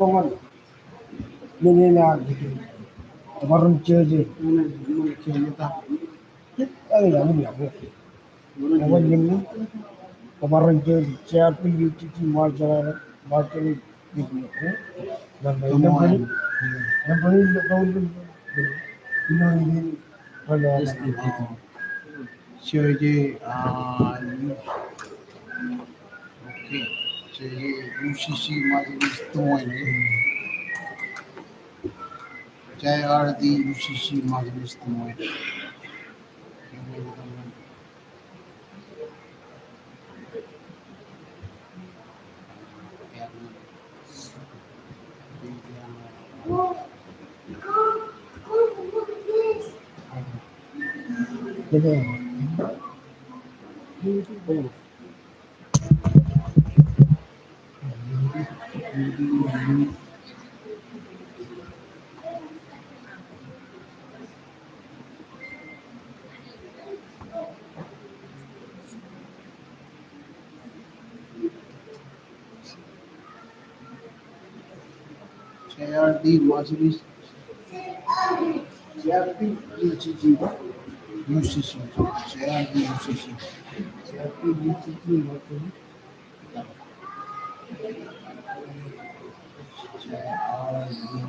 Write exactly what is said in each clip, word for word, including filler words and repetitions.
Kōṃṃan. Menin aō kōjro. Kōṃṃan jeje. Kōṃṃan jeje ta. Kōṃṃan jeje. Kōṃṃan jeje. Kōṃṃan jeje. Kōṃṃan jeje. Jeje, ah, U-, okay. Jeje, U C C Ṃajeḷ East Des Moines. J R D U C C Ṃajeḷ East Des Moines. J R D Ṃajeḷ East, J R D U C C, U C C, J R D U C C, J R D U C C Ṃajeḷ East. J R D.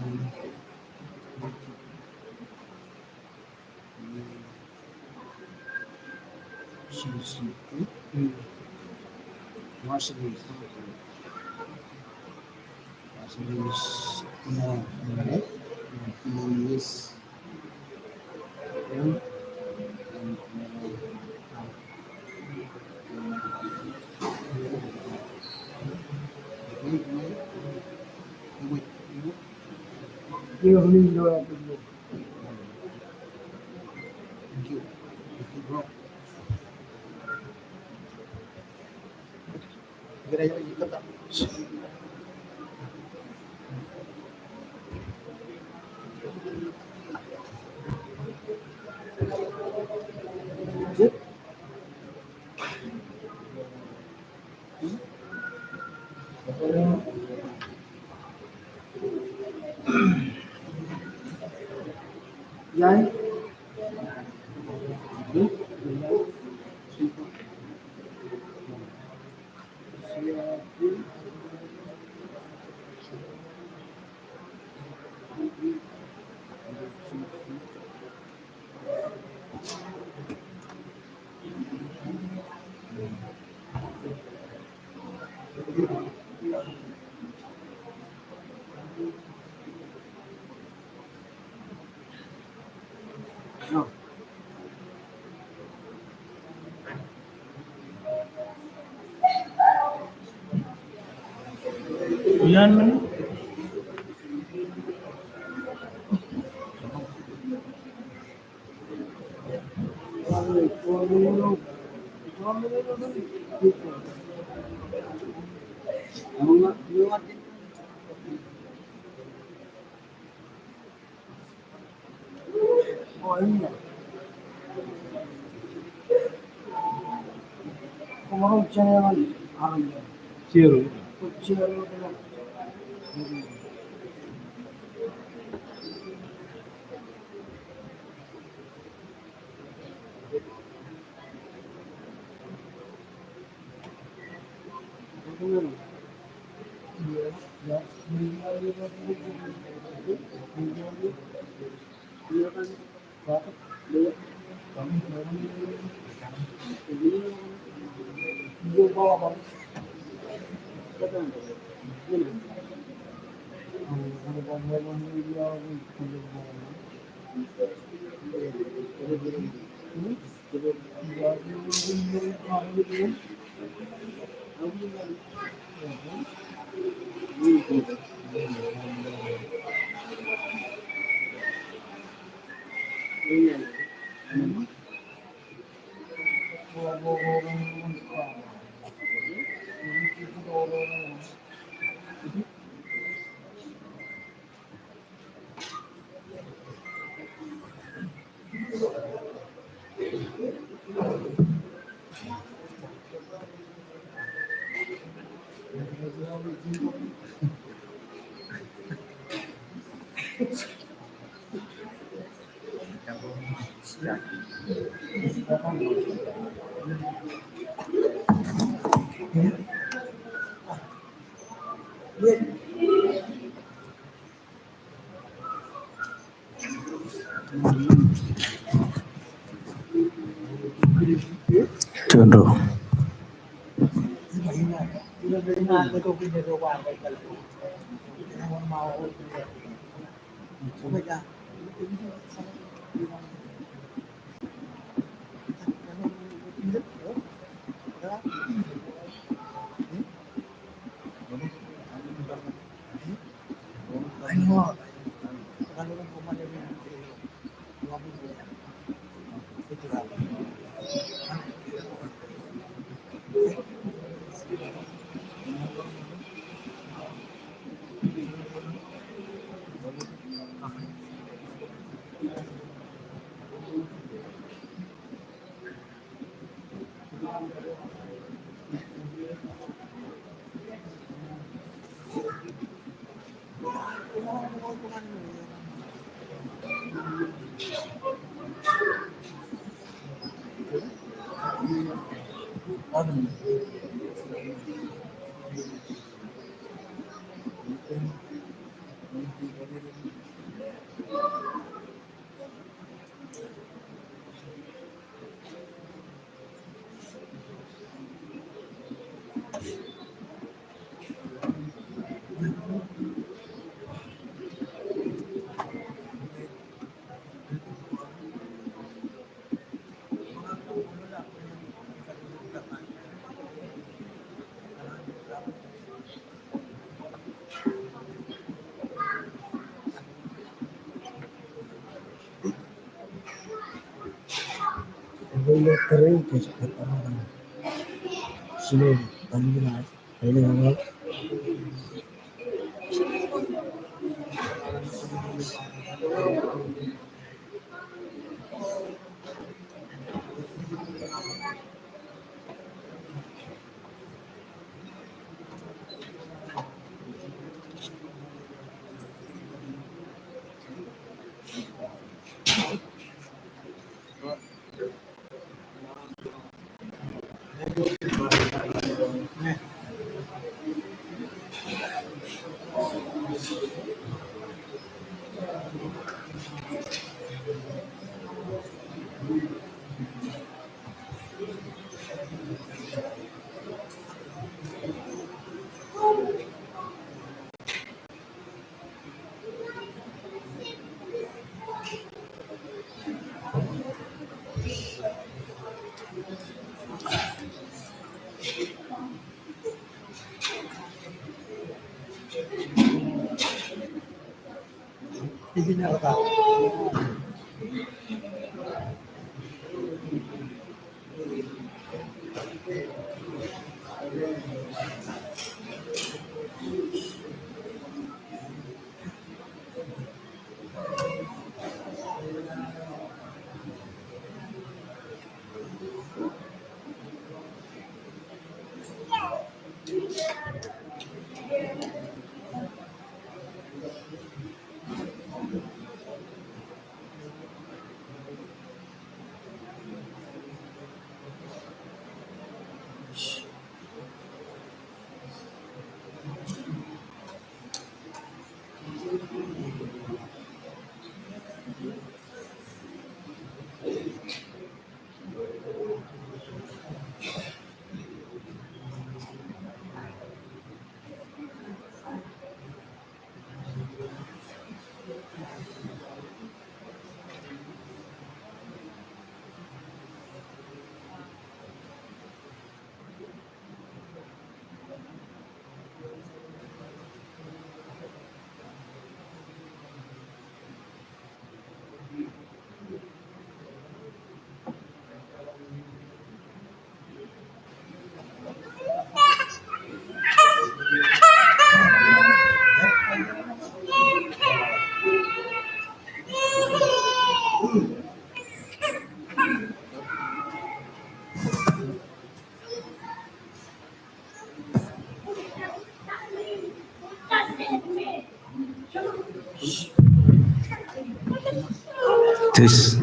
Juon ro. Test.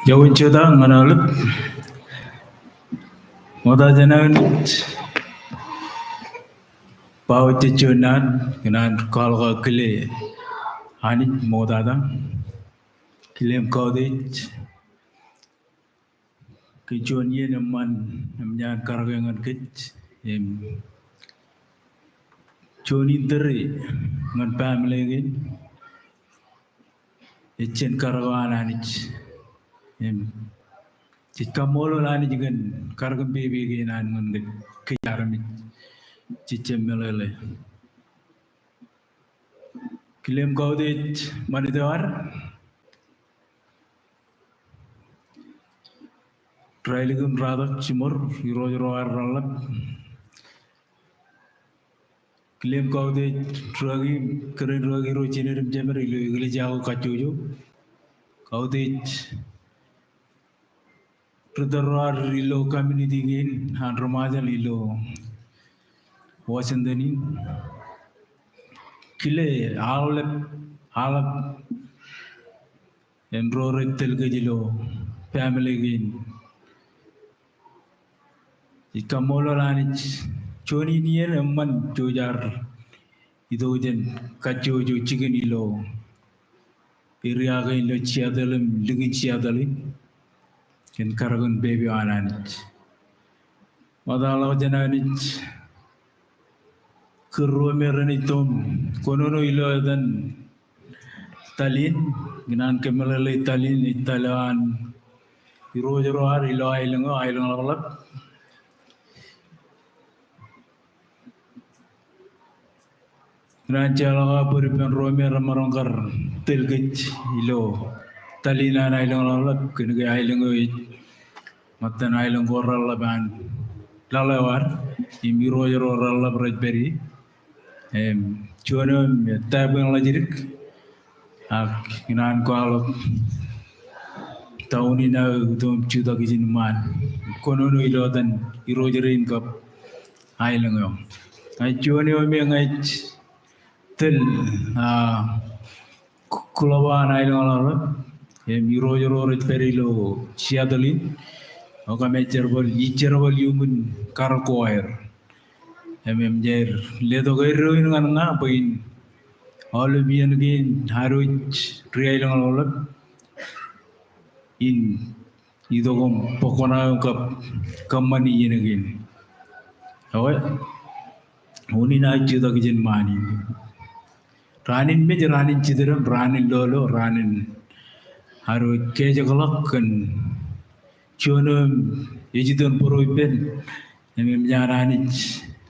Iọkwe jota ñan aolep. Ṃokta jān aō naaj ba wōt juon naan kōn an kwaḷọk aō kile Anij ṃoktata. Kile im kautiej kōn juon iien eṃṃan eṃṃan karōke ñan kōj im juon indeeo ñan baaṃle kein. Ejjen karōk an Anij im jej kaṃṃoolol Anij kōn karōk im pepe kein an ñan kōj, kōj armej jej jab meḷeḷe. Kile im kautiej ṃanit eo ad. Raelik im ratak, jiṃor, irooj ro ad reḷap. Kile im kautiej rūkaki, kōrā in rūkaki ro jined im jemed ilo eklejia ko kajjojo. Kautiej ri tōl ro ad ilo community kein an ri Ṃajeḷ ilo Washington in. kile aolep, aolep im ro rej tōl kōj ilo family kein. Ij kaṃṃoolol Anij juon in iien eṃṃan jej ar itok jān kajjojo jikin ilo area kein ilo Seattle im likin Seattle in kōn karōk in pepe eo an Anij. Ṃoktaḷọk jān Anij kōn ruo me renaaj itok im kōnono ilo etan Talin, ikōṇaan kōmeḷeḷe Talin, ej etal eo an irooj ro ad ilo aelōñ eo, Aelōñḷapḷap. Ikōṇaan jeorḷọk aō bōd ippān ruo me remaroñ kar tōl kōj ilo Talin an Aelōñḷapḷap, kōnke aelōñ eo ej ṃōttan aelōñ ko reḷḷap an laḷ eo ad, im irooj ro reḷḷap rej pād ie. Im juon eo im ta bwe en ḷajdik, ak ikōṇaan kwaḷọk ta unin aō itok im jutak ijin ṃaan, kōnono ilo etan irooj rein kab aelōñ eo. Ña ij juon eo me ña ij tōl, ah, kuḷab eo an Aelōñḷapḷap, im irooj ro rej pād ilo Seattle in, eo kōmij jerbal, ij jerbal iuṃwin karōk ko aer. Im, im eṃōj aer letok eddo in ñan ña bwe in aolep iien kein ad wōj ri Aelōñḷapḷap in itok im bōk kuṇaō kab kōṃṃan iien kein. Ekwe, unin aō jutak ijin ṃaan in. Raan in mej, raan in jitdem, raan in lolo, raan in ad wōj kejekḷọk kōn juon eo im ej itok im būro ippān, im eṃōj an Anij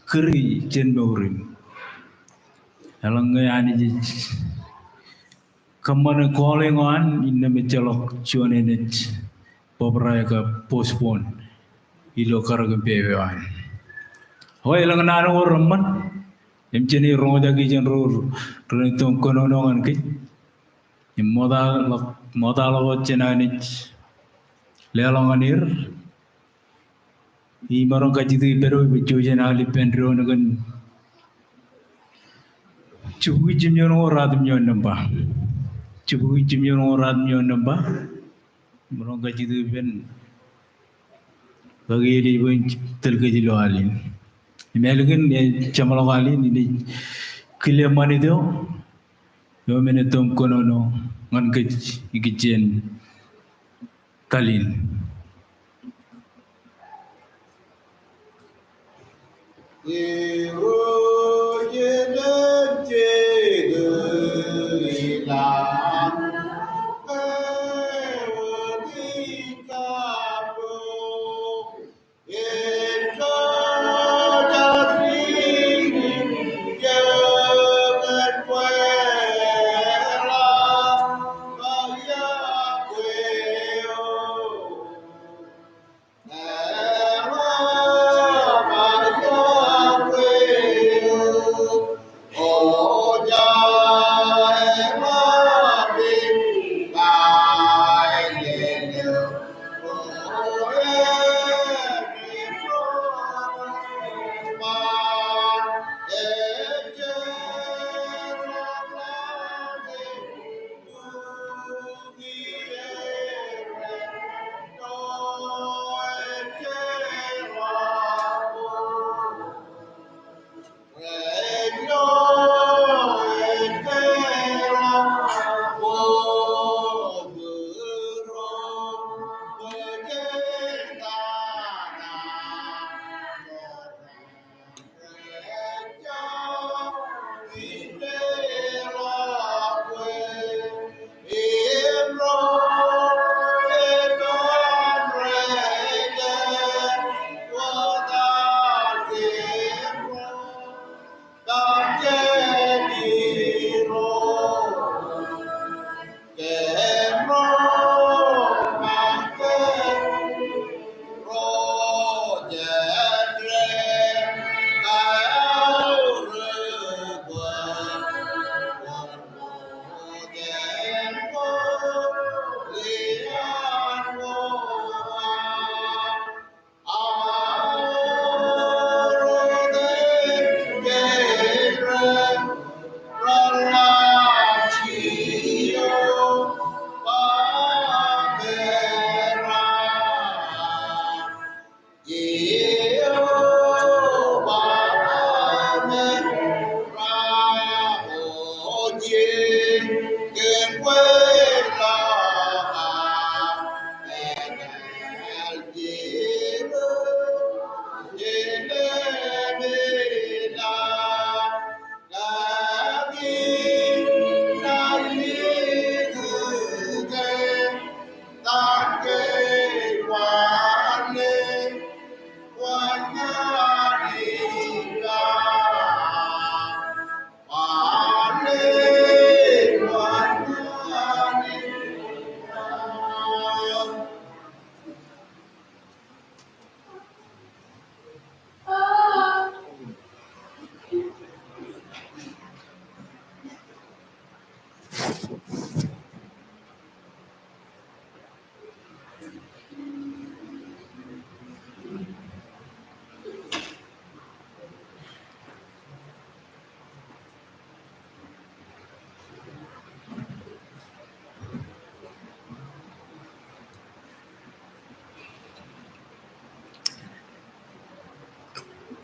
kūri jān mour in. Eḷaññe Anij ej kōṃṃane calling eo an innām ejjeḷọk juon enaaj bōbrae kab postpone ilo karōk in pepe eo an. Ekwe, elōñ naan ko reṃṃan im jen roñjake jān ro renaaj itok im kōnono ñan kōj. Im ṃoktaḷọk, ṃoktaḷọk wōt jān Anij leḷọk ñan er. Imaroñ kajjitōk ippād eok bwe jen al ippān doon kōn jibukwi jimjuon ko ruatimjuon nōṃba. Jibukwi jimjuon ko ruatimjuon nōṃba. Imaroñ kajjitōk ippān kaki eo ej bwe en tōl kōj ilo al in. Im ālikin ej jeṃḷọk al in, inaaj kile ṃanit eo, eo me enaaj itok im kōnono ñan kōj ikijjien Kalin.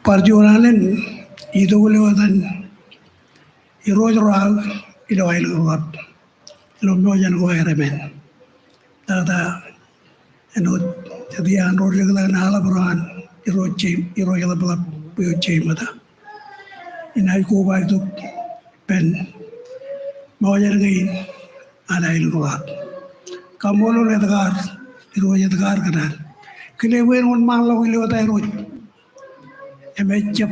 Bar juon alen itok ilo etan irooj ro aō ilo aelōñ ḷap ilo mojen ko aer emān. Tata āinwōt jet iaan ro dektak in aḷap ro an irooj Jame, irooj ḷapḷap bwe eo Jame Mata. Inaaj koba itok ippān mojen kein an aelōñ ḷap. Kaṃṃoolol etkaar, irooj etkaar kōn an kile bwe en wōnṃaanḷọk ilo eta irooj. Im ejjab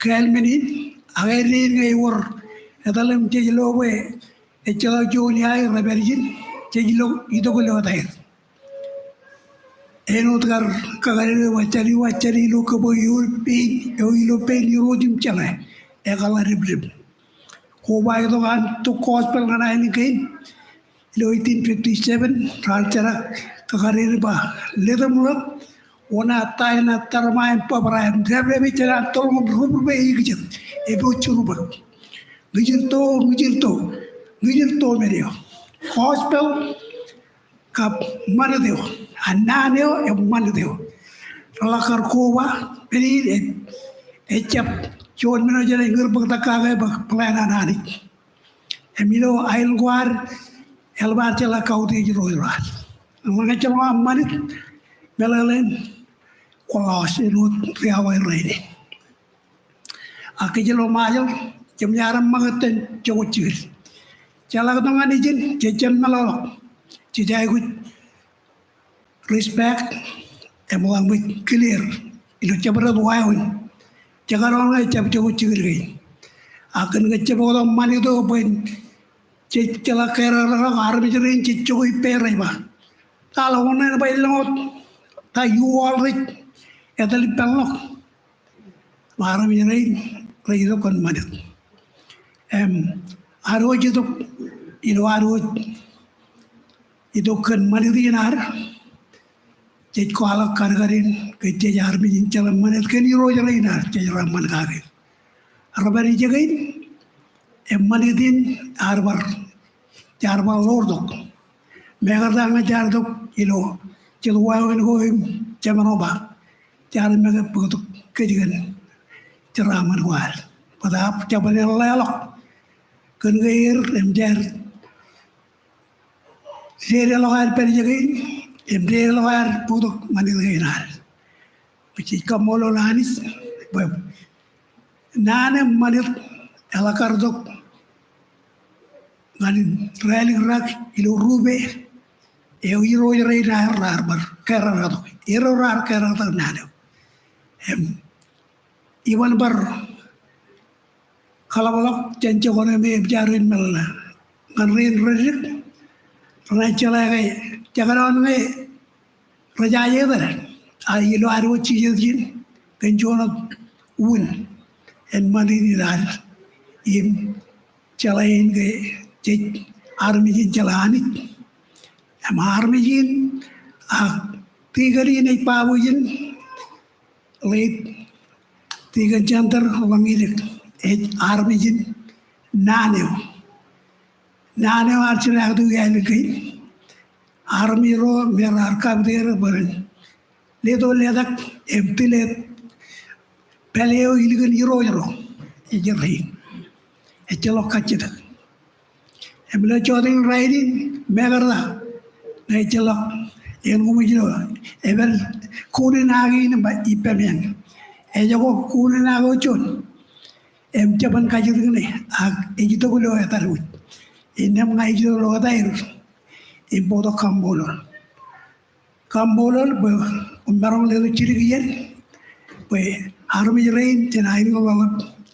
kāāl men in, ak āindein ñe ewōr etal im jej lo bwe ejjeḷọk juon iaer rej pād ijin, jej lo itok ilo etaer. Āinwōt kar kakadede bwe jān eo, jān ilo kōbō eo ilo pein, eo ilo pein irooj im jeḷā, ekōḷḷā dipdip. Koba itok an tok gospel ñan aelōñ kein ilo eighteen fifty-seven, raar jerak kakadede ba, Letok im ḷōk, wōn ad ta eṇ ad tōrṃa im bōbrae im dāpdāpe jān an toḷ im rūprūpe ikijjit, epojak jurubōk. Ñijirto, ñijirto, ñijirto men eo. Gospel kab ṃanit eo, a naan eo im ṃanit eo. Reḷak kar koba men in, ej, ejjab juon men eo jenaaj ñūr bōktak kake bwe plan an Anij. Im ilo aelōñ ko ad, eḷap an jeḷā kautiej irooj ro ad. Eḷaññe ejjeḷọk aṃ ṃanit, meḷeḷein kwō lost āinwōt riawa in rainin. Ak kōj lo Ṃajeḷ, jeṃōj ad ṃakūt jān jokwe jikid. Jeḷak tok ñan ijin, jej jab meḷọkḷọk. Jej aikuj respect im language clear ilo jabdewōt wāween. Jekdọọn ñe ejjab jokwe jikid kein. Ak kōn ke jab bōktok ṃanit eo bwe en jej jeḷā kerōkrōk, armej rein jej jokwe ippāer rej ba, ta ḷọk, wōn eṇ ba elōñ wōt, ta you all rej etal ippānḷọk. Im armej rein rej itok kōn ṃanit. Im ad wōj itok, ilo ad wōj itok kōn ṃanit in ad, jej kwaḷọk kadkad in ke jej armej in jeḷā ṃanit kōn irooj rein ad jej reṃṃan kake. Rej pād ijekein, im ṃanit in ear bar, jaar bar ḷoor tok. Mekarta ñe jaar tok ilo jet wāween ko im jeṃḷọk ba, jaar make bōktok kōj kōn jeraaṃṃan ko ad. Bōtab jab en leḷọk kōn ke er im jaar dedeḷọk aer pād ijekein im dedeḷọk aer bōktok ṃanit kein ad. Bwe jej kaṃṃoolol Anij bwe naan im ṃanit eḷak kar tok ñan rālik rak ilo rupe eo irooj rein aer raar bar kerōkrōk tok. Erro raar kerōkrōk tok naan eo. Im iban bar kaḷapḷọk jān jokane me ej jar in meḷeḷe ñan rein reddik, renaaj jeḷā ke jekdọọn ñe rejaje etal, a ilo ad wōj jijet ijin kōn juon wōt wūn, en ṃanit in ad im jeḷā in ke jej armej in jeḷā Anij. Im armej in, ak tikōn in ej babu ijin, late Tikōn Center Ḷōñidik, ej armej in naan eo. Naan eo ear jeḷā tok iaḷ kein. Armej ro me raar kapit er bwe ren leto letak im tile pālle eo ilikin irooj ro. Ej rein. Ejjeḷọk kajjitōk. Im ilo jota in rainin, mekarta ñe ejjeḷọk, en koṃij ilo, epād kuṇin ak in im ba ippām eṇ. Ejako kuṇin ak eo juon. Im jeban kajjitōk ṇe, ak ej itok ilo etaer wōj. Innām ña ij itok ilo etaer im bōktok kaṃṃoolol. Kaṃṃoolol bwe kwōn maroñ letok jidik iien bwe armej rein jān aelōñ ḷapḷap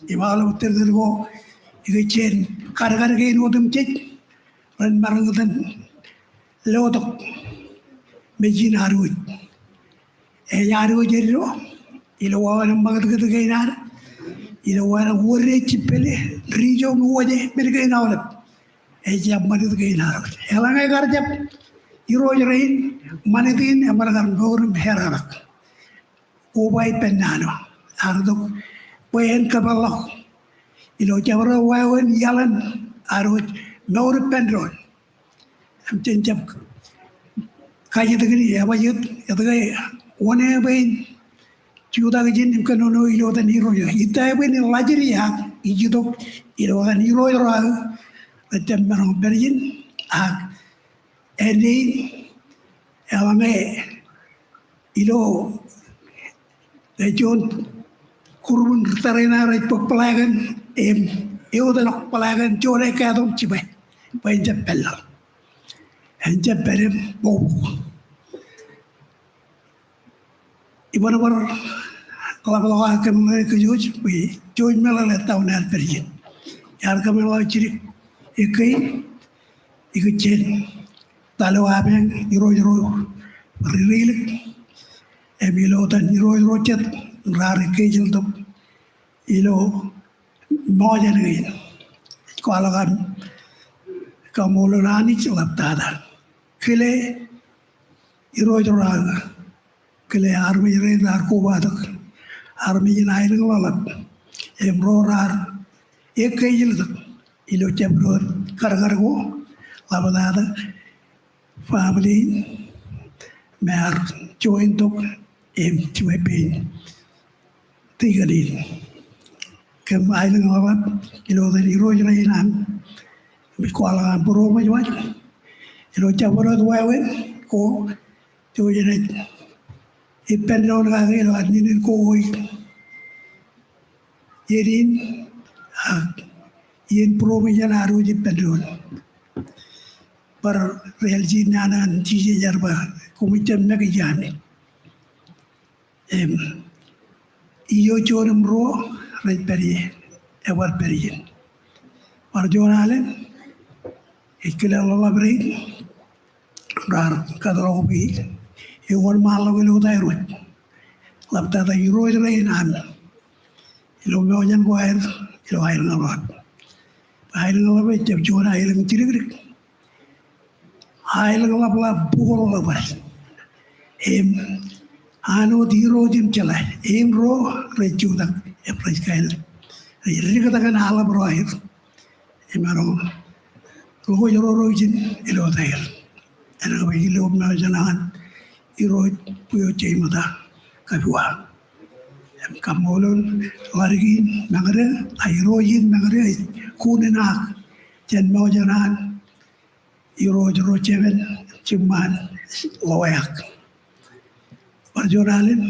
im aolep tōl tōl ko ikijjien kadkad kein otemjej ren maroñ itōn lotok mej in ad wōj. Ej ad wōj eddo ilo wāween ṃakūtkūt kein ad, ilo wāween wōr ej jibale, rijo im wōje, men kein aolep. Ejjab ṃanit kein ad wōj. Eḷaññe kar jab irooj rein, ṃanit in eṃṃan kar mour im erarrak. Koba ippān naan eo. Ear itok bwe en kōpeḷḷọk ilo jabdewōt wāween iaḷan ad wōj mour ippān doon. Im jen jab kajjitōk in, ebajjek, etke wōn epein jutak ijin im kōnono ilo etan Irooj eo. Ij tōpar in lajidi ak ij itok ilo etan Irooj ro aō rej jab maroñ pād ijin ak āindein eḷaññe ilo ej juon group in tōre in aō rej bōk flag in im eotelḷọk flag in juon ekkā tok jibwe bwe en jab pād ḷọk. En jab pād im bōkbōk. Iban bar ḷapḷọk aō kōmeḷeḷe kōj bwe jouj meḷeḷe etal in ad pād ijin. Iar kōmeḷeḷe jidik ekkā in ikijjien tōl eo apañ irooj ro ri-Relik im ilo etan irooj ro jet raar ekkejel tok ilo ṃōjin kein. Ej kwaḷọk aṃ kaṃṃoolol Anij ḷaptata. Kile irooj ro aō, kile armej rein raar kobatok, armej in aelōñ ḷōḷḷap im ro raar ekkejel tok ilo jabdewōt kadkad ko ḷaptata family in me ear join tok im jibwe pein tikōn in. Kōm aelōñ ḷōḷḷap ilo etan irooj rein aṃ im ij kwaḷọk aṃ būroṃōj wōt ilo jabdewōt wāween ko jouj im ej ippān doon kake ilo ad ninin kokoik iien in ak iien būroṃōj in ad wōj ippān doon. Bar reālji naan an Jisōs ear ba, koṃij jab make ijami. Im ijo juon im ruo rej pād ie, ebar pād ijin. Bar juon alen ej kile ḷōḷḷap rein raar kōtḷọk bwe ewōr ṃaanḷọk ilo aer wōj. Ḷaptata irooj rein aṃ ilo ṃōjan ko aer ilo aelōñ ḷōḷḷap. Aelōñ ḷōḷḷap ej jab juon aelōñ jidikdik. Aelōñ ḷapḷap bukun ḷapḷap. Im an wōt irooj im jeḷā im ro rej jutak im rej kaelōñ. Rej diktak in aḷap ro aer. Im emaroñ ḷọk ijin ro ro ijin ilo aer. Enañin ilo ṃōjan an Irooj bwe eo jeṃata kab ua. Im kaṃṃoolol ḷadik in meñe eo, a irooj in meñe eo ej kunen ak jān ṃōjan an irooj ro jemān, jiṃṃaan ḷōwāween. Bar juon alen,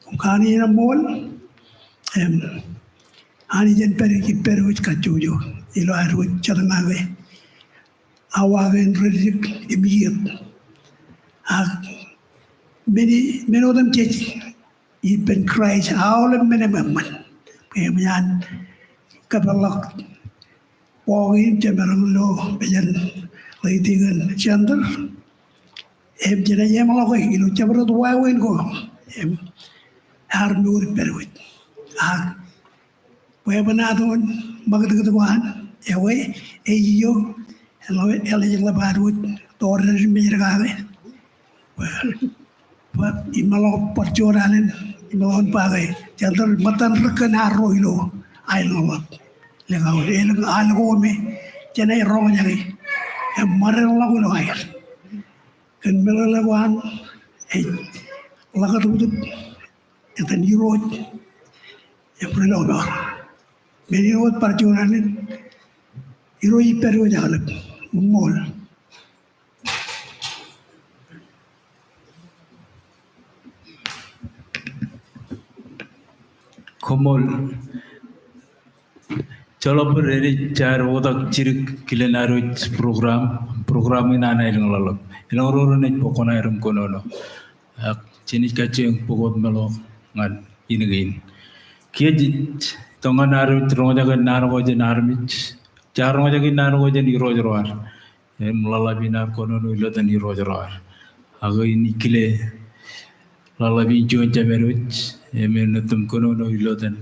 koṃ kanooj in eṃṃool, im Anij en pād, ej pād wōj kajjojo ilo ad wōj jatūṃake awa kein reddik im iiet. Ak men, men otemjej ippān Kraist aolep men eṃṃan. Bwe eṃōj an kōpeḷḷọk bọọk in jemaroñ lo mejān ḷeetikōn center. Im jenaaj eṃḷọke ilo jabdewōt wāween ko im ear mour ippaṃ wōj. Ak bwebwenato in ṃakūtkūt ko an ewe ej ijo eḷe, eḷe ej ḷap ad wōj tōre in mejād kake. Bwe, bwe iṃōḷọk bar juon alen, iṃōḷọk in ba ke center ṃōttan rūkōn arro ilo aelōñ ḷōḷḷap. Lōḷḷap, elōñ al ko me jenaaj roñjake im ṃōdenḷọk ilo aer. Kōn meḷeḷe ko an ej ḷakūtkūt etan Irooj im ri-lọmọọr. Men in wōt bar juon alen, Irooj ippaṃ wōj aolep. Ṃool. Koṃṃool. Joḷọk bōd, enaaj jar oktak jidik kilen ad wōj program, program in an aelōñ ḷōḷḷap. Elōñ ro renaaj bōk kuṇaer im kōnono. Ak jenaaj kajjioñ pukot meḷọk ñan iien kein. Kiiō ij itok ñan ad wōj roñjake naan ko jān armej. Jaar roñjake naan ko jān irooj ro ad. Im ḷōḷḷap in ear kōnono ilo etan irooj ro ad. Ak in ij kile ḷōḷḷap in juon jemān wōj, im en otem kōnono ilo etan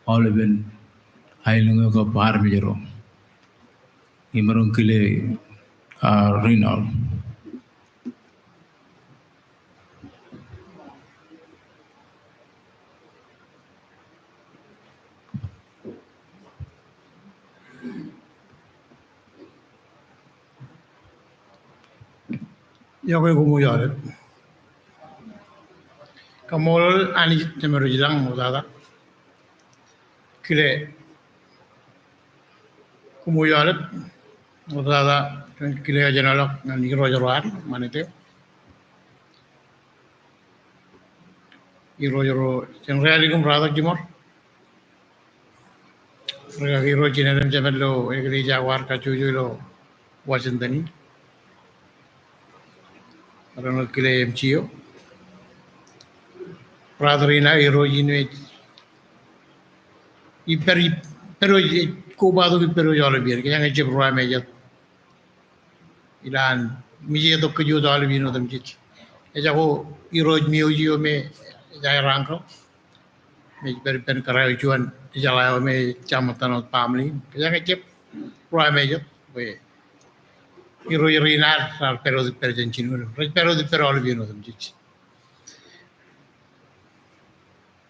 aolepen aelōñ eo kab armej ro. Imaroñ kile, ah, Rinal. Iọkwe koṃ wōj aolep. Kaṃṃoolol Anij Jemedwōj ilañ ṃoktata. Kile koṃ wōj aolep ṃoktata, kile ejjeḷọk ñan irooj ro ad ṃanit eo. Irooj ro, jen rally kōm ratak jiṃor. Rikaki ro jinen im jemed ilo eklejia ko ad kajjojo ilo Washington in. Ren kile M C eo. Brother in ak irooj in ej ippād, ippād wōj, ej kobatok ippād wōj aolep iien. Kōjeañ ejjab ruwamāejet. Ilowaan mijeitok kōj wōt aolep iien otemjej. Ejako irooj miwōj eo me ej aerañ kōm. Me ej pād ippān kōrā eo juon, ej jeḷā eo me ej jaṃōttan wōt baaṃle in. Kōjeañ ejjab ruwamāejet bwe irooj rein ad raar pād wōt ippād jān jinoin im rej pād wōt ippād aolep iien otemjej.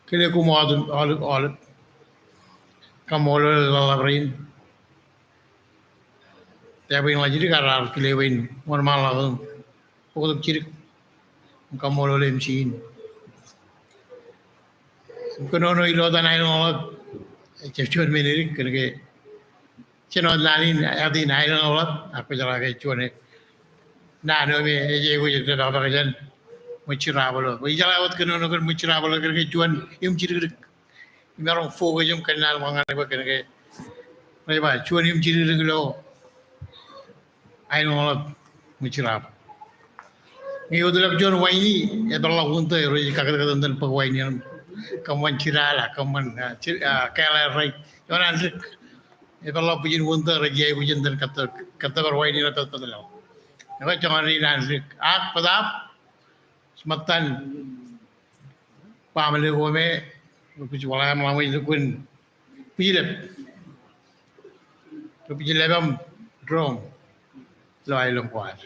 Kile koṃ aolep, aolep, aolep. Kaṃṃoolol ḷōḷḷap rein. Tebwe in ḷajidik ak raar kile bwe in wōnṃaanḷọk im bōktok jidik. Im kaṃṃoolol M C in. Im kōnono ilo etan aelōñḷọk, ejjab juon men edik, kōnke jen wōt naan in, etan aelōñḷọk, ak kwōjeḷā ke juon e. Naan eo me ej aikuj depakpak jān ṃōj jiraab ḷọk. Bwe ijeḷā wōt kōnono kōn ṃōj jiraab ḷọk, kōnke juon im jidikdik. Imaroñ focus im kōnnaan ṃōk ñan e bwe kōnke rej ba juon im jidikdik ilo aelōñḷọk ṃōj jiraab. Ñe ewōtlọk juon waini, epeḷḷọk wūntō, rej kakōtkōt iten bōk waini in. Kōṃṃan jidal, kōṃṃan, ah, ji-, ah, kōḷḷā rej. Juon an dik. Epeḷḷọk bwijin wūntō, rej aikuj iten kōttō-, kōttōpar waini eo rej pād ḷọk. Ekwe joñan in an dik. Ak bōtaab, ṃōttan baaṃle ko me, bwijin waḷae im ḷaṃwij lukkuun bwijlep. Bwijlep im doon ilo aelōñ ko ad.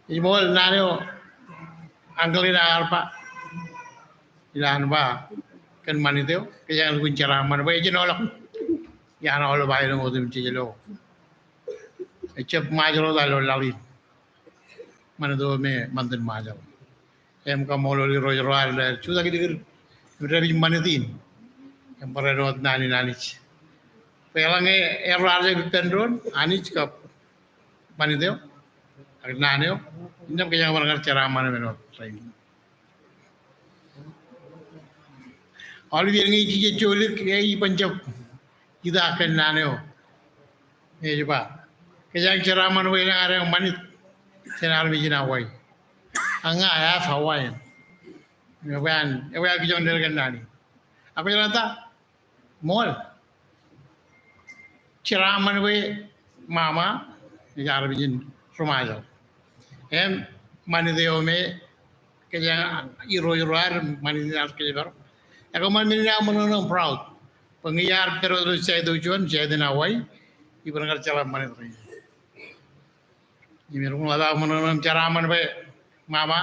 Ej ṃool naan eo uncle in ear ba. Ilo an ba kōn ṃanit eo, kōjeañ lukkuun jeraaṃṃan bwe ejenoḷọk iaan aolep aelōñ otemjej ilo. Ejjab Ṃajeḷ wōt ilo laḷ in. Ṃanit eo me ṃantin Ṃajeḷ. Im kaṃṃoolol irooj ro ad ilo aer jutak dikdik im dāpij ṃanit in. Im barāinwōt naan in Anij. Bwe eḷaññe erro ar jab ippān doon, Anij kab ṃanit eo, ak naan eo, innām kōjeañ bar ñan jeraaṃṃan im āinwōt rainin. Aolep iien ñe ij jejjo lik, ej iban jab ita kōn naan eo. Ej ba, kōjeañ jeraaṃṃan bwe elōñ ad eo ṃanit jān armej in Hawaii. Ak ña half Hawaiian. Ewi an, ewi an kijoñ dān kōn naan in. Ak kwōjeḷā ta, ṃool. Jeraaṃṃan bwe ṃaṃa ej armej in ri-Ṃajeḷ. Im ṃanit eo me kōjeañ irooj ro ad, ṃanit in ad kōjparok. Ekwe ṃan men in aō ṃōṇōṇō im proud. Bwe ñe iar pād wōt ilo side eo juon, side in Hawaii, ibar ñan jeḷā ṃanit rein. Im eḷap aō ṃōṇōṇō im jeraaṃṃan bwe ṃaṃa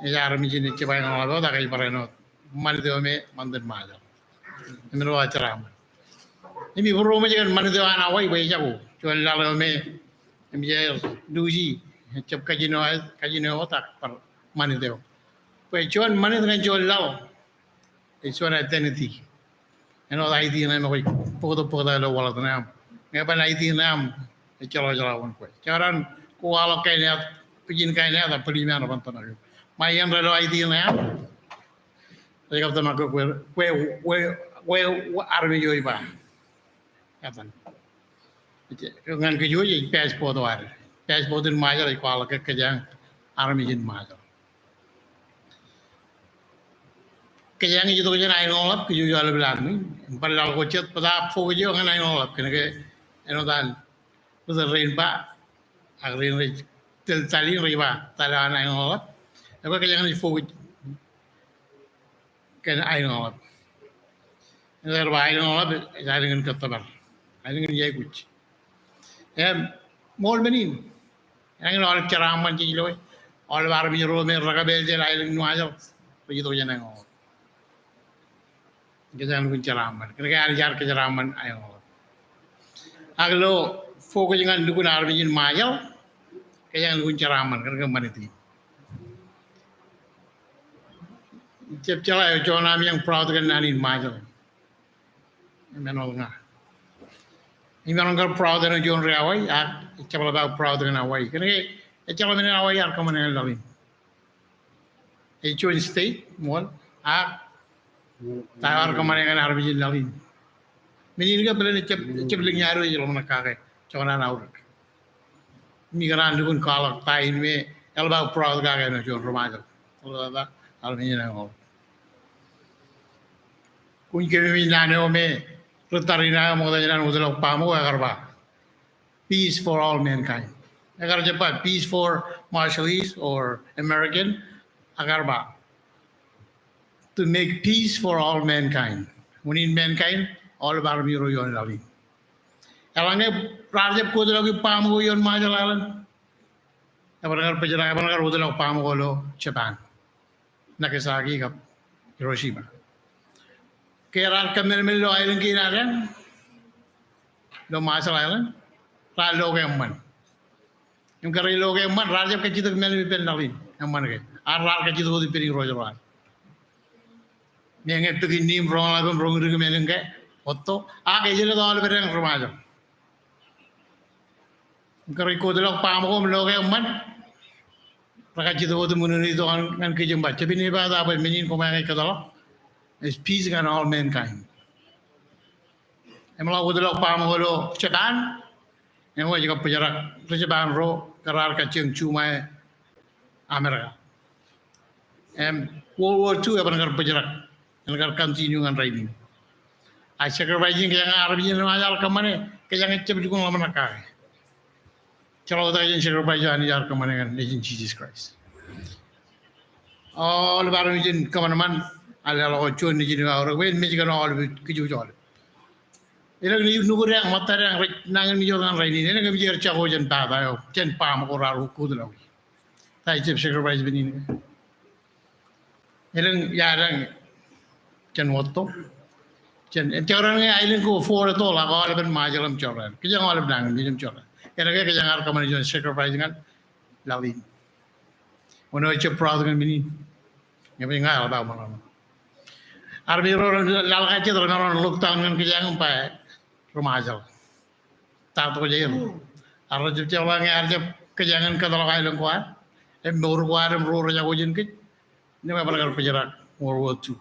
ej armej in ejjab aelōñḷọk wōt ak ej barāinwōt ṃanit eo me ṃantin Ṃajeḷ. Im āinwōt aō jeraaṃṃan. Im ibūroṃōj kōn ṃanit eo an Hawaii bwe ejako juon laḷ eo me im ej Lucy ejjab kajin eo, kajin eo wōt ak bar ṃanit eo. Bwe juon ṃanit ñan juon laḷ. Ej juon identity. Āinwōt identity ṇe aṃ kwōj bōktok bōktok ilo wallet ṇe aṃ. Ñe eban identity ṇe aṃ, ejjeḷọk jeḷā wōn kwe. Jekdọọn kwaḷọk kain eat, bwijin kain eat, ak bōl iṃaan eban tōmak eok. Ṃae iien rej lo identity ṇe aṃ, rej kab tōmak ke kwe, kwe, kwe, kwe armej eo ej ba etan. Ñan kōj wōj ej passport eo ad. Passport in Ṃajeḷ ej kwaḷọk ke kōjeañ armej in Ṃajeḷ. Kōjeañ ej itok jān aelōñḷap, kōj wōj aolep ilo aṃ in. Im bar laḷ ko jet bōtaab focus eo ñan aelōñḷap, kōnke āinwōt an ri-tōl rein ba, ak rein rej tōl tal in rej ba, tal eo an aelōñḷap. Ekwe kōjeañ ej focus kōn aelōñḷap. Āinwōt aer ba aelōñḷap ej aelōñ in kōttōpar. Aelōñ in iaikuj. Im ṃool men in. Eñin aolep jeraaṃṃan jej loe. Aolep armej ro me rekapeel jān aelōñ in Ṃajeḷ rej itok jān aelōñḷap. Kōjeañ lukkuun jeraaṃṃan. Kōnke Anij ear kōjeraaṃṃan aelōñḷap. Ak ilo focus ñan lukkuun armej in Ṃajeḷ. Kōjeañ lukkuun jeraaṃṃan, kōn ke ṃanit in. Jab jeḷā eo, juon ami eañ proud kōn naan in Ṃajeḷ. Im āinwōt ña. Im āinwōt kar proud āinwōt juon ri Hawaii, ak ejjeḷọk aō proud kōn Hawaii. Kōn ke ejjeḷọk men in Hawaii ear kōṃṃane ñan laḷ in. Ej juon state, ṃool, ak ta eo ear kōṃṃane ñan armej in laḷ in. Men in ke bōlen ejjab, ejjab lōñ iaad eo ej ḷōmṇak kake, joñan aorōk. Im ikōṇaan lukkuun kwaḷọk ta in me eḷap aō proud kake āinwōt juon ri Ṃajeḷ. Eḷap aō, armej in aō. Kwōn kememej naan eo me ri tariṇae eo ṃokta jān an wōtlọk baaṃ ko ekar ba, peace for all mankind. Ekar jab ba peace for Marshallese or American, ekar ba to make peace for all mankind. Unin mankind, aolep armej ro ioon laḷ in. Eḷaññe raar jab kōtḷọki baaṃ ko ioon Marshall Island, eban kar bōjrak, eban kar wōtlọk baaṃ ko ilo Japan, Nagasaki kab Hiroshima. Ke raar kōmmeḷeḷe ilo aelōñ kein ad eañ, ilo Marshall Island, raar lo ke eṃṃan. Im ke rej lo ke eṃṃan, raar jab kajjitōk mālim ippān laḷ in, eṃṃan ke. Ak raar kajjitōk wōt ippān irooj ro ad. Meñe pik in niim, roñḷap im roñdik im elōñ ke, wōtto, ak ej jelōt aolepen ri Ṃajeḷ. Im ke rej kōtḷọk baaṃ ko im lo ke eṃṃan, rekajjitōk wōt im unin tok ñan, ñan kōj im ba, jab in epaak ta bwe men in koṃeañ ej kōtḷọk. It's peace ñan all mankind. Im ḷak wōtlọk baaṃ ko ilo Japan, im ej kab bōjrak ri Japan ro ke raar kajjioñ juṃae America. Im World War Two eban kar bōjrak, en kar continue ñan rainin. A sacrifice in kōjeañ armej in Ṃajeḷ kōṃṃane, kōjeañ ejjab lukkuun ḷōmṇak kake. Jeḷā wōt ke jen sacrifice eo Anij ear kōṃṃane ñan Nejin Jisōs Kraist. Aolep armej in kōṃanṃan, a leḷọk juon nejin eo aorōk bwe en mej kōn aolep, kōj aolep. Elōñ nejin nukūd eañ, ṃōttad eañ, rej nañinmej wōt ñan rainin. Elōñ kōmij er jako jān pata eo, jān baaṃ ko raar kōtḷọki. Ta ejjab sacrifice men in ke? Elōñ iaad eañ jān wōtto. Jān, im jekdọọn ñe aelōñ ko four at all, ak aolepen Ṃajeḷ im jorrāān. Kōjeañ aolep nañinmej im jorrāān. Kōnke kōjeañ ar kōṃṃane juon sacrifice ñan laḷ in. Wōn eo ejjab proud ñan men in? Ñe bwe ña eḷap aō ṃōṇōṇō. Armej ro laḷ kajjitōk remaroñ look down ñan kōjeañ im ba ri Ṃajeḷ. Ta tok jān er. Ak rej jab jeḷā ñe ear jab kōjeañ en kōtḷọk aelōñ ko ad, im mour ko ad im ro rej jako jān kōj, innām eban kar bōjrak World War Two.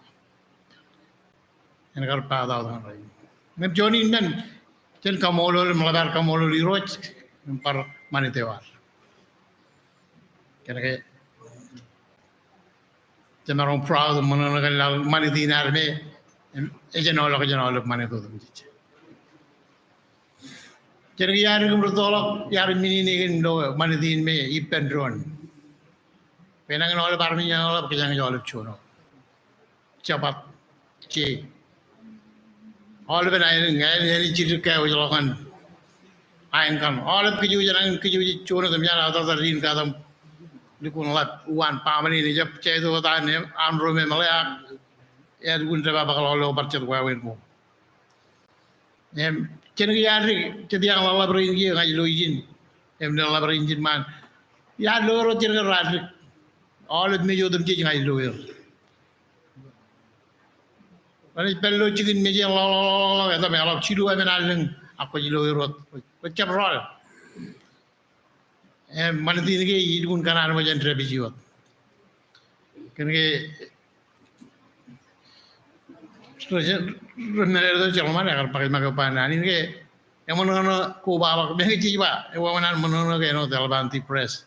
En kar pata wōt ñan rainin. Im juon in men, jen kaṃṃoolol im ḷap ad kaṃṃoolol Irooj im bar ṃanit eo ad. Kōnke jemaroñ proud im ṃōṇōṇō kōn laḷ ṃanit in ad me ejenoḷọk jān aolep ṃanit otemjej. Jen ke iar ikum rūttoḷọk, iar men in eñin lo ṃanit in me ippān doon. Bwe enañin aolep armej in eḷap kōjeañ ej aolep juon wōt. Jebat, je. Aolepen aelōñ, aelōñ, aelōñ jidik ke ewōjḷọk ñan aelōñ kaṇ. Aolep kōj wōj enañin kōj wōj juon wōt im iaḷ atatak in katak lukkuun ḷap uwaan baaṃle in ejjab jeitok wōt an, an ro me meḷeḷe ak ālikin dāpakḷọk lo bar jet wāween ko. Im, jen ke iar dik, jet iaan ḷōḷḷap rein kiiō ña ij lo ijin. Im ḷōḷḷap rein ijin ṃaan. Iar lo er wōt jen ke raar dik. Aolep mej otemjej ña ij lo er. Kwōnaaj pād ilo jikin mej eṇ ḷọk, ḷọk, ḷọk, ḷọk, etaṃ eḷap jilu emān allōñ. Ak kwōj lo er wōt. Kwōj jab rọọl. Im ṃanit in ke ij lukkuun kōṇaan bwe jen dāpiji wōt. Kōnke rej, rej men eo rej jilñan ekar bōk ṃōk eo ba naan in ke eṃōṇōṇō kobaḷọk, meñe jej ba, ewōr an ṃōṇōṇō ke āinwōt eḷap an depress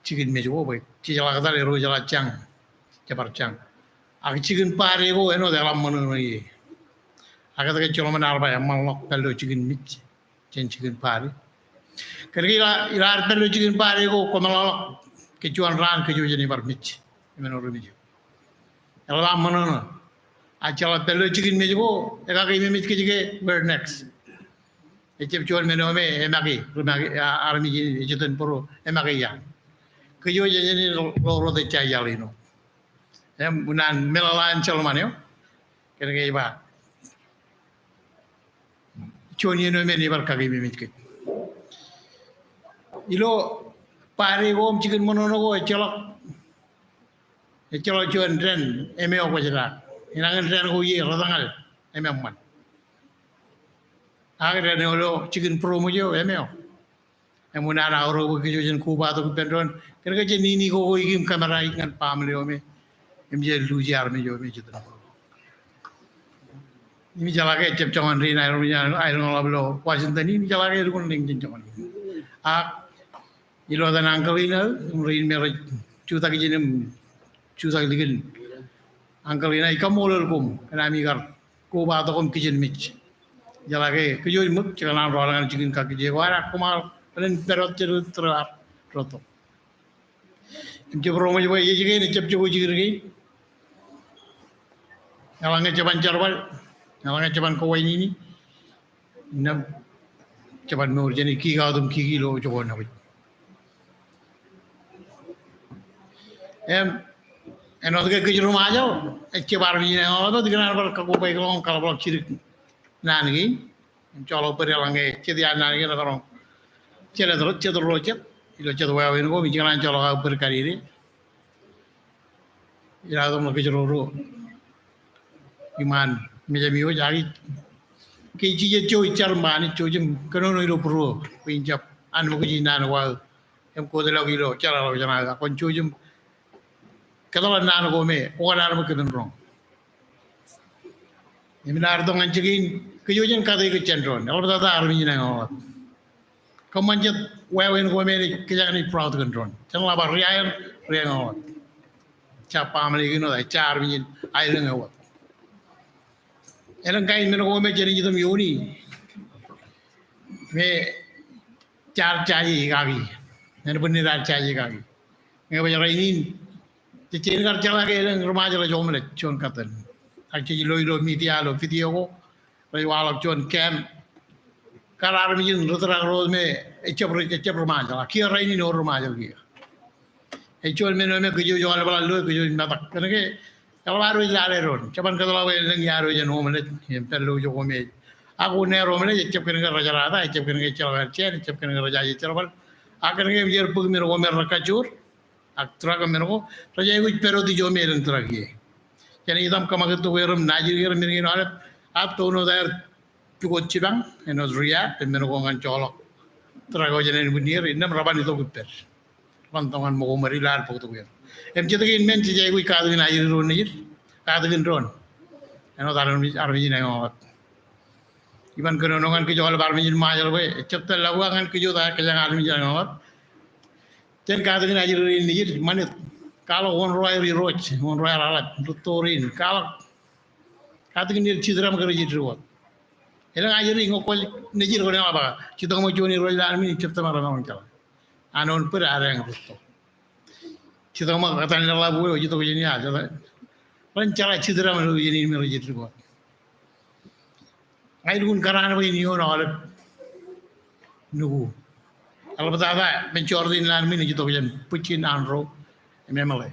jikin mej ko bwe jej ḷak etal, erro ej ḷak jañ, jebar jañ. Ak jikin body ko āinwōt eḷap ṃōṇōṇō ie. Ak etke jilñan ar ba eṃṃanḷọk pād ilo jikin mej jān jikin body? Kōnke ilo, ilo ad pād ilo jikin body ko, kwōmeḷeḷọk ke juon raan kōj wōj jen bar mej. Im āinwōt ri mej. Eḷap aō ṃōṇōṇō. Ak jeḷā pād ilo jikin mej ko, ekakememej kōj ke we're next. Ejjab juon men eo me emake, ri make, a, armej in ej jitōnbōro, emake iaan. Kōj wōj jān ilo ro rej jab iaḷ āinwōt. Im unin meḷeḷe in jilñan eo. Kōnke ej ba juon iien eo me ej bar kakememej kōj. Ilo Bade ko im jikin ṃōṇōṇō ko ejjeḷọk, ejjeḷọk juon dān emeọ kwōj daak. Inañin dān ko ie retōñal, emeṃṃan. Ak dān eo ilo jikin būroṃōj eo, emeọ. Im wōn an aorōk bwe kōj jen kobatok ippān doon. Kōnke jen nini kokoik im kōmāraik ñan baaṃle eo me. Im jen luuji armej eo me jet in. Im ijeḷā ke ejjab joñan rein aelōñ, aelōñ ḷap ilo Washington in, ijeḷā ke elukkuun lōñ jān joñan. Ak ilo etan uncle in aō, im rein me rej jutak ijin im jutak likin. Uncle in aō, ij kaṃṃoolol koṃ kōn ami kar kobatok im kijenmej. Ijeḷā ke kōj wōj ṃōk, jekōṇaan rọọl ñan jikin kakkije ko ad, ak koṃ ar bōlen pād wōt jet tōre ad rot tok. Im jab ro ṃōj bwe ej kein ejjab jokwe jikin kein. Eḷaññe jeban jerbal, eḷaññe jeban kowānini, innām jeban mour jān kiki aotam kiki ilo ijoko nabōj. Im āinwōt ke kōj ri Ṃajeḷ, ejjab armej in āinwōt, ikōṇaan bar kakkobajḷọk im kaḷapḷọk jidik naan kein. Im joḷọk bōd eḷaññe jet iaan naan kein emaroñ jelōt, jelōt ro jet ilo jet wāween ko im ikōṇaan joḷọk aō bōd kadede. Ilo aō tok ṇe kōjro ro iṃaan mejaṃ iwōj, ak ij, ke ij jijet jouj jar im ba Anij jouj im kōnono ilo būruō bwe in jab anbōk ijin naan ko aō im kōtḷọk ilo jeḷāḷọkjeṇ aō, ak kwōn jouj im kōtḷọk naan ko me kwō kōṇaan bwe kōmin roñ. Im inaaj tok ñan jikin, kōj wōj jen kate kōj jān doon. Eḷaptata armej in āinwōt. Kōṃṃan jet wāween ko me ej kōjañin ej proud kōn doon. Jen ḷap bar riaer, riaer āinwōt. Ejja baaṃle kein wōt, ejja armej in aelōñ eo wōt. Elōñ kain men ko me jenaaj itok iooni me jaar jaje kaki. Enaaj bōk ṇe jaar jaje kaki. Ñe baj rainin, jej jañin kar jeḷā ke elōñ ri Ṃajeḷ rej omeḷeḷe juon katten. Ak jej lo ilo media, ilo video ko, rej waḷọk juon camp. Kar armej in ri tōrak ro me ejjab ri, ejjab ri Ṃajeḷ. Ak kiiō rainin ewōr ri Ṃajeḷ kiiō. Ej juon men eo me kōj wōj aolep ḷọk ilo, kōj wōj metak. Kōnke eḷap ad wōj lale doon. Jeban kōtḷọk bwe elōñ iaad eo ej omeḷeḷe im pād ilo ijoko me ej. Ak wōn ear omeḷeḷe, ejjab kōnke rejerata, ejjab kōnke ejjeḷọk aer jān, ejjab kōnke rejjaje jerbal. Ak kōnke im jerbal men ko me rekajjoor. Ak tōrak men ko, rej aikuj pād wōt ijo me elōñ tōrak ie. Jān etaṃ kōṃakūt tok er im naajdik er im men kein aolep, ak toun wōt aer pukot jipañ, āinwōt riab, im men ko ñan joḷọk tōrak eo jān ānbwinnier, innām reban itok ippād. Reban tok ñan ṃōko ṃōd ilo ad bōktok er. Im jet kein men jej aikuj katakin ajri ro nejid, katakin doon. Āinwōt armej, armej in āinwōt. Iban kōnono ñan kōj aolep armej in Ṃajeḷ bwe, ejjab tōl ḷọk uwaak ñan kōj wōt aō kōjeañ armej in āinwōt. Jen katakin ajri rein nejid, ṃanit. Kwaḷọk wōn ro aer irooj, wōn ro aer aḷap, rūtto rein, kwaḷọk. Katakin er jitdaṃ kōn ri-jiddik wōt. Elōñ ajri ñe kwōj nejid kwōn eḷap ak jitōñṃōk juon irooj ilo armej in, ejjab tōmak remaroñ jeḷā. Āinwōt bōd ad eañ rūtto. Jitōñṃōk etan leḷḷap eo ej itok jān ia, jitōñṃōk. Ren jeḷā jitdaṃ ilo iien in me ri-jiddik wōt. Ña ilukkuun kōṇaan bwe in ioon aolep nuku. Eḷaptata majority in laḷ in ej itok jān Bwijin, Anro, im Emele.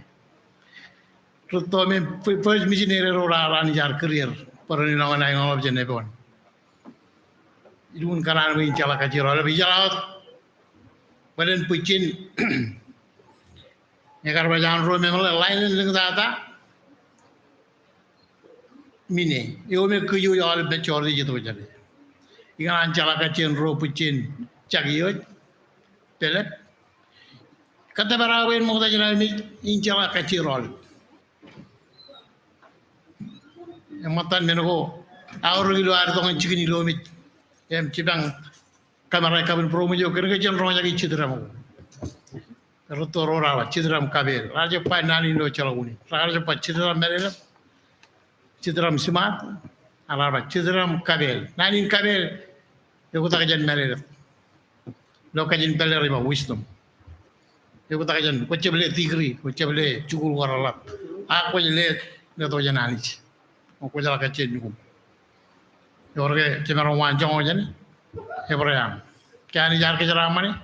Rūtto me fir-, first missionary ro raar Anij ear kūr er bwe ren ilọk ñan aelōñ ḷap jān Ebon. Ilukkuun kōṇaan bwe in jeḷā kajjir aolep, ijeḷā wōt bōlen Bwijin. Ñe kar baj Anro im Emele, line in lōñtata Mine, eo me kōj wōj aolep majority ej itok jāne. Ikōṇaan jeḷā kajjien ro Bwijin, Jakioj, Pelep. Kōttōpar aō bwe en ṃokta jān armej in jeḷā kajjien aolep. Eṃṃan men ko aorōk ilo ad itok ñan jikin ilomej im jipañ kōmārae kabin būroṃōj eo kōnke jen roñjake jitdaṃ ko. Rūtto ro raar ba jitdaṃ kapeel. Raar jab ba naan in ilo ejjeḷọk unin. Raar jab ba jitdaṃ mālōtlōt. Jitdaṃ smart. Ak raar ba jitdaṃ kapeel. Naan in kapeel eoktak jān mālōtlōt. Ilo kajin pālle rej ba wisdom. Eoktak jān, kwōj jab le degree, kwōj jab le jikuuḷ ko reḷap. Ak kwōj le, letok jān Anij. Kwō jeḷā kajjien nukuṃ. Ewōr ke jemaroñ waan joñoul jāne Ebream. Ke Anij ear kōjeraaṃṃane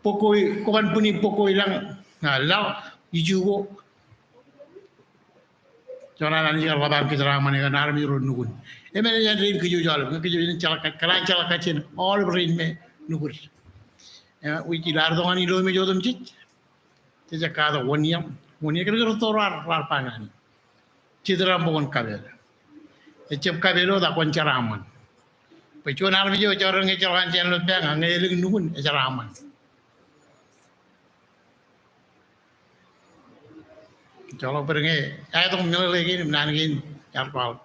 bok ko, kwō ban bwini bok ko ilañ, a, laḷ, iju ko. Juon an Anij kar ḷap an kōjeraaṃṃane kōn armej ro nukun. Im enaaj āindein kōj wōj aolep, kōj wōj jen jeḷā, kōṇaan jeḷā kajjien aolep rein me nukūd. Eo, ij ilo ad tok ñan ilo im ej otemjej. Jej jab katak wōn iiō, wōn iiō, kōn ke rūtto raar, raar ba naan in. Jitōn aṃ bwe kwōn kapeel. Ejjab kapeel wōt ak kwōn jeraaṃṃan. Bwe juon armej eo ejjab eddōl ñe ejjeḷọk an jān ilo bank, ak ñe elōñ nukun, ejeraaṃṃan. Ejjeḷọk bōd ñe, ej tok meḷeḷe kein im naan kein ear kwaḷọk.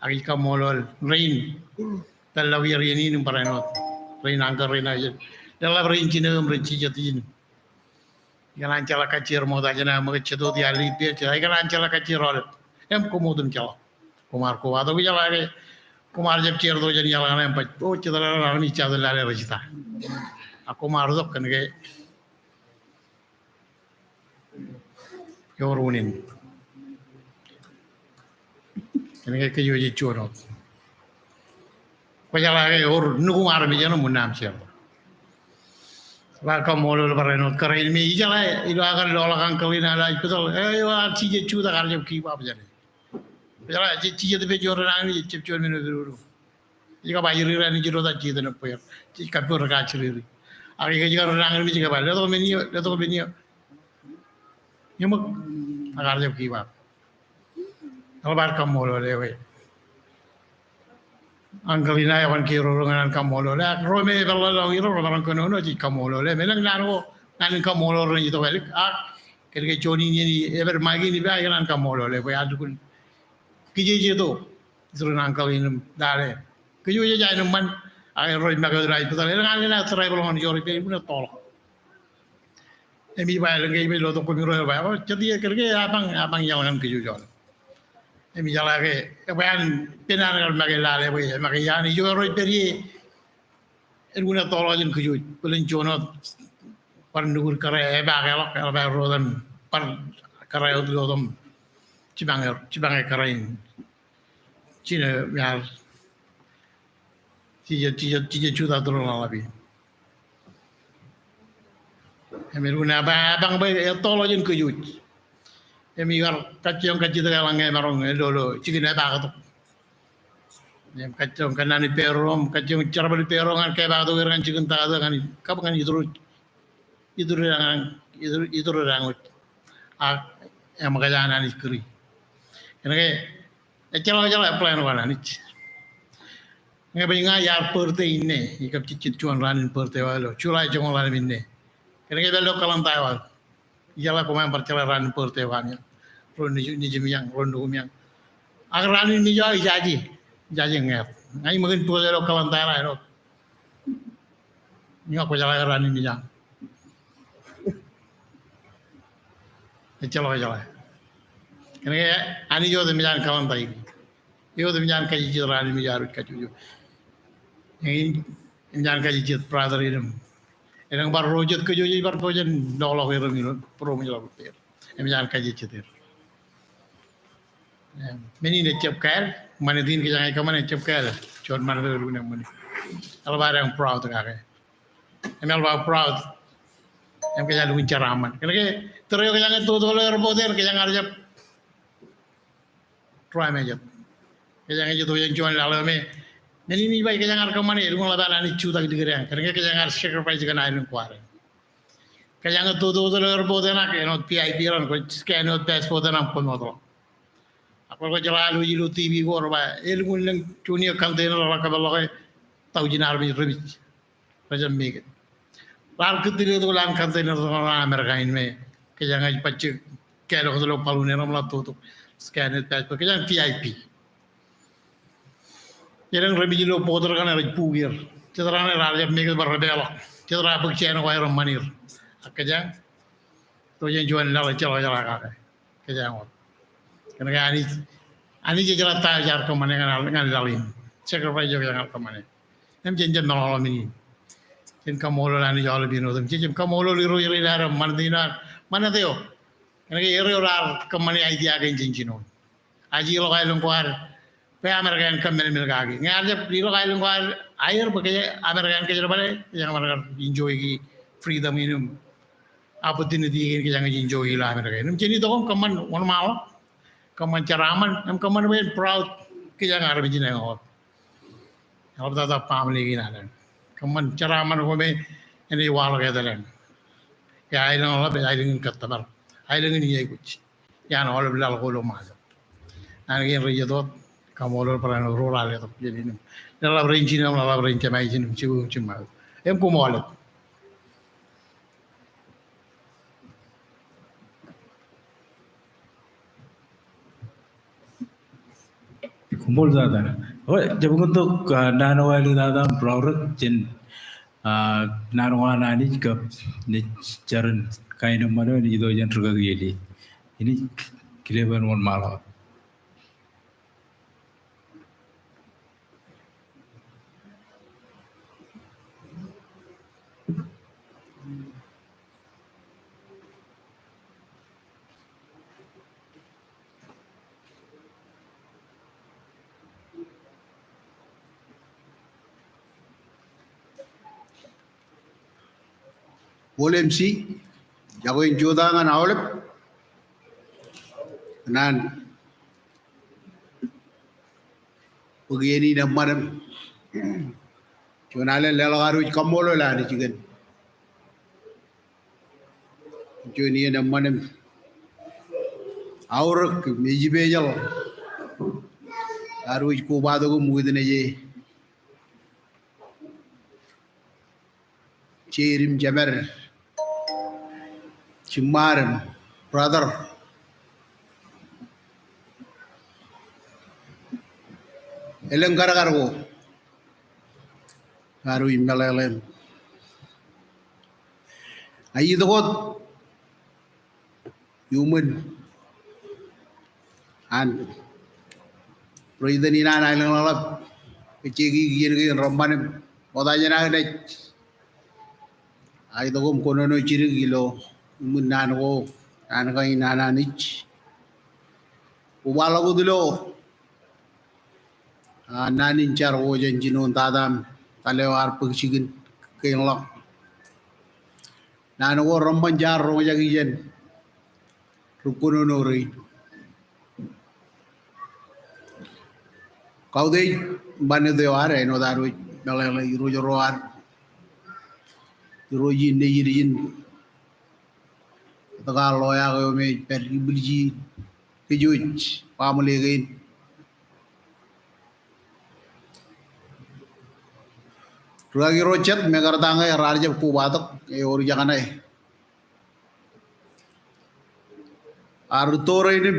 Ak ij kaṃṃoolol rein pād ḷọk iien in im barāinwōt. Rein uncle, rein aje. Deḷọñ rein jino im rej jijet ijin. Ikōṇaan jeḷā kajjier ṃokta jān aō ṃōkaj jet wōt iar lead peer, jet ikōṇaan jeḷā kajjier aolep. Im koṃ otemjeḷọk. Koṃ ar kobatok, ijeḷā ke koṃ ar jab jeortok jān iaḷ kaṇe im baj, o, jet raṇ armej jatōn lale rej ita. Ak koṃ ar tok kōn ke ewōr unin. Kōn ke kōj eo jej juon wōt. Kwōjeḷā ke ewōr nukuṃ armej eṇ ṃōn aṃ share. Bar kaṃṃoolol barāinwōt kōrā in me ijeḷā ilo aō kar loḷọk uncle in ilo ajpitōḷ. Eo, eo, ar jijet jutak, ar jab give up jāne. Kwōjeḷā, jej jijet ippān juon rūnañin, ejjab juon men eo epād urooj. Ej kab ajri ro an ej itok wōt, jijet ṇe bwe er. Jej kab bōk rūkajjiriri. Ak ikōjkan rūnañin im ej kab ba, letok men eo, letok men eo. Eṃōk, ak ar jab give up. Eḷap ad kaṃṃoolol ewe uncle in eo kwōn kōroro ñan an kaṃṃoolol e, ak ro me epeḷḷọk ilo, ro me maroñ kōnono, jej kaṃṃoolol e. Im elōñ naan ko, naan in kaṃṃoolol ren itok ālik, ak kōn ke juon in iien ej pād mic in ej ba, ikōṇaan kaṃṃoolol e bwe ear lukkuun kijejeto iturin uncle in im lale. Kōj eo jej aenōṃṃan, ak ro rej make wōt ilo ajpitōḷ, elōñ an leḷọk drive ḷọk ñan ijor ippān, elukkuun ettoḷọk. Im ij ba elōñ ke ij ba ilo tok koṃiro, ej ba, o, jet iiō, kōn ke ebañ, ebañ iaḷ ñan kōj eo jọọr. Im ijeḷā ke, ebwe an, ippān an kar make lale bwe, make iaan ijo ro rej pād ie, elukkuun ettoḷọk jān kōj eo, bōlen juon wōt, bar nukud kōrā, epaake ḷọk, eḷap aer ro otem, bar kōrā wōt ilo otem, jipañ e, jipañ e kōrā in. Jino iar jijet, jijet, jijet jutak tūroon ḷaḷap in. Im elukkuun epañ, epañ bwe ettoḷọk jān kōj eo. Im ikar kajjioñ kajjitōk eḷaññe emaroñ ellolo jikin epaaktok. Im kajjioñ kōnnaan ippāerro, im kajjioñ jerbal ippāerro ñan kepaaktok er ñan jikin taktō ñan, kab ñan iturū, iturū eo ñan, iturū, iturū eo ñan wōj. Ak eṃōkaj an Anij kūri. Kōn ke ejjeḷọk, ejjeḷọk plan ko an Anij. Ñe baj ña iar birthday inne, ikab jejjet juon raan in birthday ko ilo July joñoul ḷalem inne. Kōn ke epād ilo calendar ko aō. Ijeḷā koṃ bar jeḷā raan in birthday ko ami. Ro nejū, nejū im ijañ, ro nukū im ijañ. Ak raan in mijak ijaje, ijaje ñāāt. Ña iṃōk in pukot ilo calendar eo aer wōt. Ña kwōjeḷā ke raan in mijak. Ejjeḷọk, ejjeḷọk. Kōn ke Anij eo eṃōj an calendar in. Eo eṃōj an kajejjet raan in mijak, aruj kajjojo. Eñin, eṃōj an kajejjet brother in im. Elōñ bar ro jet kōj eo jej bar pojak in loḷọk er im ilo būroṃōj ḷọk er. Eṃōj an kajejjet er. Im, men in ejjab kāāl, ṃanit in kōjeañ ej kōṃṃane ejjab kāāl. Juon ṃanit eo elukkuun eṃṃan. Eḷap ad eañ proud kake. Im eḷap aō proud. Im kōjeañ lukkuun jeraaṃṃan. Kōn ke tōre eo kōjeañ ettotok ilo airport eṇ, kōjeañ ar jab ruwamāejet. Kōjeañ ej itok jān juon laḷ eo me, men in ij ba kōjeañ ar kōṃṃane, elukkuun ḷap an Anij jutak likūt eañ. Kōn ke kōjeañ ar sacrifice kōn aelōñ ko ad. Kōjeañ ettotok ilo airport eṇ ak āinwōt V I P raṇ, kwōj scan wōt passport eṇ aṃ koṃ wōtḷọk. Ak kwōjeḷā, kwōjeḷā ilo T V ko rej ba, elukkuun lōñ juon iiō container rej kōpeḷḷọk e, taujin armej rej pij. Rej jab make it. Raar kūtletok lowaan container tok ñan Amerika in me kōjeañ ej bajjek kālọk ilo balloon eṇ im ḷak totok. Scan wōt passport, kōjeañ V I P. Elōñ rej pij ilo border kaṇe rej buk er. Jet raṇe raar jab make it bwe repeḷọk. Jet raar bōk jān ko aer eṃṃan er. Ak kōjeañ, tok jān juon laḷ ejjeḷọk jeḷā kake. Kōjeañ wōt. Kōn ke Anij, Anij ej jeḷā ta eo jaar kōṃṃane ñan, ñan laḷ in. Sacrifice eo kōjeañ ar kōṃṃane. Im jen jab meḷọkḷọk men in. Jen kaṃṃoolol Anij aolep iien otemjej. Jen kaṃṃoolol Irooj rein ad, ṃanit in ad, ṃanit eo. Kōn ke er eo raar kōṃṃane idea kein jān jinoin. Ajilọk aelōñ ko ad bwe Amerika en kōmmelmel kaki. Ñe ar jab ilọk aelōñ ko ad aer bwe kōj Amerika en kōjerbale, kōjeañ bar kar enjoy ki freedom in im opportunity kein kōjeañ ej enjoy ilo Amerika in. Im jen itok im kōṃṃan wōnṃaanḷọk, kōṃṃan jeraaṃṃan, im kōṃṃan bwe en proud kōjeañ armej in eo wōt. Eḷaptata family kein ad. Kōṃṃan jeraaṃṃan ko me enaaj waḷọk etal eo. Ke aelōñ ḷap, aelōñ in kōttōpar, aelōñ in iaikuj. Iaan aolep laḷ ko ilo Ṃajeḷ. Naan kein rej itok wōt, kaṃṃoolol barāinwōt ro raar letok jān in im leḷḷap rein jinen, leḷḷap rein jemān jinen im jibukwi im jiṃṃakūt. Im koṃṃool. Koṃṃool tata. Ekwe, jab kōn tok, ah, naan eo āliktata im ḷọk rek jān, ah, naan ko an Anij kab naaj jar in kaenōṃṃan eo enaaj itok jān rikaki Eli. Inaaj kile bwe en wōnṃaanḷọk. Ṃool MC, iọkwe in jota ñan aolep. Naan bōk iien in eṃṃan im juon alen leḷọk ad wōj kaṃṃoolol Anij kōn juon iien eṃṃan im aorōk im ej ippān ad wōj kobatok im witness e. Jeid im jemed, jiṃṃaad im brother. Elōñ kadkad ko ad wōj meḷeḷe im. Ak itok wōt iuṃwin an President in an Aelōñḷapḷap, kōj jeki iien kein reṃṃan im ṃokta jān aō naaj itok im kōnono jidik ilo iuṃwin naan ko, naan kein an Anij. Kobaḷọk wōt ilo ah, naan in jar ko jān jinoin tata im tōl eo ear bōk jikin kein ḷọk. Naan ko reṃṃan jaar roñjake jān ri kōnono rein. Kautiej ṃanit eo ad, āinwōt ad wōj meḷeḷe, irooj ro ad, irooj in nejid ijin, etke an lawyer ko eo me ej pād ibwilji kōj wōj, family kein. Rūkaki ro jet me kar ta ñe raar jab kobatok, ewōr jekane. Ak rūtto rein im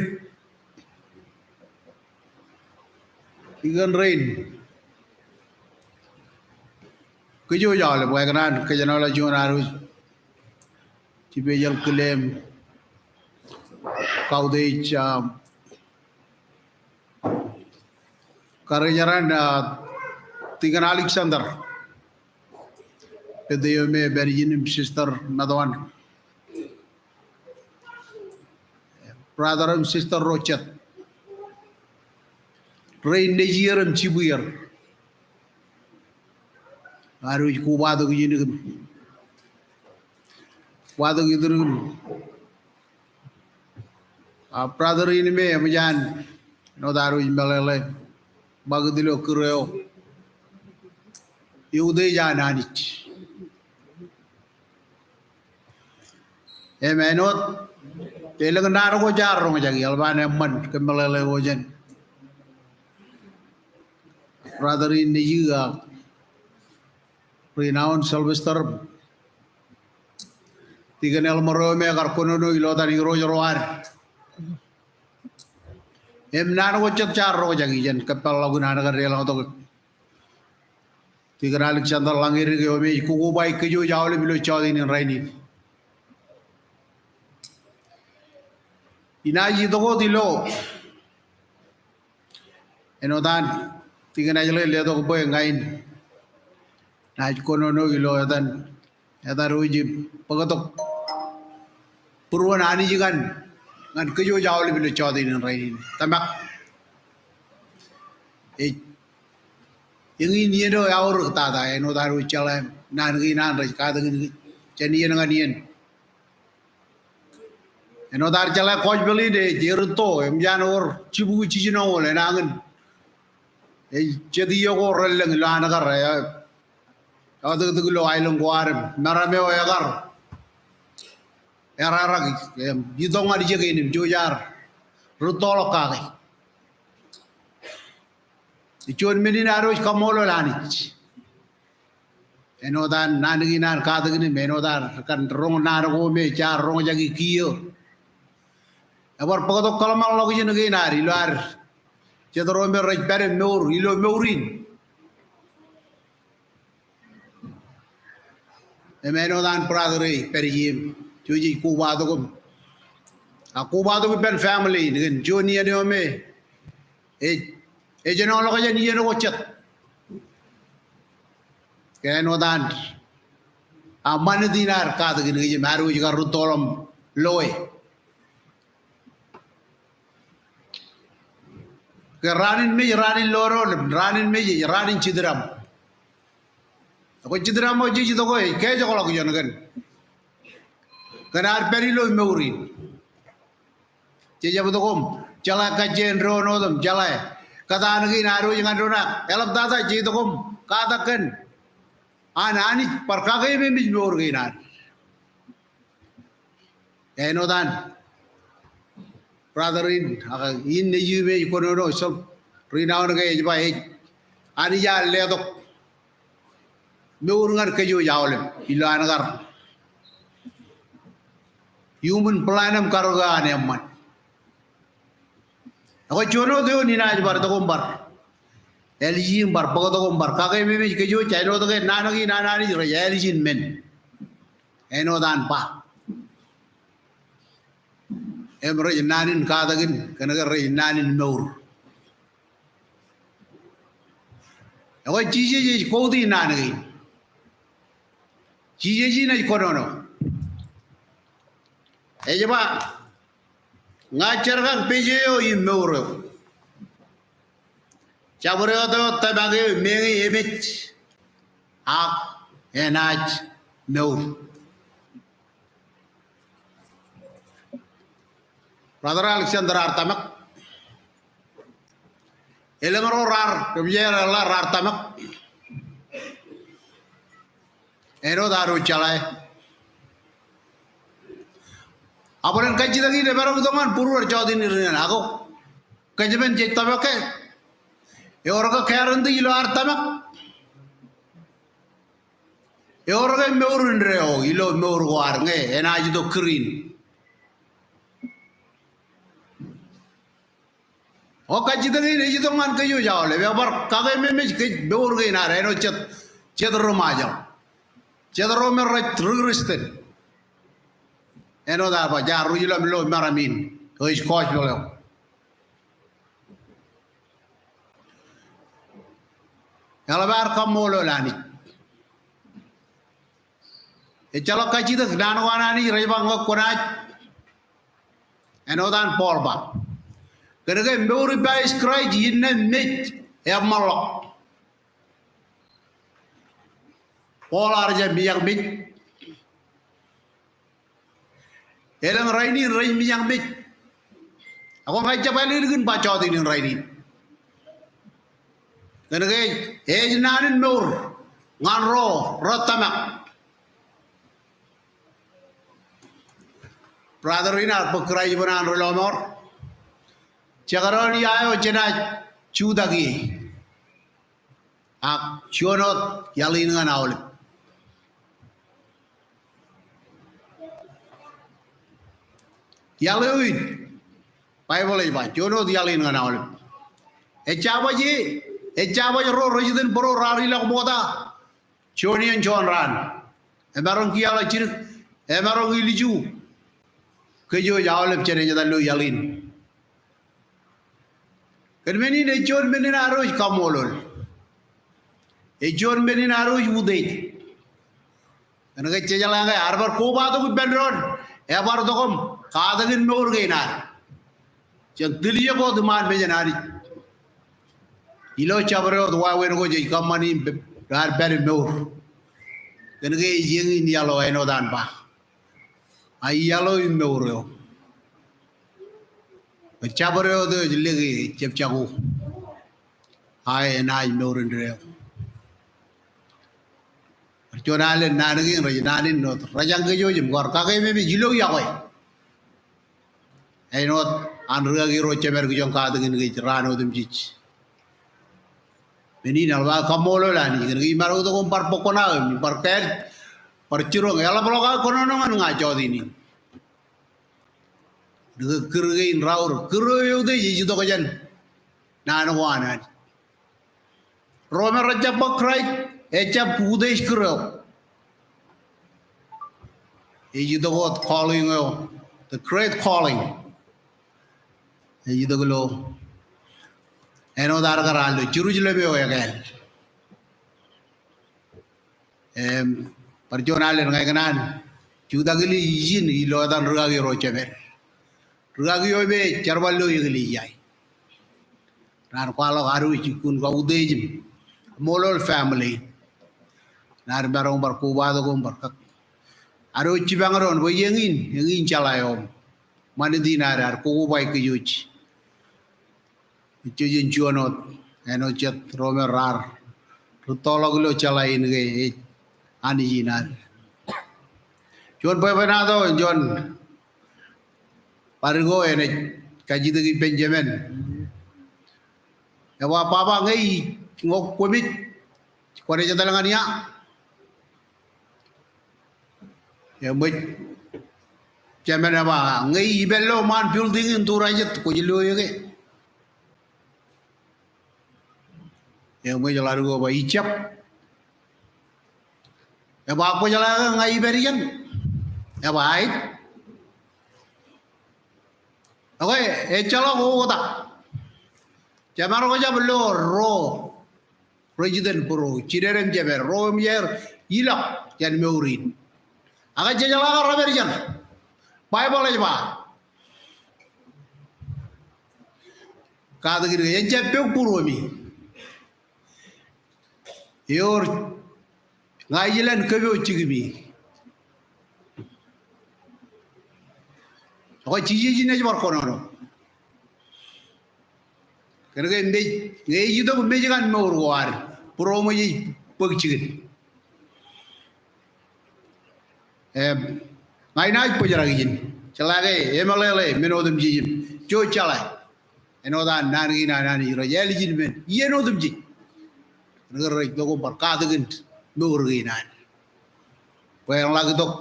ikōn rein. Kōj wōj aolep, bwe ekōṇaan kōjenolọk juon ad wōj special kile im kautiej, ah, karijeran, ah, Tikōn Alexander. Pād eo me ej pād ijin im Sister Matoan. Brother im sister ro jet. Rein nejier im jibwier. Ad wōj kobatok ijin im kobatok ijin im. Ah, brother in me eṃōj an, āinwōt ad wōj meḷeḷe, ṃakūt ilo kūr eo eutiej an Anij. Im āinwōt, elōñ naan ko jaar roñjake, eḷap an eṃṃan kōmeḷeḷe ko jān brother in nejū, ah, Renown Sylvester, Tikōn Elmer eo me ekar kōnono ilo etan irooj ro ad. Im naan ko jet jaar roñjake jān kōpeḷḷọk in an kar deḷọñtok Tikōn Alexander Langeric eo me ej kokobaik kōj wōj aolep ilo jọteen in rainin. Inaaj itok wōt ilo āinwōt an Tikōn Ajle ej letok bwe ña in naaj kōnono ilo etan, etan wōj bōktok būruon Anij ñan, ñan kōj wōj aolep ilo jọteen in rainin. Tōmak. Ej, eñin iien eo eaorōk tata, āinwōt ad wōj jeḷā naan kein an rej katakin kōj jān iien ñan iien. Āinwōt ad jeḷā gospel in ej erūtto, eṃōj an wōr jibukwi jiljinoñoul enañin. Ej jet iiō ko relōñ ilo an kar, eh, Eo tōktōk ilo aelōñ ko ad im meram eo ekar, ear erak, im itok ñan ijeke in im jouj ar rūttoḷọk kake. Ej juon men in ad wōj kaṃṃoolol Anij. Āinwōt an naan kein an katakin im āinwōt an kar roñ naan ko me jaar roñjake kiiō. Ebar bōktok kōḷmānḷọkjeṇ kein ad ilo ad jet ro me rej pād im mour ilo mour in. Im āinwōt an brother e pād ijin, jouj ej kobatok im, a, kobatok ippān family in kōn juon iien eo me ej, ej āinwōt ḷọk jān iien ko jet. Ke āinwōt an, a, ṃanit in ad katakin kōj im ad wōj kar rūttoḷọk im loe. Ke raan in mej, raan in loe, raan in mej, raan in jitdaṃ. Ak jitdaṃ eo jej itok eo ej kejekḷọk juon kōn, kōn ad pād ilo mour in. Jej jab itok im jeḷā kajjien doon otem jeḷā kōtaan kein ad wōj ñan doon ak eḷaptata jej itok im katak kōn an Anij bar kakeememej mour kein ad. Āinwōt an brother in, ak in nejū me ej kōnono, Sōl Renown ke ej ba ej, Anij ear letok mour ñan kōj wōj aolep ilo an kar iuṃwin plan im karōk eo an eṃṃan. Ak juon wōt eoon in an bar itok im bar ālij im bar bōktok im bar kakeememej kōj wōj, āinwōt ke naan kein an Anij rej ālij in men. Āinwōt an ba. Im rej naan in katakin, kōnke rej naan in mour. Ekwe Jisōs ej quote e naan kein. Jisōs in ej kōnono. Ej ba, ña ij jerkak pād eo im mour eo. Jabdewōt eo tōmak eo emeñe emej ak enaaj mour. Brother Alexander ear tōmak. Elōñ ro raar, kōmjeel eḷap raar tōmak. Āinwōt ad wōj jeḷā. A bōlen kajjitōk in emaroñ itok ñan būruod jọteen in ri ñan, ak kōjmān jej tōmak ke. Ewōr ke guarantee ilo ad tōmak? Ewōr ke mour indeeo ilo mour ko ad ñe enaaj itok kūr in? O kajjitōk in ej itok ñan kōj wōj aolep, ebar kakeememej kōj mour kein ad āinwōt jet, jet ri Ṃajeḷ. Jet ro me rej ri Kristian. Āinwōt ad ba jaar ruj ilo, ilo meram in, eo ej gospel eo. Eḷap ad kaṃṃoolol Anij. Ejjeḷọk kajjitōk naan ko an Anij rej ba ñe kwōnaaj. Āinwōt an Paul ba. Kōnke mour ippa ej Kraist, innām mej eṃṃanḷọk. Paul ear jab mijak mej. Elōñ rainin rej mijak mej. Ak ña ij jab ālikin ba jọteen in rainin. Kōnke ej naan in mour ñan ro rej tōmak. Brother in ear bōk Kraist bwe en an ri lọmọọr. Jekdọọn ia eo jenaaj jutak ie. Ak juon wōt iaḷ in ñan aolep. Iaḷ eo in, Baibōḷ ej ba, juon wōt iaḷ in ñan aolep. Ejjab ej, ejjab ej ro rej itōn bōro raar ilọk ṃokta juon iien juon raan. Emaroñ kiaḷ jidik, emaroñ ilju. Kōj wōj aolep jenaaj etal ilo iaḷ in. Kōn men in ej juon men in ad wōj kaṃṃoolol. Ej juon men in ad wōj utiej. Kōnke jejeḷā ke ad bar kobatok ippān doon, ebar itok im katakin mour kein ad. Jen tiljek wōt iṃaan mejān Anij. Ilo jabdewōt wāween ko jej kōṃṃani im raar pād im mour. Kōnke ej eñin iaḷ eo āinwōt an ba. A iaḷ eo im mour eo. Jabdewōt eo ej lōke ejjab jako. A enaaj mour indeeo. Juon alen naan kein rej naan in wōt rejañ kōj im kwaar kakeememej ilo yokwe. Āinwōt an rikaki ro jemed kōj eo katak in kōj raan otemjej. Men in eḷap aō kaṃṃoolol Anij kōn ke imaroñ itok im bar bōk kuṇaō im bar kāāl, bar jiroñ, eḷapḷọk aō kōnono ñan ña jọteen in. Kōn ke kūr kein raorōk, kūr eo eutiej ej itok jān naan ko an Anij. Ro me rej jab bōk Kraist, ejjab utiej kūr eo. Ej itok wōt calling eo, the great calling. Ej itok ilo āinwōt ad kar al ilo Jerusalem eo ekāāl. Im, bar juon alen ña ikōṇaan jutak ijin ilo etan rikaki ro jemed. Rikaki eo me jerbal ilo eklejia in. Raar kwaḷọk ad wōj ikkūn kautiej im kaṃṃoolol family. Raar maroñ bar kobatok im bar kak. Ad wōj jipañ doon bwe eñin, eñin jeḷā eo. Ṃanit in ad, ad kokobaik kōj wōj. Ej jān juon wōt, āinwōt jet ro me raar rūttoḷọk ilo jeḷā in ke ej Anij in ad. Juon bwebwenato, juon bar ko enaaj kajjitōk ippān jemān. Eba, baba, ñe ij ñok koṃij, kwōnaaj etal ñan ia? Eṃōj jemān eba, ñe ij ippān lo ṃaan building in tūrajet, kwōj lo e ke? Eṃōj ḷadik eo eba, ijab. Eba, kwō jeḷā ke ña ij pād ijeṇ? Eba, aet. Okay, ejjeḷọk oktak. Jemaroñ jab lo ro resident būruō, jined im jemed, ro im jeer ilọk jān mour in. Ak jejeḷā ke repād ijeṇ. Baibōḷ ej ba, katak in ke en jab pok būruōmi. Ewōr ña ij ilān kōpooj jikimi. Ak Jisōs in ej bar kōnono. Kōn ke mej, ñe ej itok mej ñan mour ko ad, būroṃōj ej bōk jikin. Im, ña inaaj bōjrak ijin. Jeḷā ke emeḷeḷe men otemjej im, jouj jeḷā. Āinwōt an naan kein an Anij rej ālijin men iien otemjej. Kōn ke rej itok im bar katakin mour kein an. Bwe en ḷak itok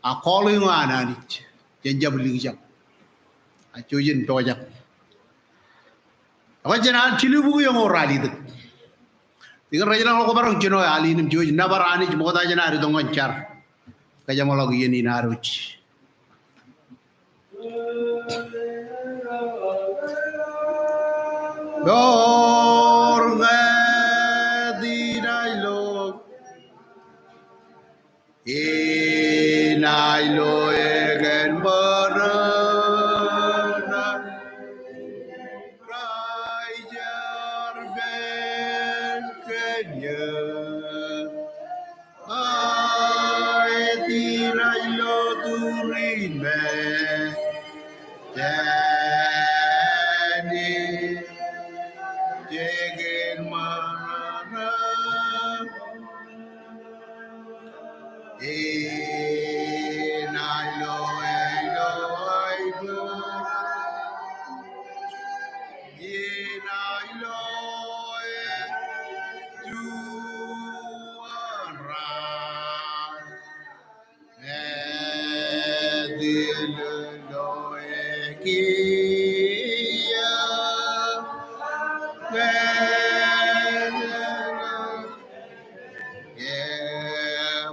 a calling eo an Anij jān jab likjab. A jouj in pojak. Ak jān an jilubukwi eñoul ralitōk. Ikōṇaan rej ḷak ḷọk bwe ren jino al in im jouj nōbar Anij ṃokta jān ad itok ñan jar. Kōjeṃḷọk iien in ad wōj. Ewōr ñe enaaj lo, enaaj lo e kōn bōran, Kraist ear pād kōn eō. Aet, inaaj lo turin me jāne jejen ṃōṇōṇō. Inaaj lo, inaaj lo aikuj. Inaaj lo e juon raan. Etilen lo e kiiō. Etilen lo e kiiō.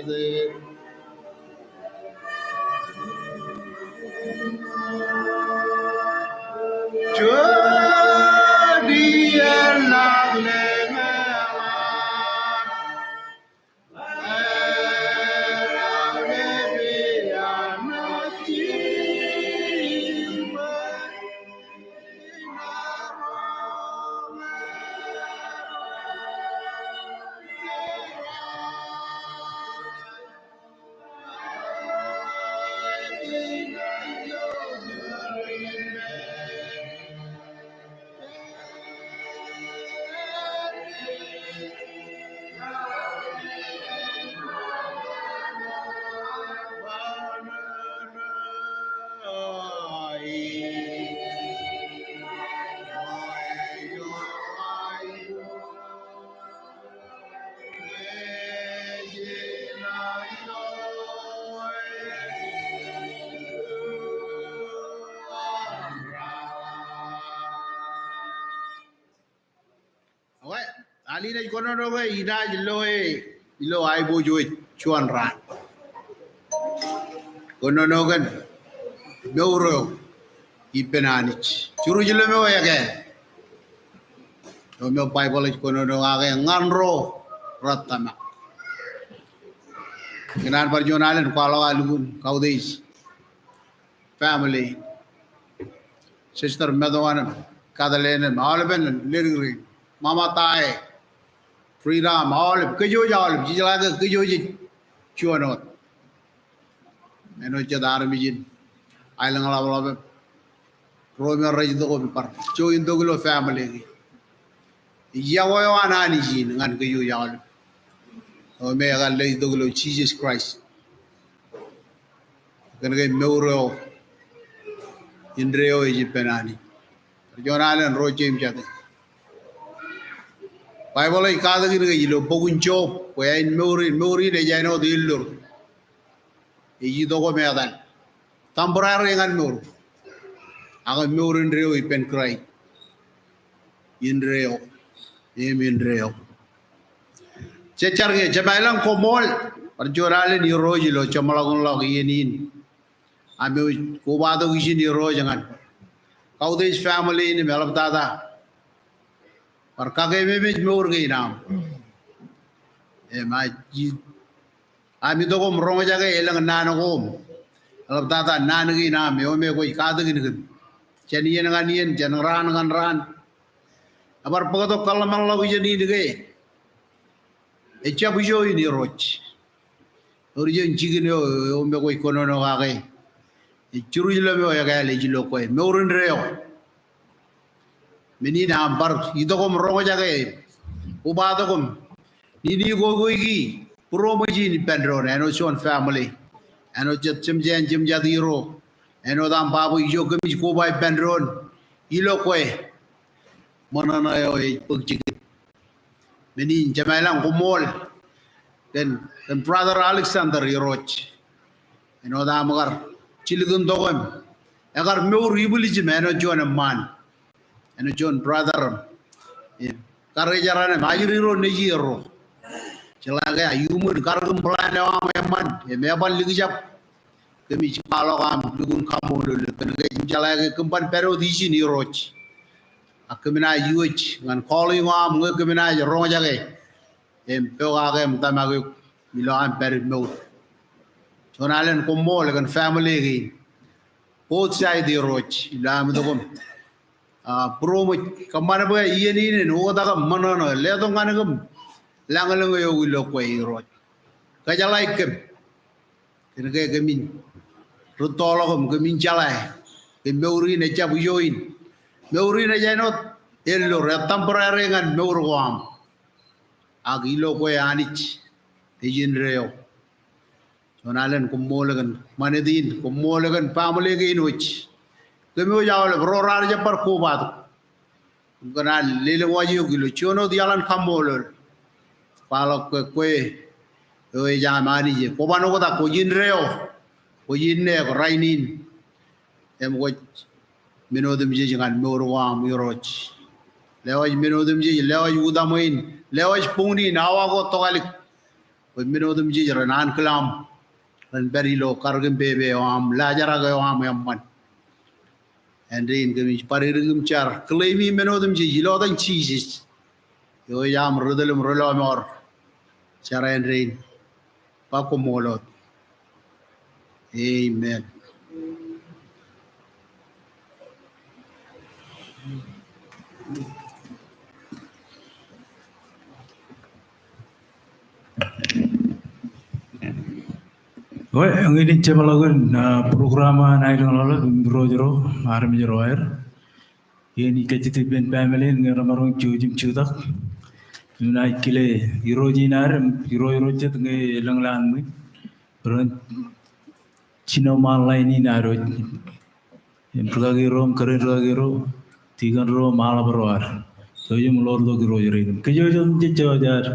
Okay, al in ej kōnono ke inaaj loe ilo aiboojoj juon raan. Kōnono kōn mour eo ippān Anij. Jerusalem eo ekāāl. Eo me Baibōḷ ej kōnono kake ñan ro rej tōmak. Ikōṇaan bar juon alen kwaḷọk aō lukkuun Kautiej family. Sister Metoan im Kathleen im aolepen Leririk. Mama Tae, Frida im aolep, kōjwōj aolep, jejeḷā ke kōjwōj ej juon wōt. Āinwōt jet armej in Aelōñḷapḷap im ro me rej itok im bar join tok ilo family kein. Ej yokwe eo an Anij in ñan kōjwōj aolep eo me ekar lo itok ilo Jisōs Kraist. Kōn ke mour eo indeeo ej ippān Anij. Bar juon alen ro jeiū im jatū. Baibōḷ ej katakin kōj ilo bok in Job bwe āinmour in, mour in ej āinwōt ellor. Ej itok im etal. Temporary ñan mour. Ak mour indeeo ippān Kraist. Indeeo. Im indeeo. Jej jar ke, Jemem ilañ koṃṃool. Bar juon alen Irooj ilo jeṃḷọkinḷọk iien in. Am wōj kobatok ijin Irooj ñan Kautiej family in im eḷaptata. Bar kakeememej mour kein aṃ. Im a, i, am itok im roñjake elōñ naan ko im eḷaptata naan kein aṃ eo me kwōj katakin kōm. Jān iien ñan iien, jān raan ñan raan. Ebar bōktok kōḷmānḷọkjeṇ in ke ejjab ijo in Irooj. Ewōr ijo in jikin eo, eo me kwōj kōnono kake. Ej Jerusalem eo ekāāl ej ilo kwe. Mour indeeo. Men in aṃ bar itok im roñjake. Kobatok im nini kokoiki būroṃōj in ippān doon. Āinwōt juon family. Āinwōt jet jemjein jemjatiro. Āinwōt aṃ ba bwe ijo kōmij koba ippān doon. Ilo kwe. Ṃōṇōṇō eo ej bōk jikin. Men in Jemem ilañ koṃṃool kōn, kōn Brother Alexander Irooj. Āinwōt aṃ kar jilkintok im ekar mour ibwiljim āinwōt juon eṃṃaan. Āinwōt juon brother im, im kar ejeran im ajri ro nejier ro. Jeḷā ke a iuṃwin kar kōm plan eo aṃ eṃṃan im eban likjab. Kōmij kwaḷọk aṃ lukkuun kaṃṃoolol kōn ke im jeḷā ke kōm ban pād wōt ijin Irooj. Ak kōm naaj iwōj ñan calling eo aṃ ñe kōm naaj roñjake im pokake im tōmak eok ilo aṃ pād im mour. Juon alen koṃṃool kōn family kein. Both side Irooj ilo am itok im a, būroṃōj, kōṃṃan bwe iien in en oktak im ṃōṇōṇō, letok ñan kōm lañlōñ eok ilo kwe Irooj. Kōjeḷā kōm. Kōn ke kōmin rūttoḷọk im kōmin jeḷā ke mour in ejjab ijo in. Mour in ej āinwōt ellor, ej temporary ñan mour ko aṃ. Ak ilo kwe Anij ej indeeo. Juon alen koṃṃool kōn ṃanit in, koṃṃool kōn family kein wōj. Kōm wōj aolep ro raar jab bar kobatok. Im kōn an lelōñ waj eok ilo juon wōt iaḷan kaṃṃoolol. Kwaḷọk ke kwe eo ej aṃ Anij. Kwō ban oktak, kwōj indeeo. Kwōj inne rainin. Im kwōj men otemjej ñan mour ko aṃ Irooj. Lewōj men otemjej, lewōj utaṃwe in, lewōj buñūn in, awa ko tokālik. bwe men otemjej ren ankilaṃ, ren pād ilo karōk im pepe eo aṃ, laajrak eo aṃ eṃṃan. Āindein kōmij bar edik im jar claim-i men otemjej ilo etan Jisōs eo ej aṃ ri tōl im ri lọmọọr. Jar āindein. Ba koṃṃool wōt. Amen. Bwe, ñe ij jepḷaak in, ah, program an aelōñḷọk im irooj ro, armej ro aer. Iien ij kajjitōk ippān family in ñe remaroñ jouj im jutak. Im naaj kile irooj in ad, im irooj ro jet ñe elōñḷọk ṃwiin. Ren jino ṃaan line in ad wōj. Im rūkaki ro, im kōrā in rūkaki ro, tikōn ro, im aḷap ro ad. Jouj im ḷoor tok irooj rein. Kōj jouj im jej jouj ad,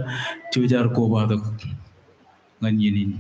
jouj ad kobatok ñan iien in.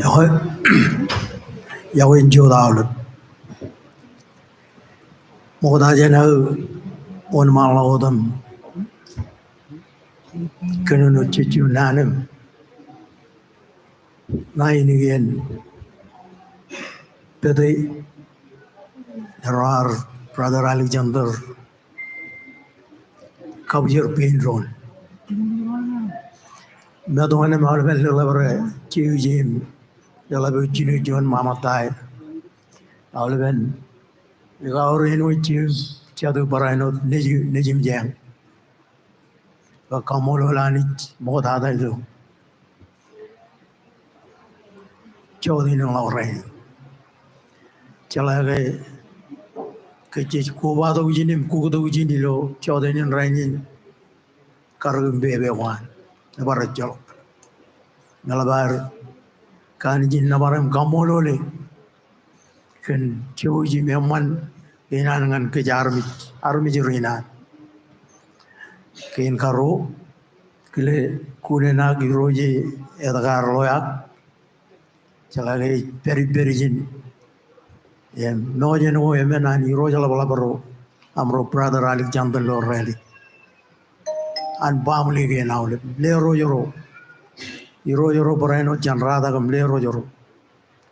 Iọkwe, iọkwe in jutak aolep. Ṃokta jān aō wōnṃaanḷọk wōt im kōnono jejjo naan im ṇa in ikien, pete ro ar Brother Alexander Kabjar Pein Doon. Met wōn im aolepen leḷọk bar jeje im leḷọk bar jino juon ṃaṃōttan. Aolepen likao rein wōj im jatū barāinwōt nejū, nejūṃ jeañ. Bwe kaṃṃoolol Anij ṃoktata ilo jọteen in ḷọk rainin. Jeḷā ke kōj jej kobatok ijin im kuktok ijin ilo jọteen in rainin, karōk im pepe ko an, ebar ejjeḷọk. Im eḷap ad kanooj in nōbar im kaṃṃoolole kōn jouj im eṃṃan kōn an ñan kōj armej, armej rein an. Kein karuo, kile kunenaak Irooj e Edgar Loyak, jeḷā ke ej pād ippād ijin. Im ṃokta jān ko emān an Irooj ḷapḷap ro, aṃro Brother Alexander ilo rālik. An baaṃle kein aolep, lerooj ro. Irooj ro barāinwōt jān ratak im lerooj ro.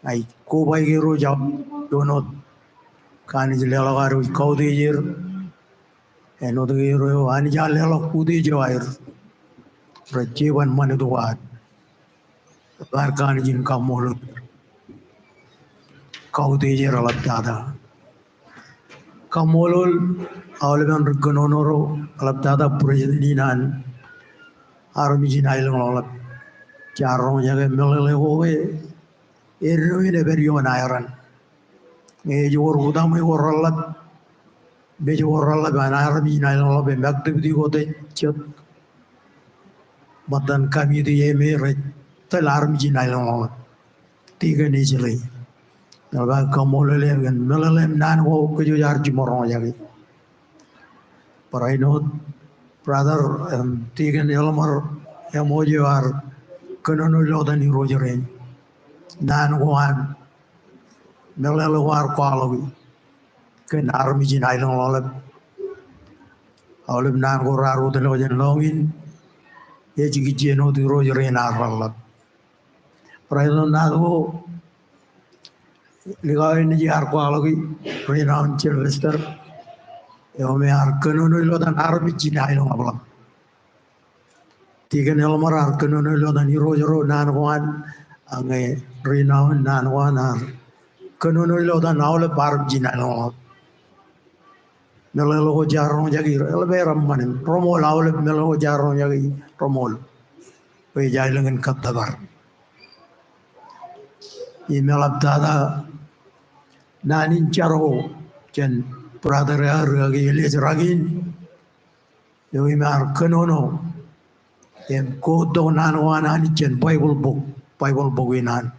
Ak kobaik Irooj aolep, juon wōt kanooj leḷọk ad wōj kautiej er. Āinwōt ke ro eo Anij ear leḷọk utiej eo aer, rej jeban ṃanit ko ad. Bar kanooj in kaṃṃoolol kautiej er eḷaptata. Kaṃṃoolol aolepen ri kōnono ro eḷaptata president in an armej in aelōñḷọk ḷap. Jaar roñjake meḷeḷe ko ke eddo in epād ioon aeran. Ñe ej wōr utaṃwe ko reḷḷap, mej ko reḷḷap an armej in aelōñḷọk ḷap im activity ko ej jet, ṃōttan committee eo me rej tōl armej in aelōñḷọk ḷap. Deacon Esley. Eḷap aō kaṃṃoolol er kōn meḷeḷe im naan ko kōjwōj ar jiṃor roñjake. Barāinwōt Brother, em, Deacon Elmer Emoji eo ar kōnono ilo etan Irooj rein. Naan ko an meḷeḷe ko ear kwaḷọki kōn armej in aelōñḷọk ḷap. Aolep naan ko raar wōtlọk jān lọñiin, ej ikijjien wōt irooj rein ear reḷḷap. Barāinwōt naan ko likao eo nejū ear kwaḷọki, Renown Sylvester, eo me ear kōnono ilo etan armej in aelōñḷap ḷap. Deacon Elmer ear kōnono ilo etan irooj ro naan ko an, ak ñe Renown naan ko an ear kōnono ilo etan aolep armej in aelōñḷọk ḷap. Meḷeḷe ko jaar roñjake, eḷap aer eṃṃan im reṃool, aolep meḷeḷe ko jaar roñjake reṃool. Bwe ej aelōñ in kōttōpar. Im eḷaptata naan in jar ko jān brother eo aō rūkaki Elias Rakin. Eo im ear kōnono im kōttok naan ko an Anij jān Baibōḷ bok, Baibōḷ bok in an.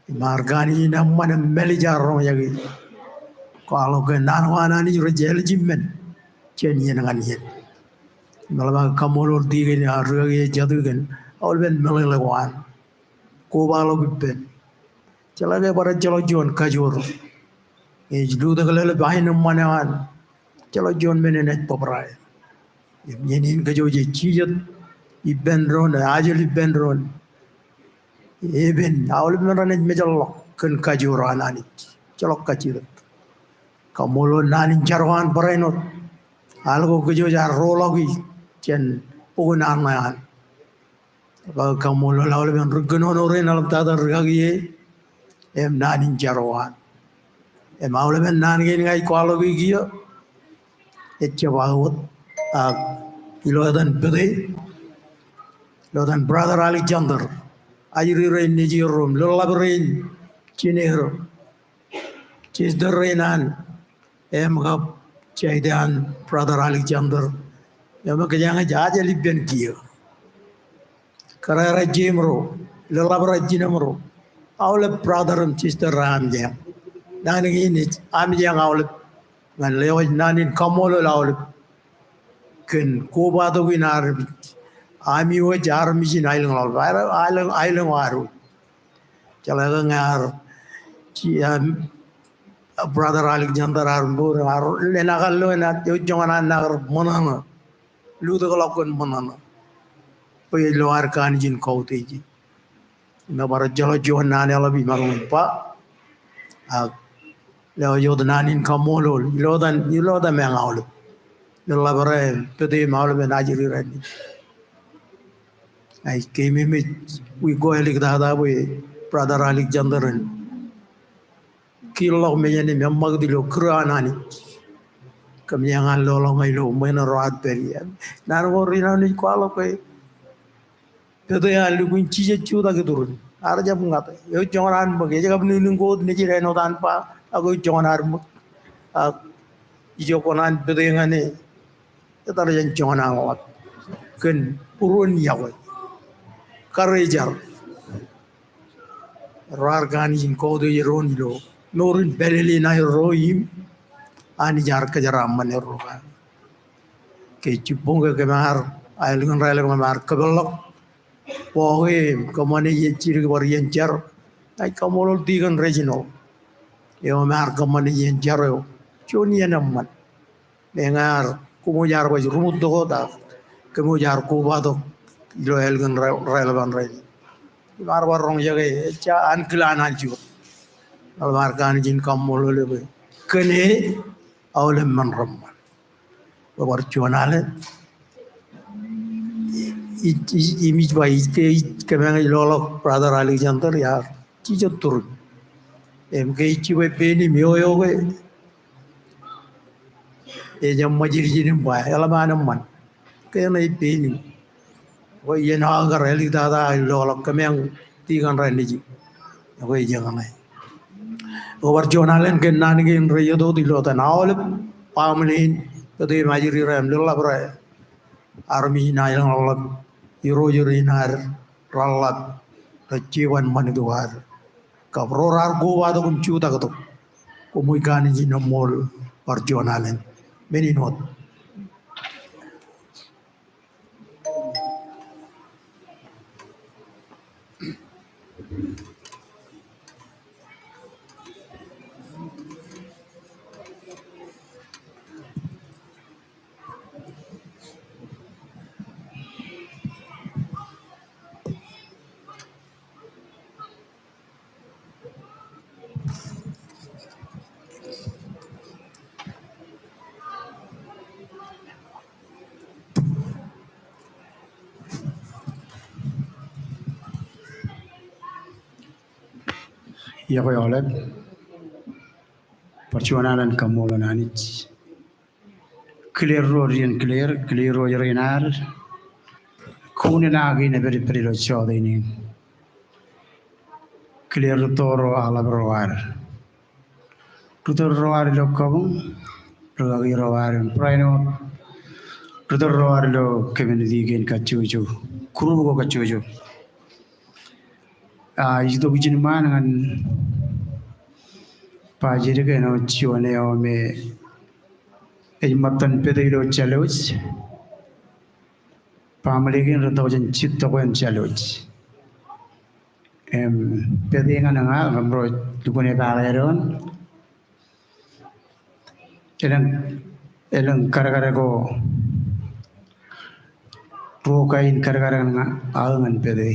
Im ear kanooj in eṃṃan im mālejja roñjake kwaḷọk ke naan ko an Anij rej ālij men jān iien ñan iien. Im eḷap aō kaṃṃoolol tikōn eo, rikaki eo jatū kōn aolepen meḷeḷe ko an. Kobaḷọk ippān. Jeḷā ke bar ejjeḷọk juon kajoor ej lutōk ḷọk aenōṃṃan eo an. Ejjeḷọk juon men enaaj bōbrae. Im iien in kōjwōj ej jijet ippān doon, ajel ippān doon. Epen, aolep men renaaj mejāḷọk kōn kajoor an Anij. Ejjeḷọk kajjitōk. Kaṃṃoolol naan in jar ko an barāinwōt. Al ko kōjwōj ear roḷọki jān bok in Anij an. Bar kaṃṃoolol aolepen ri kōnono rein, eḷaptata rikaki e, im naan in jar ko an. Im aolepen naan kein ña ij kwaḷọki kiiō, ejjab aō wōt, ak ilo etan Pete, ilo etan Brother Alexander, ajri rein nejierro im lōḷḷap rein jineer, sister rein an, im kab jaide an Brother Alexander, im kōjeañ ej ajel ippān kiiō. Kōrā ro jeiṃro, lōḷḷap ro jinem ro, aolep brother im sister ro amjeañ. Naan kein ej amjeañ aolep. Ñan lewōj naan in kaṃṃoolol aolep kōn kobatok in armej, ami wōj armej in aelōñḷọk, aelōñ, aelōñ, aelōñ eo ad wōj. Jeḷā ke ñe ear, ji-, em, Brother Alexander ear bōd, ear, enaaj kar lo, enaaj, eo joñan an naaj kar ṃōṇōṇō. Lutōkḷọk kōn ṃōṇōṇō. Bwe ej lo ad kanooj in kautiej e. Im ebar ejjeḷọk juon naan eḷap imaroñ in ba. Ak lewōj wōt naan in kaṃṃoolol ilo etan, ilo etan meañ aolep. Lōḷḷap ro im Pete im aolepen ajri rein. Ij keememej wiik ko āliktata bwe Brother Alexander en kilḷọk mejān im eṃṃakūt ilo kūr an Anij. Kōmjeañ an loḷọk ñe ilo ṃweeṇ ro ad pād ie. Naan ko ri naan ij kwaḷọk ke Pete ear lukkuun jijet jutak iturin. Ear jab ñate. Eo joñan an ṃōk. Ej kab nuknuk ko wōt nejid āinwōt an ba. Ak eo joñan an ṃōk. Ak ijo kuṇaan Pete ñan e. Etar jān joñan an ḷap kōn būruon yokwe. Karijer ro ad kanooj in kautiej doon ilo mour in pālele in aerro im Anij ear kōjeraaṃṃan erro. Ke jibboñ ke kōm ar, aelōñ in raelep ñe kōm ar kōpeḷḷọk bwe kōṃṃane iien jidik bar iien jar. Ij kaṃṃoolol Deacon Reginald eo me ear kōṃṃane iien jar eo. Juon iien eṃṃan. Meñe ear, koṃij ar baj ruṃwij tok wōt ak kōmwōj ar kobatok ilo aelōñ in raelep an rainin. Im ar bar roñjake, ejja ankilaan an juon. Eḷap aō kanooj in kaṃṃoolol e bwe kōn e aolep men reṃṃan. Bwe bar juon alen. Ij, ij, im ij ba ij ke ij kōmeañ ej loḷọk Brother Alexander, iar jijet turin. Im ke ij jibwe pein im eo eo ke ej eṃṃan jidik im ba eḷap an eṃṃan. Ke eṇ ej pein im. Bwe iien aō kar āliktata ilo ḷọk kōmeañ Deacon Ranier. Bwe ej eñṇe. Bwe bar juon alen kōn naan kein rej itok ilo etan aolep baaṃle in, Pete im ajri ro im lōḷḷap ro, armej in aelōñḷọk, irooj rein ad, reḷḷap, rej jeban ṃanit ko ad. Kab ro raar kobatok im jutak tok. Koṃij kanooj in eṃṃool bar juon alen. Men in wōt. Iọkwe aolep. Bar juon alen kaṃṃoolol Anij. Kile ro ien kile, kile ro rein ad. Kōn naan kein ej pād, pād ilo jota in. Kile rūtto ro aḷap ro ad. Rūtto ro ad ilo kabuñ, rūkaki ro ad im barāinwōt Ri tōl ro ad ilo community kein kajjojo, group ko kajjojo. A, ij itok ijin ṃaan ñan bajjek āinwōt juon eo me ej ṃōttan pād ilo Jālwōj. Baaṃle kein rej itok jān Jittok in Jālwōj. Im, pād e ñan ña, kōmro lukkuun epaake doon. Elōñ, elōñ kadkad ko ruo kain kadkad ñan ña, aō ñan pād e.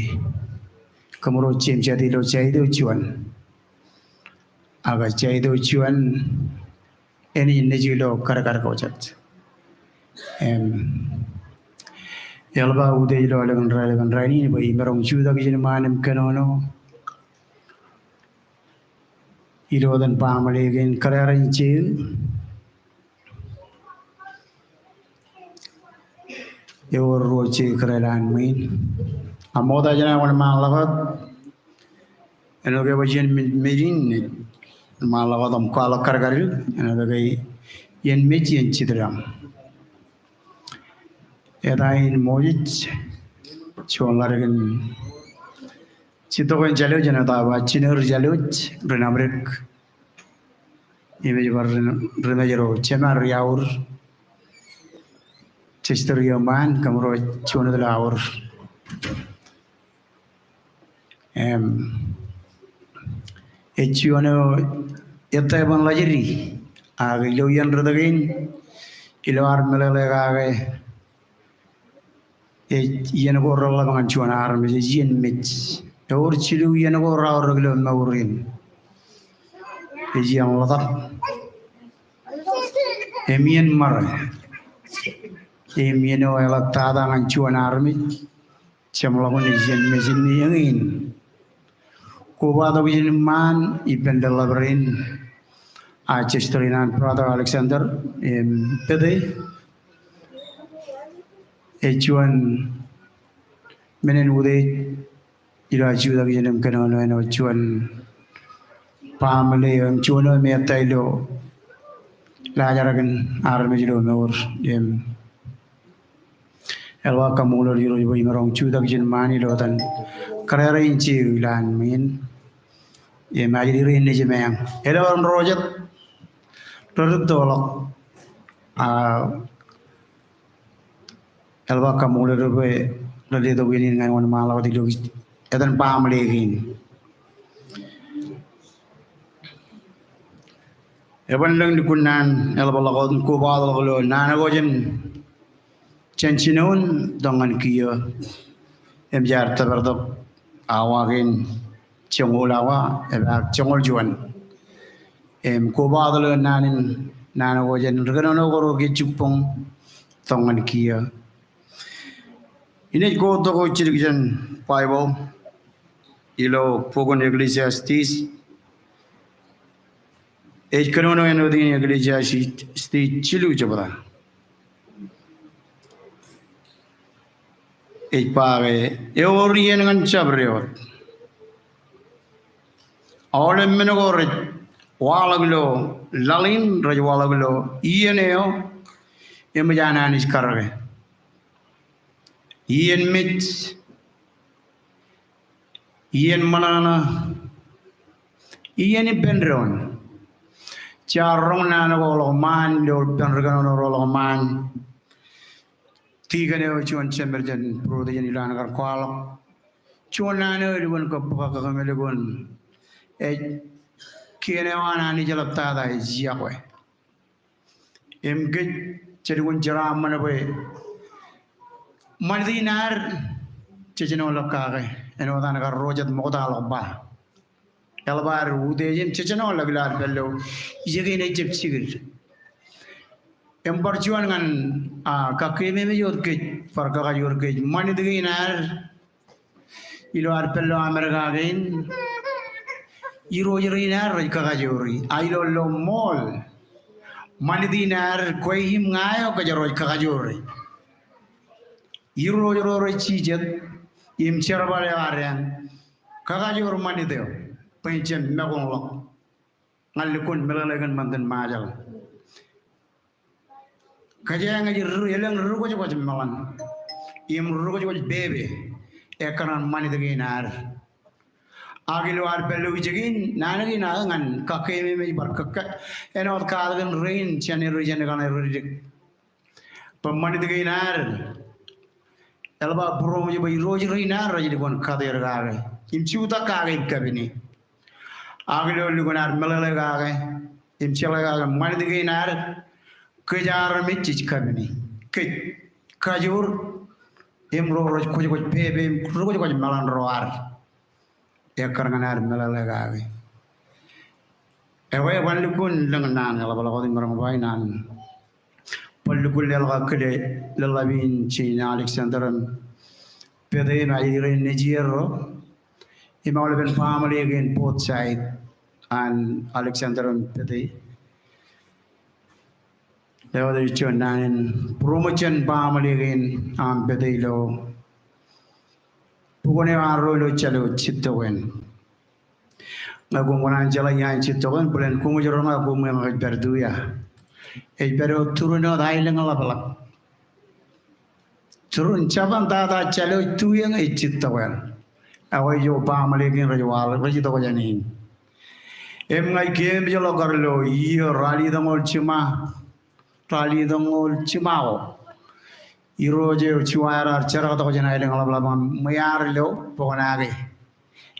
Kōmro jemjati ilo Jaito juon. Ak Jaito juon, enaaj nejū ilo kadkad ko jet. Im, eḷap aō utiej ilo ālikin raelep in rainin bwe imaroñ jutak ijin ṃaan im kōnono ilo etan baaṃle kein kōrā rein jeid. Ewōr ruo jeid kōrā ilowaan ṃwiin. Ak ṃokta jān aō wōnṃaanḷọk wōt, āinwōt ke bwe iien mej in, wōnṃaanḷọk wōt im kwaḷọk kadkad eo, āinwōt ke iien mej iien jitdaṃ. Eta in Moses, juon ḷaddik in Jittok in Jālwōj, āinwōt aō ba jino ri Jālwōj, ri Nabdek. Im ej bar ri, ri Mājro, jemān ri aur. Jester eo ṃaan, kōmro juon wōt ilo aur. Im, ej juon eo ettā ban ḷajdi, ak ilo iien rot kein, ilo ad meḷeḷe kake, ej iien ko reḷḷap ñan juon armej, ej iien mej. Ewōr jilu iien ko raorōk ilo mour in. Ej iien ḷotak im iien ṃare. Im iien eo eḷap tata ñan juon armej. Jeṃḷọkin ej iien mej in eñin. Kobatok ijin ṃaan ippān lōḷḷap rein, a, jester in an Brother Alexander, im, pād e. Ej juon men in utiej ilo aō jutak ijin im kōnono āinwōt juon baaṃle eo im juon eo me ettā ilo laajrak in armej ilo mour im eḷap aō kaṃṃoolol Irooj bwe imaroñ jutak ijin ṃaan ilo etan kōrā rein jeid ilowaan ṃwiin. Im ajri rein nejimāeñ. Ilo etan ro jet rej rūttoḷọk. A, eḷap aō kaṃṃoolol er bwe rej letok iien in ñan wōnṃaanḷọk wōt ilo etan baaṃle kein. Eban lōñ lukkuun naan eḷapḷọk wōt im kobaḷọk ilo naan ko jān jān jinoin tok ñan kiiō. Im jaar tōpartok awa kein joñoul awa, epaak joñoul juon. Im kobaḷọk ilo naan in, naan ko jān ri kōnono ko ro kejjitōk boñ tok ñan kiiō. Inaaj kōttok jidik jān Baibōḷ ilo bok in Ecclesiastes. Ej kōnono āinwōt in Ecclesiastes jilu jebta. Ej ba ke ewōr iien ñan jabdewōt. Aolep men ko rej waḷọk ilo laḷ in rej waḷọk ilo iien eo eṃōj an Anij karōke. Iien mej, iien ṃōṇōṇō, iien ippān doon. Jaar roñ naan ko ḷọk ṃaan ilo ippān ri kōnono ro ḷọk ṃaan. Tikōn eo juon jemed jān būrood jān ilo an kar kwaḷọk juon naan eo elukkuun kōbbōkakak im elukkuun ej kien eo an Anij eḷaptata ej yokwe. Im kōj, jen lukkuun jeraaṃṃan bwe ṃanit in ad jejenoḷọk kake āinwōt an kar ro jet ṃoktaḷọk ba. Eḷap ad utiej im jejenoḷọk ilo ad pād ilo ijekein ejjab jikid. Im bar juon ñan, a, kakememej wōt kōj, bar kakajoor kōj ṃanit kein ad ilo ad pād ilo Amerika kein, irooj rein ad rej kakajoor e. A ilo lọmọọl, ṃanit in ad kwe im ña eo kōjro ej kakajoor e. Irooj ro rej jijet im jerbal eo ad eñ, kakajoor ṃanit eo bwe en jab mekoñḷọk ñan lukkuun meḷeḷe kōn ṃantin Ṃajeḷ. Kōjeañ ej ri-, elōñ rūkwōjkwōj meḷan im rūkwōjkwōj pepe ekkar ñan ṃanit kein ad. Ak ilo ad pād ilo jikin naan kein aō ñan kakkememej bar kōkā āinwōt katakin rein jān ri-, jān kaṇe reddik. Bwe ṃanit kein ad eḷap aō būroṃōj bwe irooj rein ad rej lukkuun kate er kake im jutak kake im kapene. Ak ilo lukkuun ad meḷeḷe kake im jeḷā kake ṃanit kein ad, kōj armej jej kapene. Kōj kajoor im ro rej kwōjkwōj pepe im rūkwōjkwōj meḷan ro ad. Ekkar ñan ad meḷeḷe kake. Ekwe, eban lukkuun lōñ naan eḷapḷọk wōt im roñ ba naan. Ban lukkuun leḷọk kile lōḷḷap in Jein Alexander im Pete im ajri rein nejier ro im aolepen baaṃle kein both side an Alexander im Pete. Ewōr juon naan in būroṃōj jān baaṃle kein aṃ Pete ilo bukun eo arro ilo Jālwōj jittokwōn. Ñe koṃ kōṇaan jeḷā iaan jittokwōn, bōlen koṃij roñ ak koṃ ñe ej pād tu ia. Ej pād wōt turin wōt aelōñ ḷapḷap. Turin jabōn tata Jālwōj tu eñin ej jittokwōn. Ak ej ijo baaṃle kein rej waḷọk, rej itok jān in. Im ñe ij keememej ḷọk kar ilo iiō ralitōñoul jiṃa, ralitōñoul jiṃa ko, irooj eo juon ear jerkaktok jān aelōñ ḷapḷap ñan ṃwiaer ilo bok in ake.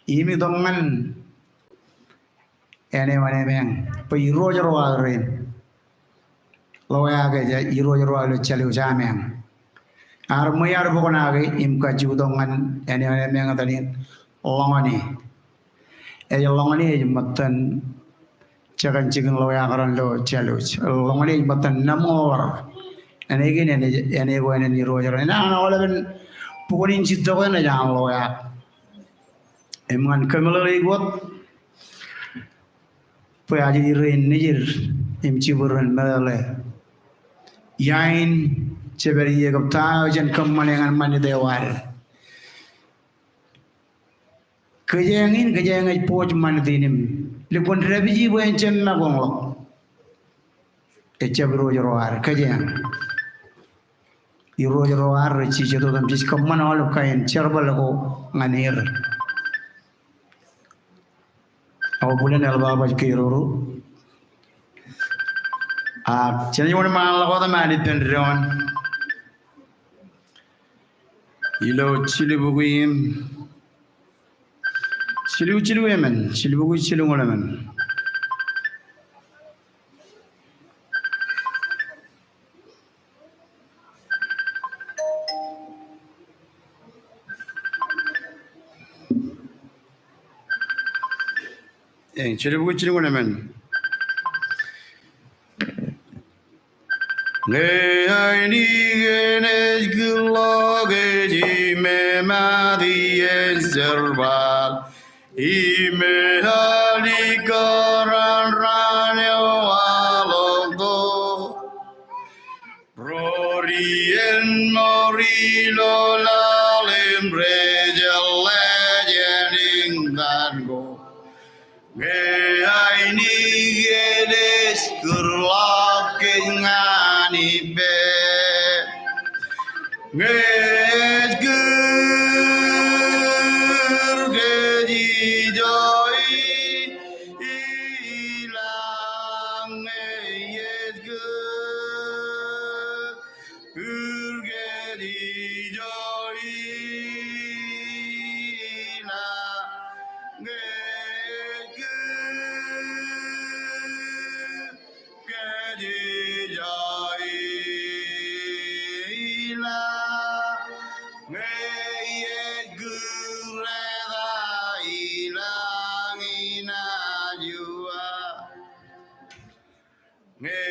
Im itok ñan āne eo an Emeañ bwe irooj ro aō rein. Ḷoeak eo, irooj ro aō ilo Jālwōj Ameañ. Ear ṃwiaer bok in ake im kajjitōk ñan āne eo an Emeañ etan in Ḷoññe. Ej Ḷoññe ej ṃōttan jekōn jikin ḷoeak raṇ ilo Jālwōj. Ḷoññe ej ṃōttan Naṃoor. Āne kein āne, āne ko ānen irooj ro. Enañin aolepen bukun in jittokwōn ej an ḷoeak. Im ñan kōmeḷeḷeik wōt bwe ajri rein nejid im jibwid ren meḷeḷe iain jepād iiō kab ta eo jān kōṃṃane ñan ṃanit eo ad. Kōjeañ in, kōjeañ ej booj ṃanit in im lukkuun dāpiji bwe en jab makoñḷọk. Ejjab irooj ro ad, kōjeañ. Irooj ro ad rej jijet wōt im jej kōṃṃan aolep kain jerbal ko ñan er. Ak bōlen eḷap aō baj ke roro. Ak jenaaj wōnṃaanḷọk wōt im aō ippān doon. Ilo jilubukwi im, jilu, jilu emān, jilubukwi jilñoul emān. Eñ, jilubukwi jilñoul emān. Ñe ainikien ej kūrḷọk kōj im eṃṃadi ej jerbal, im ealikkar an raan eo waḷọktok. Ro ri enṃor ilo laḷ im rej jeḷā jān eñtaan ko. Ñe ainikien ej kūrḷọk kōj ñan ippān, ñe ej kūr kōj ijo ilañ, ñe ej kūr kōj ijo ilañ, ñe ej kūr kōj ijo ilañ, ñe ej kūr eta ilañ inaaj ua. Ñe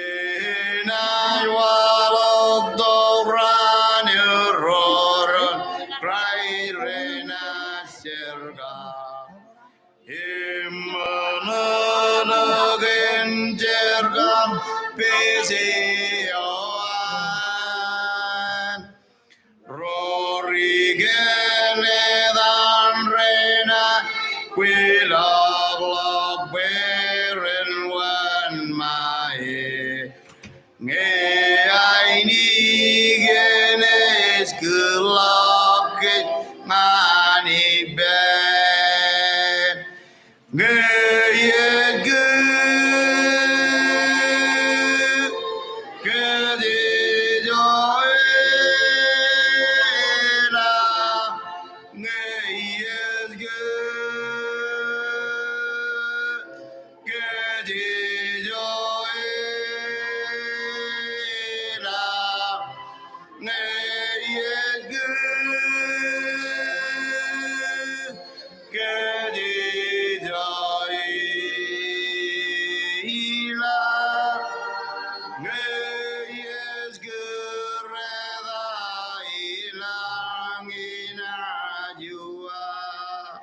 enaaj waḷọktok raan eo ro ren rairena jerkam. Im ṃōṇōṇō kōn jerkam pejeo an. Ro ri kōn etan renaaj kwiḷọkḷọk bwe ren wōnṃae. Ñe ai kūrḷọk kōj ñan ippān. Ñe ej kūr kōj ijo ej lañ, ñe ej kūr kōj ijo ej lañ, ñe ej kūr kōj ijo ej lañ, ñe ej kūr etaṃ ilañ inaaj uwaak.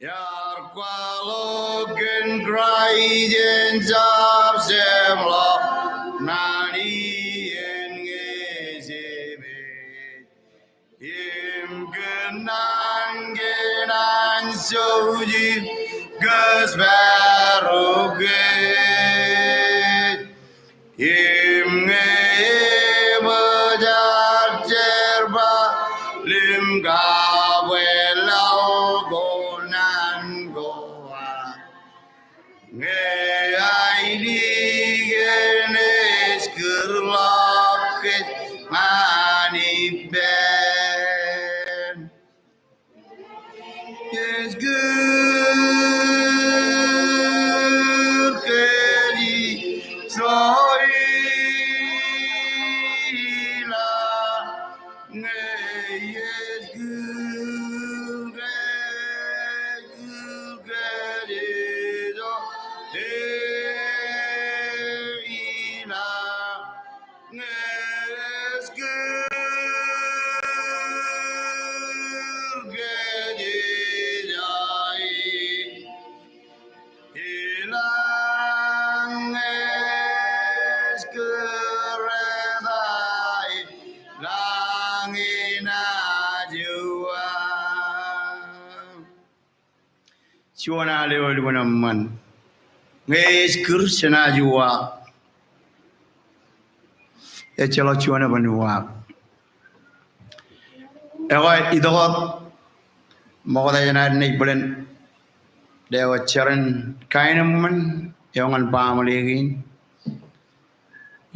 Iar kwaḷọk kōn Kraist en jab jeṃḷọk naan iien ñe jepej. Im kōn naan kein an jouj im kōjparok kōj. Im ñe eṃōj ad jerbal im kabwelaḷ ko naan ko ad, ñe ainikiien ej kūrḷọk kōj ñan ippān. Ej kūr kōj ijo ej lañ, ñe ej kūr kōj, kūr kōj ijo ej lañ. Ñe ej kūr kōj ijo ej lañ, ñe ej kūr etaṃ ilañ inaaj uwaak. Juon al eo elukkuun eṃṃan. Ñe ej kūr jenaaj uwaak. Ejjeḷọk juon eban uwaak. Ekwe itok wōt ṃokta jān ad naaj bōlen, lewōj jar in kaenōṃṃan eo ñan baaṃle kein.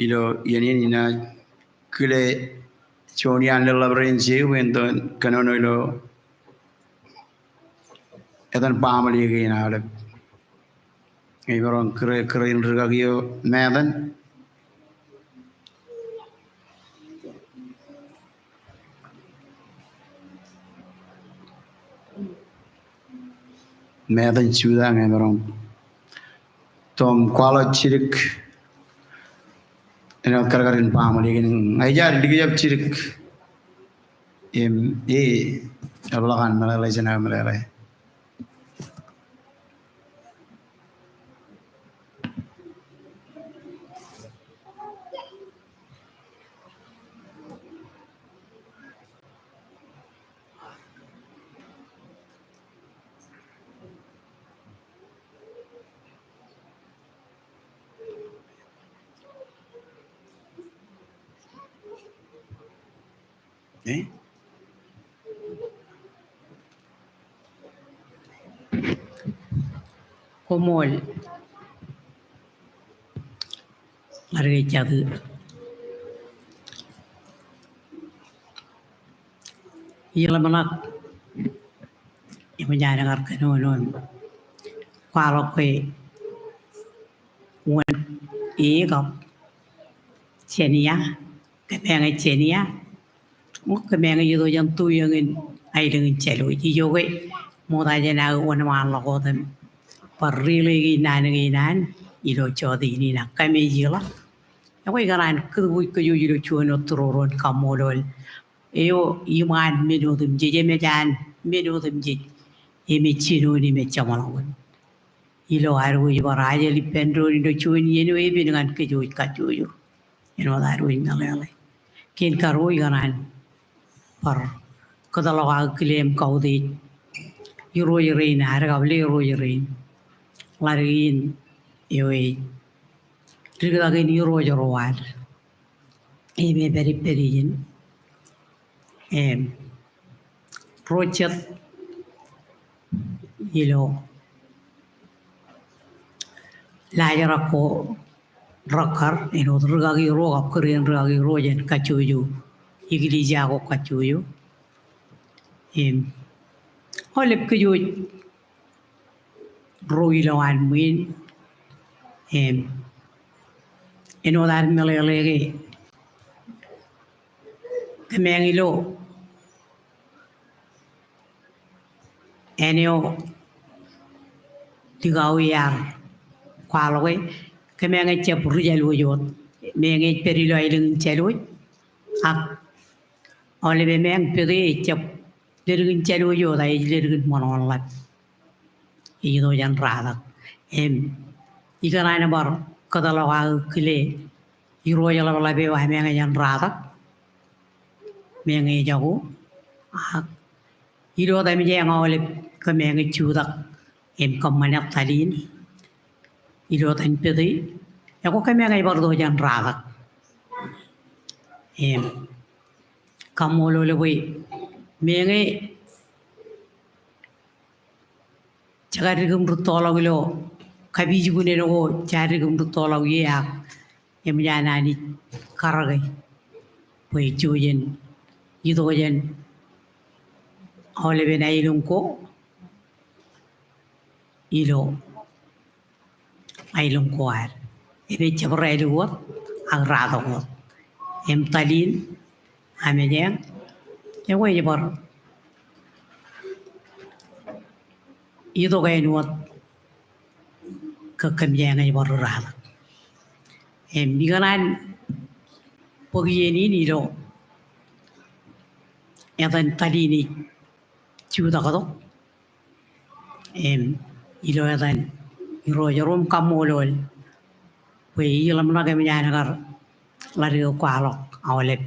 Ilo iien in inaaj kile juon iaan leḷḷap rein jeiū bwe en itok kōnono ilo etan baaṃle kein aolep. Emaroñ kūr, kūr in rikaki eo Metan. Metan Juda, ñe emaroñ itok im kwaḷọk jidik āinwōt kadkadin baaṃle kein. Ña ij ar likjab jidik im e, eḷap ḷọk an meḷeḷe jān aō meḷeḷe. Eh? Koṃṃool. Bar ke jatū. Ijeḷā ṃōṇōṇō. Eṃōj an kar kōnono im kwaḷọk ke wōn e kab jān ia, kōmeañ jān ia, kōmeañ ej itok jān tuiōñ in aelōñ in Jālwōj. Ijoke ṃokta jān aō wōnṃaanḷọk wōt im bar relay kein naan kein an ilo jota in inaaj kōmij ijeḷā. Ekwe ikōṇaan kūtbuuj kōj ilo juon wōt tūroro in kaṃṃoolol eo iṃaan men otemjej, emej an men otemjej, emej jinoin im ej jeṃḷọkin. Ilo ad wōj bar ajel ippān doon ilo juon iien eo epen ñan kōj wōj kajjojo. Āinwōt ad wōj meḷeḷe. Kein karuo ikōṇaan bar kōtḷọk aō kile im kautiej irooj rein ad kab ḷe irooj rein. Ḷaddik in eo ej diktak in irooj ro ad. Im ej pād ippād ijin. Im ro jet ilo laajrak ko rekkar, āinwōt rūkaki ro kab kūr in rūkaki ro jān kajjojo eklejia ko kajjojo. Im aolep kōj wōj ro ilowaan ṃwiin. Im āinwōt ad meḷeḷe ke kōmeañ ilo āne eo likao ear kwaḷọke, kōmeañ ejjab ri-jālwōj wōt. Meñe ej pād ilo aelōñ in jālwōj, ak aolep emeañ pete ejjab leddik in jālwōj wōt, a ej leddik in ṃōṇōṇō ḷap ej itok jān Ratak. Im ikōṇaan bar kōtḷọk aō kile irooj ḷapḷap eo a meñe jān Ratak, meñe ejako, ak ilo etan mejañ aolep kōmeañ ej jutak im kōṃṃan etal in ilo etan pete, ekwe kōmeañ ej bar itok jān Ratak. Im kaṃṃoolol bwe meñe jekar dik im rūttoḷọk ilo kapijuknen ko jaar dik im rūttoḷọk ie, ak eṃōj an Anij karōke bwe jen itok jān aolepen aelōñ ko ilo aelōñ ko ad. Im ejjab Rālik wōt ak Ratak wōt. Im etal in a mejañ, ekwe ej bar itok āinwōt ke kōmeañ ej bar ri-Ratak. Im ikōṇaan bōk iien in ilo etan etal in ej jutaktok im ilo etan irooj ro im kaṃṃoolol bwe iḷōmṇak eṃōj an kar ḷadik kwaḷọk aolep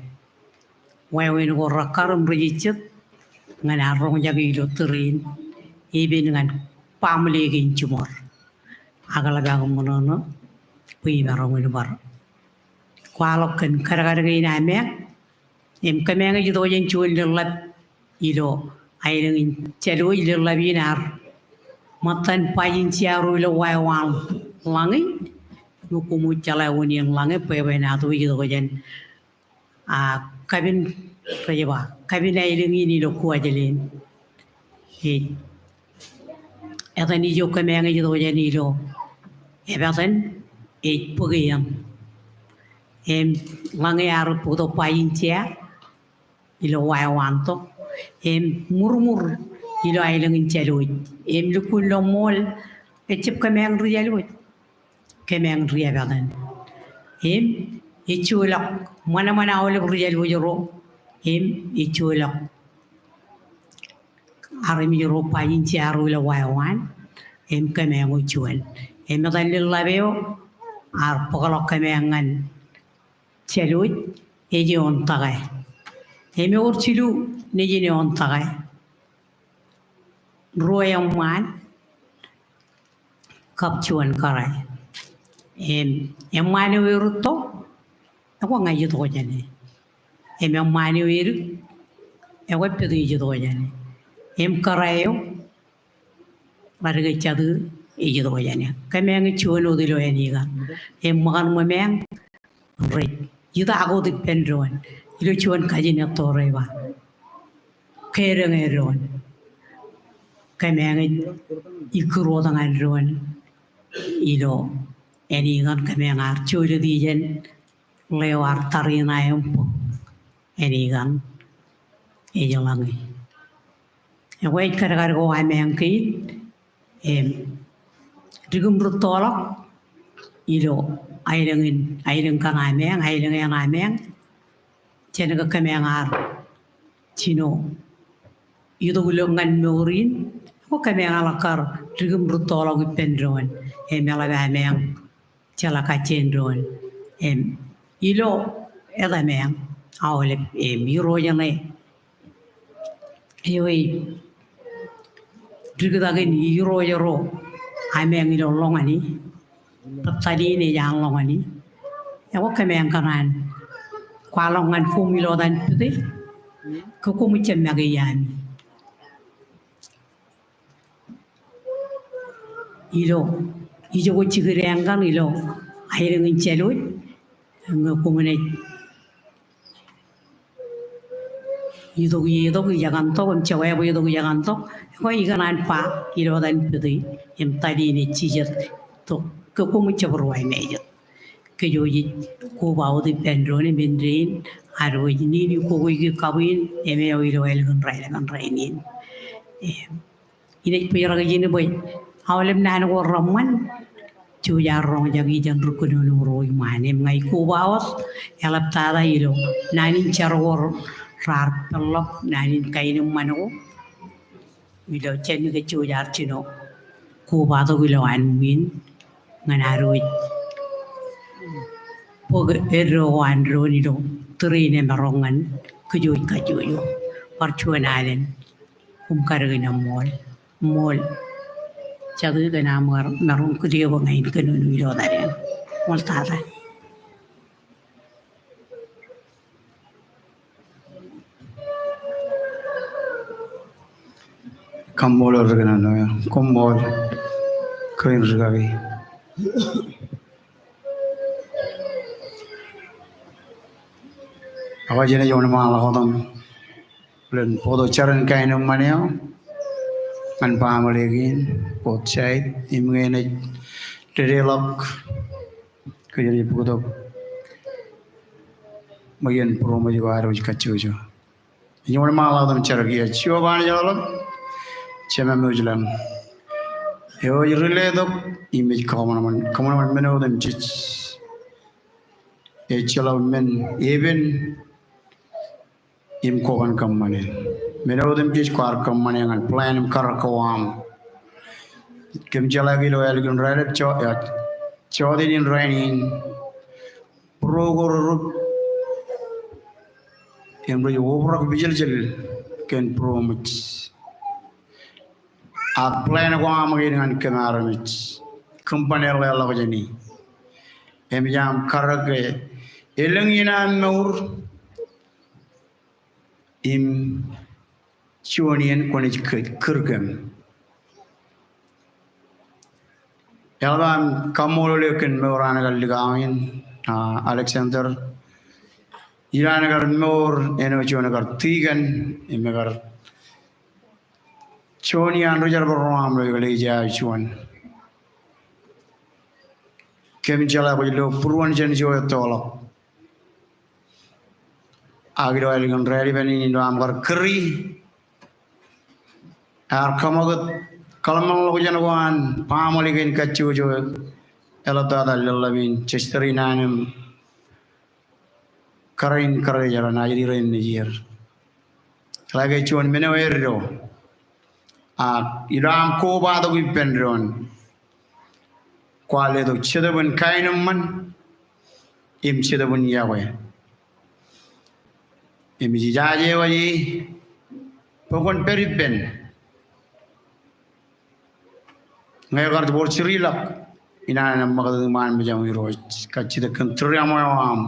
wāween ko rekkar im rijejjet ñan ad roñjake ilo tōre in, epen ñan baaṃle kein jiṃor. Ak ḷap ak ṃōṇōṇō bwe imaroñ in bar kwaḷọk kōn kadkad kein a meañ. Im kōmeañ ej itok jān juon leḷḷap ilo aelōñ in jālwōj, leḷḷap in ear ṃōttan bajinjea ro ilo wāween lañe, ṃōk koṃij jeḷā wōn in lañe, bwebwenato ej itok jān, a, kapin, rej ba, kapin aelōñ in ilo Kuwajleen. Ej etan ijo kōmeañ ej itok jān ilo epatan ej bōk eōñ. Im lañe ear bōktok bajinjea ilo wāween tok im ṃurṃur ilo aelōñ in jālwōj. Im lukkuun ilo ṃool ejjab kōmeañ ri-jālwōj, kōmeañ ri-epatan. Im ejjeḷọk ṃanṃan aolep ri-jālwōj ro, im ejjeḷọk armej ro bajinjea ro ilo wāween, im kōmeañ eo juon. Im etan leḷḷap eo ear bōkḷọk kōmeañ ñan jālwōj ej eoon take. Im ewōr jilu nejin eoon take. Ruo eṃṃaan kab juon kōrā. Im eṃṃaan eo erūtto, ekwe ña ij itok jāne. Im eṃṃaan eo edik, ekwe pete ij itok jāne. Im kōrā eo, ḷadik ejjatū, ej itok jāne. Kōmeañ ej juon wōt ilo āne kaṇ. Im ṃōkan ṃōmeañ rej itak wōt ippān doon. Ilo juon kajin etto rej ba, kedeñe doon. Kōmeañ ej ikkūr wōt ñan doon ilo āne kaṇ. Kōmeañ ear jolōt ijin ḷeo ear tariṇae im bōk āne kaṇ ej lañe. Ekwe ej kadkad ko a meañ kein, im dik im rūttoḷọk ilo aelōñ in, aelōñ kaṇ a meañ, aelōñ eṇ a meañ, jān ke kōmeañ ear jino itok ilo ñan mour in, ekwe kōmeañ eḷak kar dik im rūttoḷọk ippān doon, im eḷap a meañ jeḷā kajjien doon. Im ilo eta meañ aolep, im irooj ṇe eo ej diktakin irooj ro a meañ ilo Ḷoñani, bwe etal in ej an Ḷoñani. Ekwe kōmeañ kōṇaan kwaḷọk ñan koṃ ilo etan pite, Ke koṃij jab make iaami. Ilo, ijoko jikid eñkar ilo aelōñ in Jālwōj, ñe koṃ naaj itok, itok ijekantok, im jab eban itok ijekantok, ekwe ikōṇaan ba ilo etan pād im tōl in ej jijet tok, ke koṃij jab ruwaimāejet. Kōj wōj ej koba wōt ippān doon im āindein ad wōj nini kokoiki kab in im eo ilo ālikin raelep in rainin. Im inaaj bōjrak ijin bwe aolep naan ko reṃṃan, jouj ar roñjake jān ri kōnono ro iṃaan. Im ña ij koba wōt eḷaptata ilo naan in jar ko raar peḷḷọk, naan in kaenōṃṃan ko. Ilo jān ke jouj ar jino kobatok ilo anmiin ñan ad wōj bōk eddo ko an doon ilo tōre in emaroñ ñan kōj wōj kajjojo. Bar juon alen, koṃ kadek in eṃṃool. Ṃool. Jatū kōn aṃ maroñ kile bwe ña in kōnono ilo tōre in. Ṃool tata. Kaṃṃoolol ri kōnono eo. Koṃṃool. Kōn rikaki. Ak jenaaj wōnṃaanḷọk wōt im len bōktok jar in kaenōṃṃan eo ñan baaṃle kein, both side, im ñe enaaj dedeḷọk kōj rej bōktok ṃōj in būroṃōj ko ad wōj kajjojo. Ij wōnṃaanḷọk wōt im jar kiiō. Jeova Anij eḷap, Jemem eo ej lañ, eo ej riletok im ej kōṃanṃan, kōṃanṃan men otemjej. Ejjeḷọk men epen im kwōban kōṃṃane. Men otemjej kwaar kōṃṃane ñan plan im karōk ko aṃ. Kōm jeḷā ke ilo ālikin raelep, jota, jota in rainin, būro ko rerūp im rej obrak pijeljel kōn būroṃōj. Ak plan ko aṃ kein ñan kōm armej, kōm ban eḷḷāḷọkjeṇ e. Im ej aṃ karōk ke elōñ in aṃ mour im juon iien kwōnaaj kūr, kūr kōm. Eḷap aṃ kaṃṃoolol eok kōn mour an kar likao in, a, Alexander. Ilo an kar mour āinwōt juon kar tikōn, im ekar juon iaan ri jerbal ro aṃ ilo eklejia eo juon. Kōm jeḷā kwōj lo būruon jān ijo ettoḷọk. Ak ilo ālikin raelep in ilo aṃ kar kūri, ear kōṃakūt kōḷmānḷọkjeṇ ko an baaṃle kein kajjojo eḷaptata leḷḷap in, jejtōr in an im kōrā in kōrā eo rej jera naaj ri rein nejier. Eḷaññe juon men eo eddo. Ak ilo aṃ kobatok ippān doon, kwaar letok Jetōb in kaenōṃṃan im Jetōb in iọkwe. Im ij jaje wōj bwe kwōn pād ippān ñe ekar wōr jilkinḷọk, inaan eṃṃakūt iṃaan mejaṃ Irooj, kajjitōk kōn tūriaṃo eo aṃ.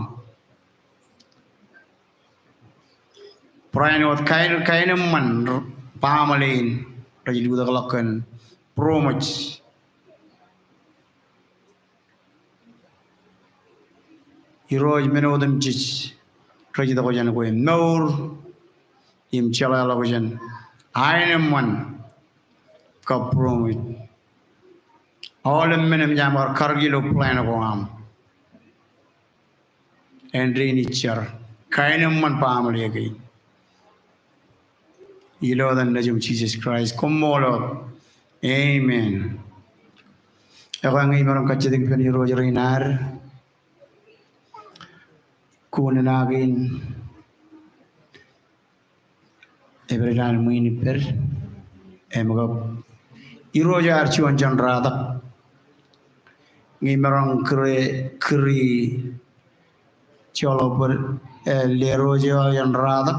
Barāinwōt kain, kaenōṃṃan baaṃle in rej lutōkḷọk kōn būroṃōj. Irooj, men otemjej rej itok jān kwe, mour im jeḷāḷọkjeṇ, aenōṃṃan kab būroṃōj. Aolep men eṃōj aṃ kar karōk ilo plan ko aṃ. Āindein ij jar, kaenōṃṃan baaṃle kein. Ilo etan Nejiṃ Jisōs Kraist, koṃṃool wōt. Amen. Ekwe, ñe imaroñ kajjitōk ippān Irooj rein ad, kuṇaō in epād ilowaan ṃwiin ippād, im kab Irooj ear juon jān ratak. Ñe imaroñ kūr, kūr joḷọk bōd, eh, lerooj eo aō jān ratak,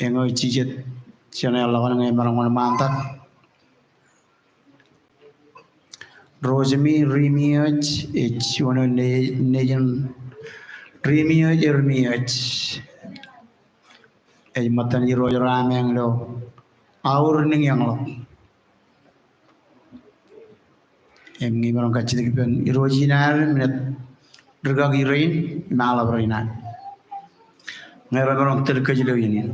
eñeo jijet jān eḷọk ñe imaroñ wōnṃaantak. Rosemi Rimiōj, ej juon eo ne-, nejin Rimiōj, Rimiōj. ej ṃōttan Irooj ro ameañ ilo aor niñeañ ḷọk. Im ñe imaroñ kajjitōk ippān Irooj in ad im naaj rūkaki rein im aḷap rein ad. Ñe emaroñ tōl kōj ilo iien in.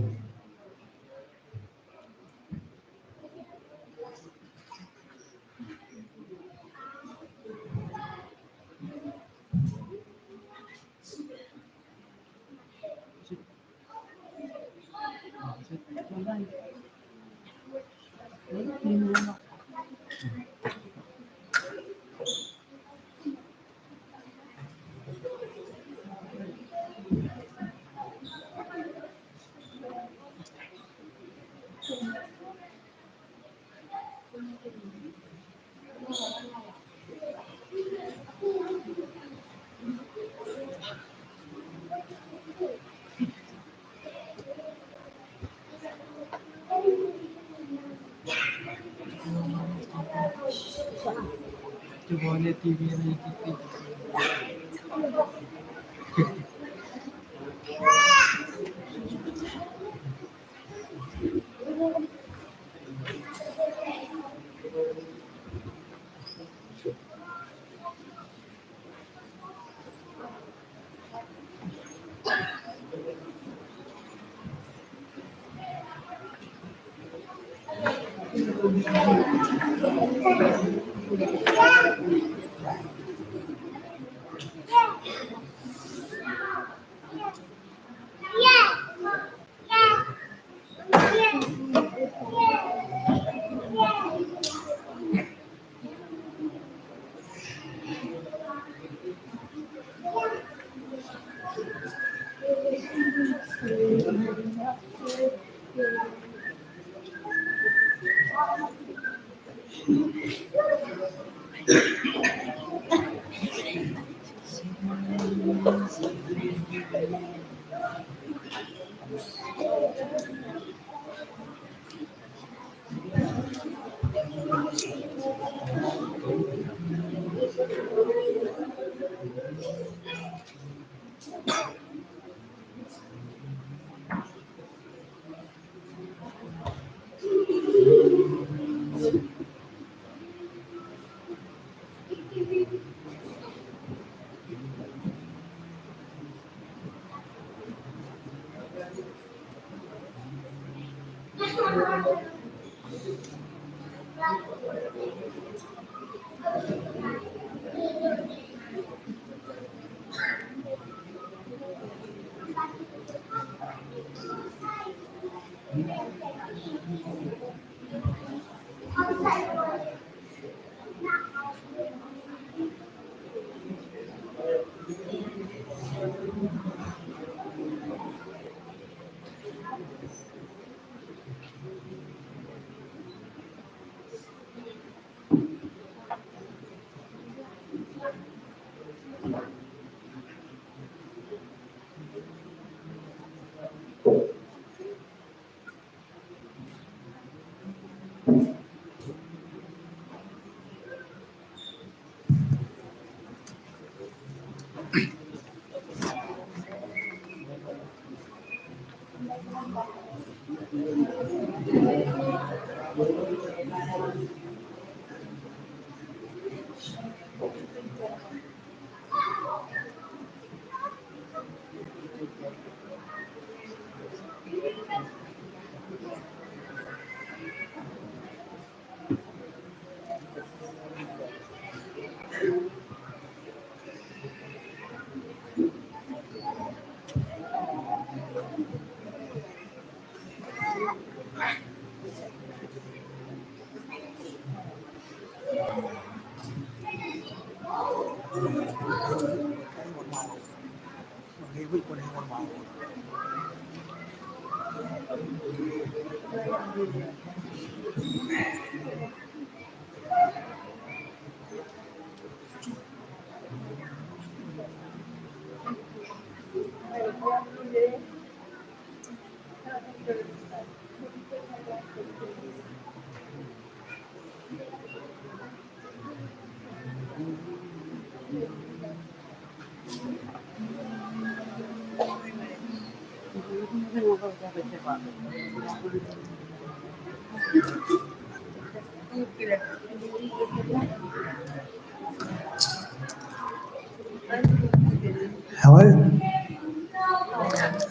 Ekwe,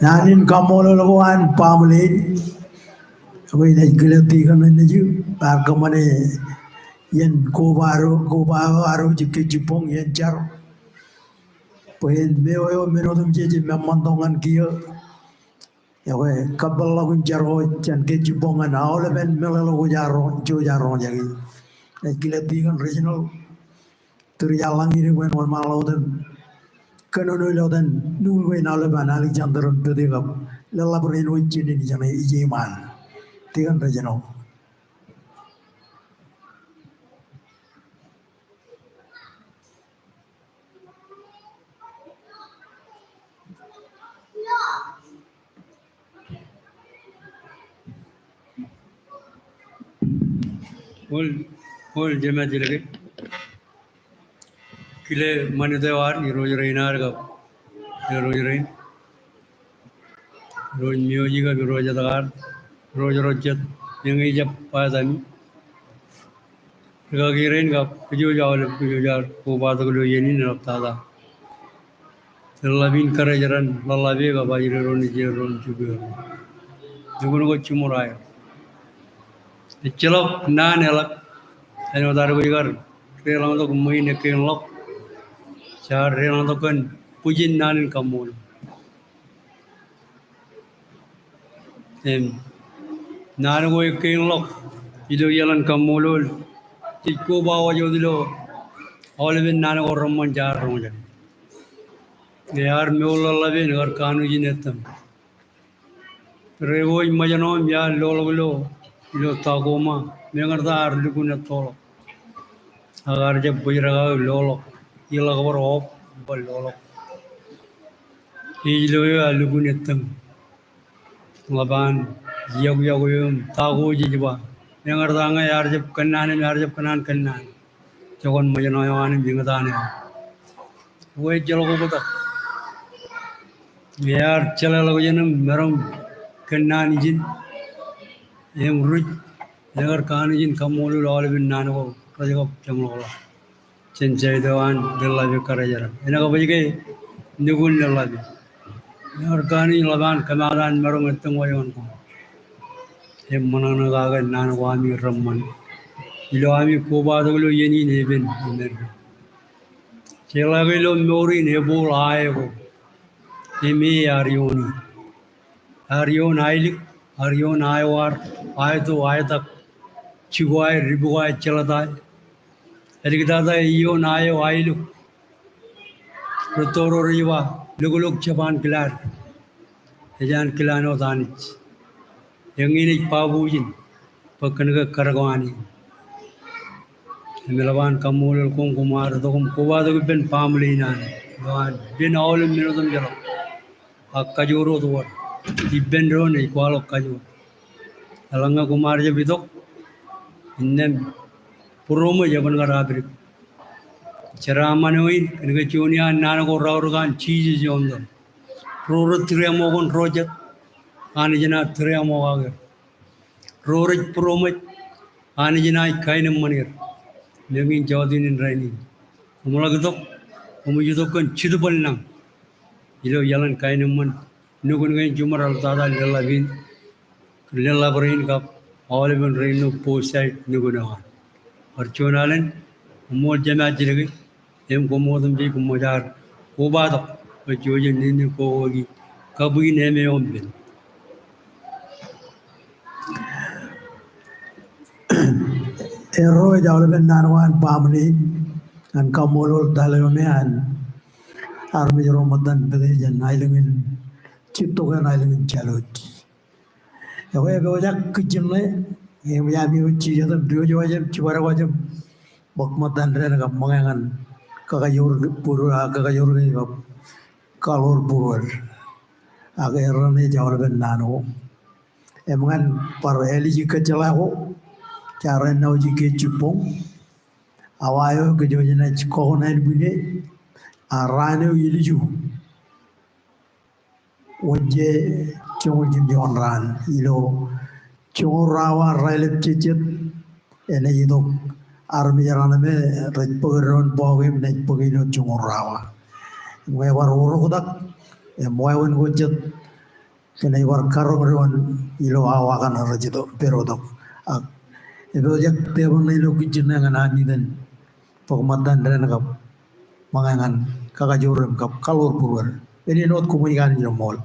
naan in kaṃṃoolol ko an baaṃle in. Ekwe, inaaj kile tikōn nejū, bar kōṃṃane iien koba ro, koba ro ej kejjitboñ iien jar. Bwe en meo eo men otemjej im eṃṃantok ñan kiiō. Ekwe, kapeḷḷọk in jar ko jān kejjitboñ ñan aolepen meḷeḷe ko jaar ro, ijo jaar roñjake. Inaaj kile tikōn Reginald. Tūriaḷ lañ in ekwe, wōnṃaanḷọk wōt im kōnono ilo etan nukun kein aolep an Alexander im Pete kab leḷḷap rein wōj jān ijin, ijin iṃaan. Tikōn Reginald. Ṃool, ṃool jemān jilōke. Kile ṃanit eo ad, irooj rein ad kab irooj rein, irooj miwōj kab irooj etak ad, irooj ro jet eñin ej ba tami. Rikaki rein kab kōj aolep kōj jaar kobatok ilo iien in eḷaptata. Leḷḷap in kōrā jeran ḷōḷḷap e kab ajri ro nejū ro nejū ro. Nukun ko jiṃor aer. Ejjeḷọk naan eḷap āinwōt ad kwōj kar deḷọñtok ṃwiin ekkein ḷọk. Jaar deḷọñtok kōn bwijin naan in kaṃṃoolol. Im naan ko ekkein ḷọk ilo iaḷan kaṃṃoolol, jej koba wōj wōt ilo aolepen naan ko reṃṃan jaar roñjake. Ñe ear mour ḷōḷḷap e, en kar kanooj in ettōñ. Ro eo ej ṃōjṇọ im iar loḷọk ilo, ilo Tacoma, meñe ear lukkuun ettoḷọk. Ak ear jab bōjrak aō loḷọk, iḷak bar off, bar loḷọk. Ej lo eo ear lukkuun ettōñ. Ḷap an iọkiọkwe eo im ta ko jej ba. Meñe ear jab kōnnaan im ear jab kōṇaan kōnnaan. Joñan ṃōjṇọ eo an im eñtaan eo an. Ekwe ejjeḷọk oktak. Ear jeḷāḷọkjeṇ im maroñ kōnnaan ijin. Im ruj, ekar kanooj in kaṃṃoolol aolepen naan ko rej kab jeṃḷọkḷọk. Jān side eo an leḷḷap e kōrā jeran. Enaaj bōjke nukun leḷḷap e. Ekar kanooj ḷap an kōmaat an maroñ ettōñ wōj ñan koṃ. Im ṃōṇōṇō kake naan ko ami reṃṃan. Ilo ami kobatok ilo iien in epen im eddo. Jeḷā ke ilo mour in ebooḷ ae ko. Im e ear ioon in. Ear ioon aelik, ear ioon aewar, aeto, aetak, jikuwae, dibukwae, jeḷatae. Āliktata e ioon aeo aeluk. Rūtto ro rej ba, loklok jab an kilaad. Ej an kilaan wōt Anij. Eñin ej babu ijin. Bwe kōn ke kadek eo an in. Im eḷap an kaṃṃoolol koṃ koṃ ar itok im kobatok ippān baaṃle in an. Ilo an ippān aolep men otemjeḷọk. Ak kajoor wōt wōt. Ippān doon ej kwaḷọk kajoor. Eḷaññe koṃ ar jab itok, innām būroṃōj eban kar apdik. Jeraaṃṃan eo in, kōn ke juon iaan naan ko raorōk an Jisōs eo an. Ro rej tūriaṃo kōn ro jet, Anij enaaj tūriaṃo kake er. Ro rej būroṃōj, Anij enaaj kaenōṃṃan er. Im eñin jọteen in rainin. Koṃ ḷak itok, koṃij itok kōn jitōbōl nañ. Ilo iaḷan kaenōṃṃan nukun kein jiṃor eḷaptata leḷḷap in, leḷḷap rein kab aolepen rein ilo both side nukun eo an. Bar juon alen, koṃṃool jemān jilōke, im koṃ otemjej koṃ jaar kobatok, bwe jej nini kokoki kabwiin eo im pen. Erro ej aolepen naan ko an baaṃle in, ñan kaṃṃoolol taḷ eo me an armej ro ṃōttan Pete jān aelōñ in, jittok eo an aelōñ in Jālwōj. Ekwe epojak kijjien ṇe, im iar ami wōj jijet im diwōj waj im jibadek waj im bōk ṃōttan dān kab ṃōñā ñan kakajoor būruod, a, kakajoor kein kab kwaḷọk būruod. Ak erro ṇe ej aolepen naan ko. Im ñan bar āliji kōjjeḷā ko, jaar ennọōj kejjitboñ. Awa eo kōj wōj naaj kọkoṇaan bwine, a raan eo ilju. Wōnje joñoul jimjuon raan ilo joñoul ruo awa raelep jejjet. Enaaj itok armej raṇ me rej bōk eddoin ball game, naaj bōk ilo joñoul ruo awa. Im ñe ebar uroktak im wāween ko jet, kōn aer bar karoñ doon ilo awa kaṇ rej itok, pād itok. Ak epojak tepel ṇe ilo kijjien ṇe ñan ami iten bōk ṃōttan dān kab ṃōñā ñan kakajoor im kab kaḷoor būruod. Enaaj wōt koṃij kanooj ilo ṃool.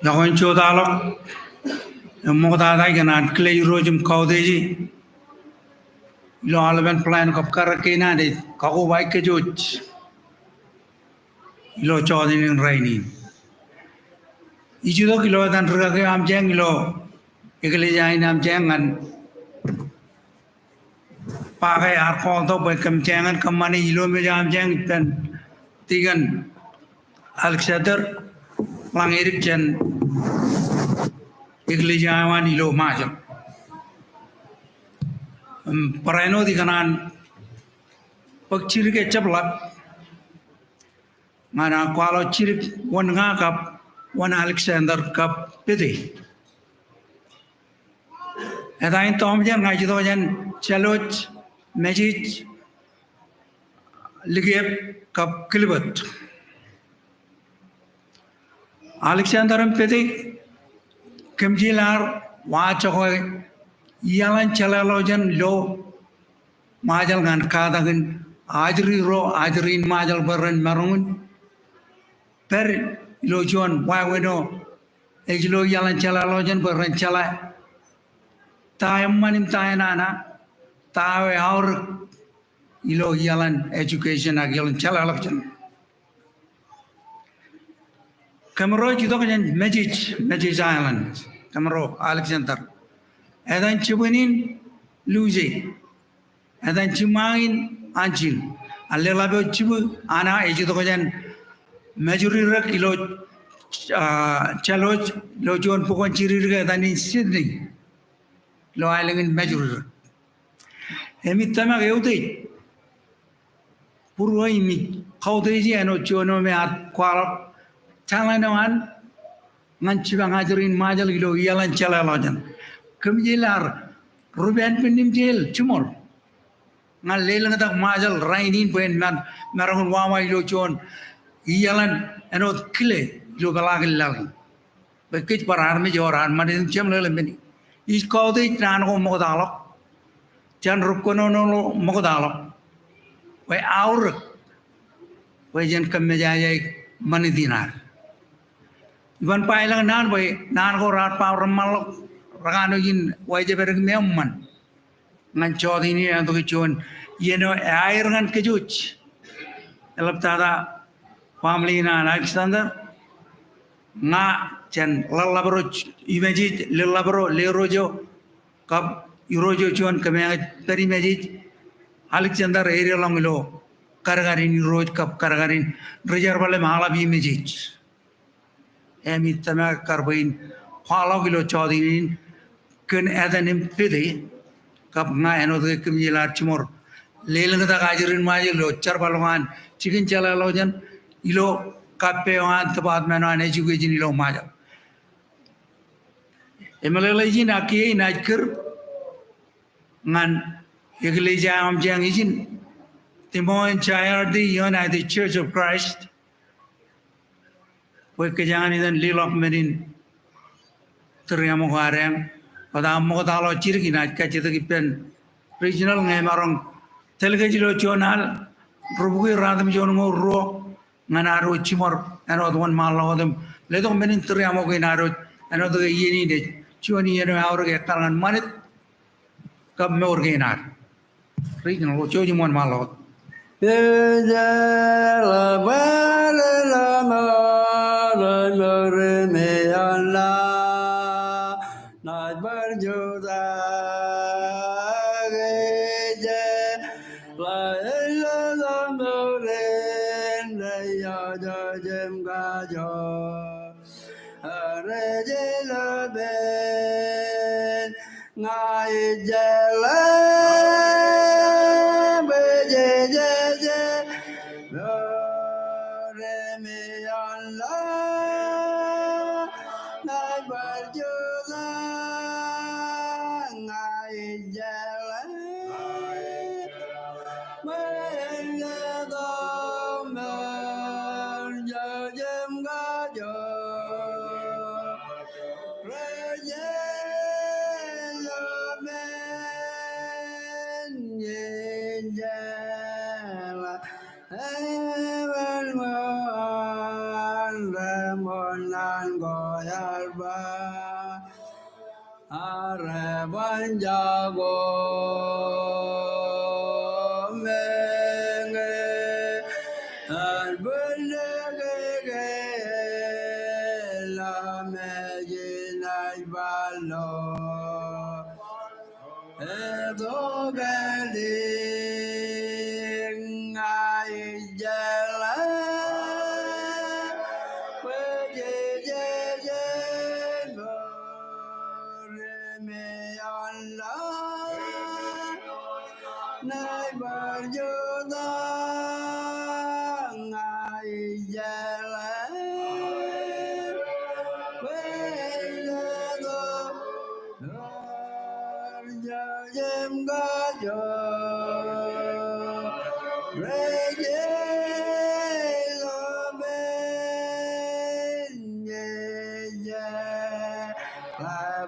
Iọkwe in jotaḷọk im ṃoktata kōn an kile Irooj im kautiej e ilo aolepen plan kab karōk kein an ej kakobaik kōj wōj ilo jọteen in rainin. Ij itok ilo etan rikaki eo amjeañ ilo eklejia in amjeañ ñan ba ke ear call tok bwe kōm jañin kōṃṃane ilo mej eo amjeañ ippān Deacon Alexander Langeric jān eklejia eo an ilo Ṃajeḷ. Im barāinwōt ikōṇaan bōk jidik ejjab ḷap ñan aō kwaḷọk jidik wōn ña kab wōn Alexander kab Pete. Eta in tọmjān ña ij itok jān Jālwōj, Mājej, Likeb kab Kilbōt. Alexander im Pete, kōmjeel ar wajokwe iaḷan jeḷāḷọkjeṇ ilo Ṃajeḷ ñan katakin ajri ro, ajri in Ṃajeḷ bwe ren maroñ in pād ilo juon wāween eo ej ilo iaḷan jeḷāḷọkjeṇ bwe ren jeḷā ta eṃṃan im ta enana, ta eo eaorōk ilo iaḷan education ak iaḷan jeḷāḷọkjeṇ. Kōmro ej itok jān Mājej, Mājej Island, kōmro Alexander. Etan jibwin in Luje. Etan jiṃṃae in Anjin. Ak leḷḷap eo jibwin an ej itok jān Majuri rōk ilo, ah, Jālwōj, ilo juon bukwōn jidik etan in Sydney ilo aelōñ in Majuri rōk. Im ij tōmak eutiej būruō im ij kautiej āinwōt juon eo me ear kwaḷọk talent eo an ñan jipañ ajri in Ṃajeḷ ilo iaḷan jeḷāḷọkjeṇ. Kōmjeel ar rup ānbwinnimjeel jiṃor ñan lelōñtak Ṃajeḷ rainin bwe en maroñ in wawa ilo juon iaḷan āinwōt kile ilo peḷaakin laḷ in. Bwe kōj bar armej ewōr an ṃanit im jeṃḷeḷe men in. Ij kautiej naan ko ṃoktaḷọk jān rūp kōnono ḷọk ṃoktaḷọk bwe aorōk bwe jen kōmmejaje ṃanit in ad. Iban ba elōñ naan bwe naan ko raar ba reṃṃanḷọk rekanooj in wājepedek im eṃṃan ñan jọteen in āinwōt ke juon iien eo eaer ñan kōj wōj. Eḷaptata family in an Alexander, ña jān ḷōḷḷap ro Imājej, ḷōḷḷap ro Lerojo kab Irojo juon kōmeañ ej pād Imājej. Alexander edeḷọñ ilo kadkad in Irooj kab kadkad in ri-jerbal im aḷap Imājej. Im ij tōmak ekkar bwe in kwaḷọk ilo jọteen in kōn etan im Pete kab ña āinwōt ke kōmjeel ar jiṃor lelōñtak ajri in Ṃajeḷ ilo jerbal ko an jikin jeḷāḷọkjeṇ ilo kappān eo an department eo an education ilo Ṃajeḷ. Im meḷeḷe ijin ak kiiō inaaj kūr ñan eklejia eo amjeañ ijin, Des Moines J R D United Church of Christ. Bwe kōjeañ in itōn leḷọk men in tūriaṃo ko adeañ, bōtab ṃoktaḷọk jidik inaaj kajjitōk ippān regional ñe emaroñ tōl kōj ilo juon al, rubukwi, ratimjuonñoul ruo, ñan ad wōj jiṃor āinwōt wōnṃaanḷọk wōt im letok men in tūriaṃo kein ad wōj āinwōt ke iien in ej juon iien eo eaorōk ekkar ñan ṃanit kab mour kein ad. Regional, jouj im wōnṃaanḷọk wōt. Ḷe ilo mour in, rej jejemkajoor. Rej ilo pen, ña ij jeḷā bwe jejeje. Mour in eo ḷe, ña ij bar jutak, ña ij jeḷā bwe ej letok mour jejemkajoor. Rej ilo pen, ij jeḷā, eban ṃool, reṃool naan ko ear ba. Ak eban jako meñe an bwidek ke ilo mejin ej balo. Etok edik, ña ij jeḷā bwe jejeje. Mour in eo ḷe, ña ij bar jutak, ña ij jeḷā bwe ej letok mour jejemkajoor. Rej ilo pen, ij jeḷā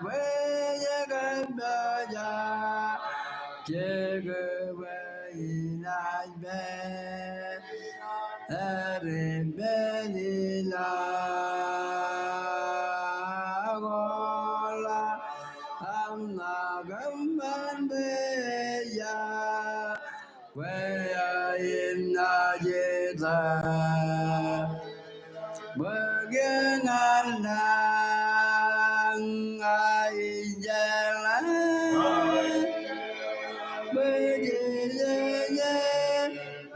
bwe jekōm pojak, jekōm bwe inaaj pād, ej pād ilo ko ḷe, aṃ ña kōṃṃan bwe ejja, bwe eo im naaj itak. Bwe ke ñan naaj, ña ij jeḷā bwe jejeje.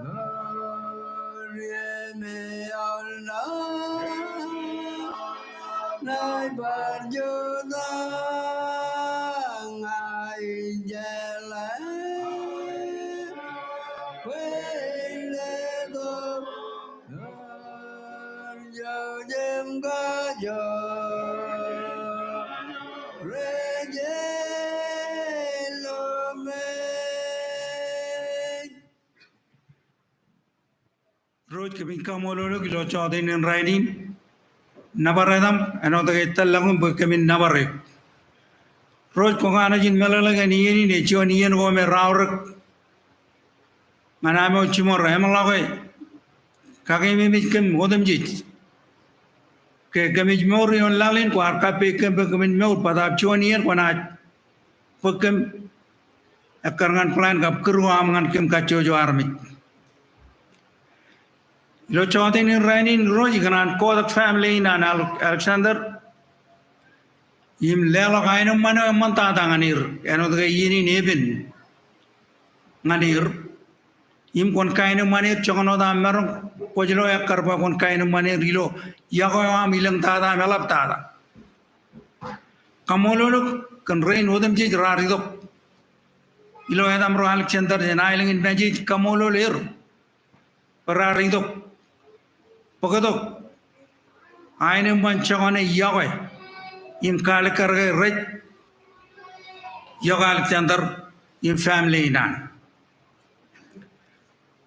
Mour in eo ḷe, ña ij bar jutak, ña ij jeḷā bwe ej letok mour jejemkajoor. Rej ilo pen. Irooj, kōmij kaṃṃoolol eok ilo jota in rainin. Nōbar etaṃ, āinwōt ke ej tōl ḷọk im bwe kōmin nōbar eok. Irooj, kwō kanooj in meḷeḷe kōn iien in, ej juon iien ko me raorōk ñan am jiṃor, eṃḷọke kakememej kōm otemjej. Ke kōmij mour ioon laḷ in, kwaar kappei kōm bwe kōmin mour, bōtaab juon iien kwōnaaj bōk kōm ekkar ñan plan kab kūr ko aṃ ñan kōm kajjojo armej. Ilo jota in rainin Irooj, ikōṇaan kotak family in an Al-, Alexander im leḷọk aenōṃṃan eo eṃṃantata ñan er, āinwōt ke iien in epen ñan er. Im kwōn kaenōṃṃan er joñan wōt aṃ maroñ, kwōj lo ekkar bwe kwōn kaenōṃṃan er ilo yokwe eo aṃ, ilōñtata im eḷaptata. Kaṃṃoolol eok kōn rein otemjej raar itok ilo etaṃro Alexander jān aelōñ in Mājej, kaṃṃoolol er bwe raar itok bōktok aenōṃṃan joñan e yokwe im kaalikkar ke rej yokwe Alexander im family in an.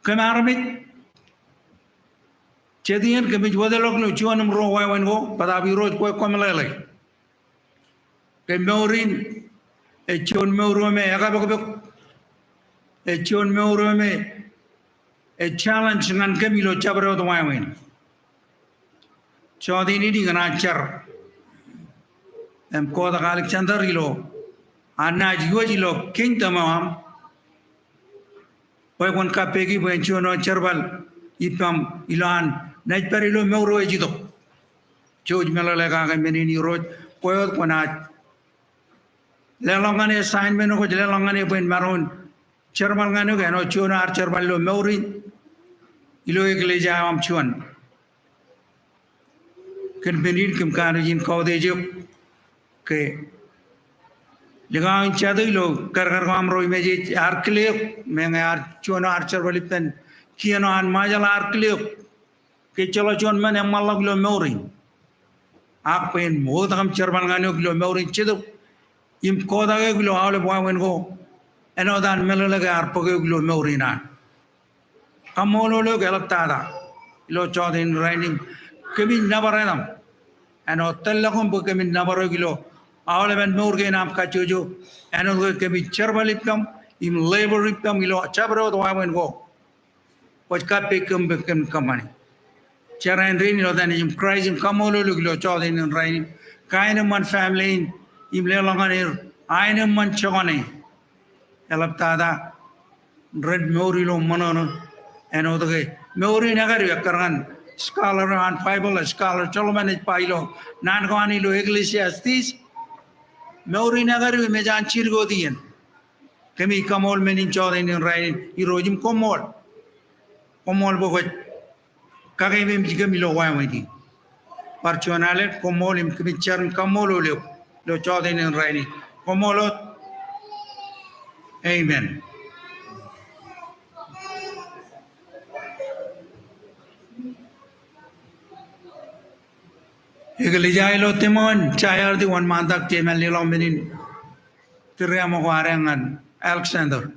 Kōm armej, jet iien kōmij wōtlọk ilo juon im ruo wāween ko, bōtaab Irooj kwe kwōmeḷeḷe ke mour in ej juon mour eo me ekapokpok, ej juon mour eo me ej challenge ñan kōm ilo jabdewōt wāween. Jota in ikōṇaan jar im kotak Alexander ilo an naaj iwōj ilo kingdom eo aṃ, bwe kwōn kappeki bwe en juon eo jerbal ippaṃ ilo an naaj pād ilo mour eo ej itok. Jouj meḷeḷe kake men in Irooj, kwe wōt kwōnaaj leḷọk ñan e assignment eo kwōj leḷọk ñan e bwe en maroñ in jerbal ñan eok āinwōt juon ear jerbal ilo mour in ilo eklejia eo aṃ juon. Kōn men in kōm kanooj in kautiej eok ke likao in jatū ilo kōrkōr ko aṃ ro im ej ear kile eok, meñe ear juon ear jerbal ippān kien eo an Ṃajeḷ ear kile eok ke ejjeḷọk juon men eṃṃanḷọk ilo mour in. Ak bwe en oktak im jerbal ñan eok ilo mour in jetōb im kotak eok ilo aolep wāween ko āinwōt an meḷeḷe ke ear bōk eok ilo mour in an. Kaṃṃoolol eok eḷaptata ilo jota in rainin. Kōmij nōbar etaṃ āinwōt tōl ḷọk im bwe kōmij nōbar eok ilo aolepen mour kein aṃ kajjojo āinwōt ke kōmij jerbal ippaṃ im labor ippaṃ ilo jabdewōt wāween ko kwōj kappok kōm bwe kōm kōṃṃane. Jar āindein ilo etan Nejūṃ Kraist im kaṃṃoolol eok ilo jota in rainin. Kaenōṃṃan family in im leḷọk ñan er aenōṃṃan jokane. Eḷaptata ren mour ilo ṃōṇōṇō āinwōt ke mour in ekadu ekkar ñan scholar an Bible, scholar Solomon ej ba ilo naan ko an ilo Ecclesiastes, mour in ekadu im ej an jidik wōt iien. Kōmij kaṃool men in jota in rainin Irooj im koṃṃool. Koṃṃool bwe kwōj kakeememej kōm ilo wāween in. Bar juon alen koṃṃool im kōmij jar im kaṃṃoolol eok ilo jota in rainin. Koṃṃool wōt. Amen. Eklejia ilo Des Moines, Saturday wōnṃaantak, jeṃaan leḷọk men in tūriaṃo ko ad ñan Alexander.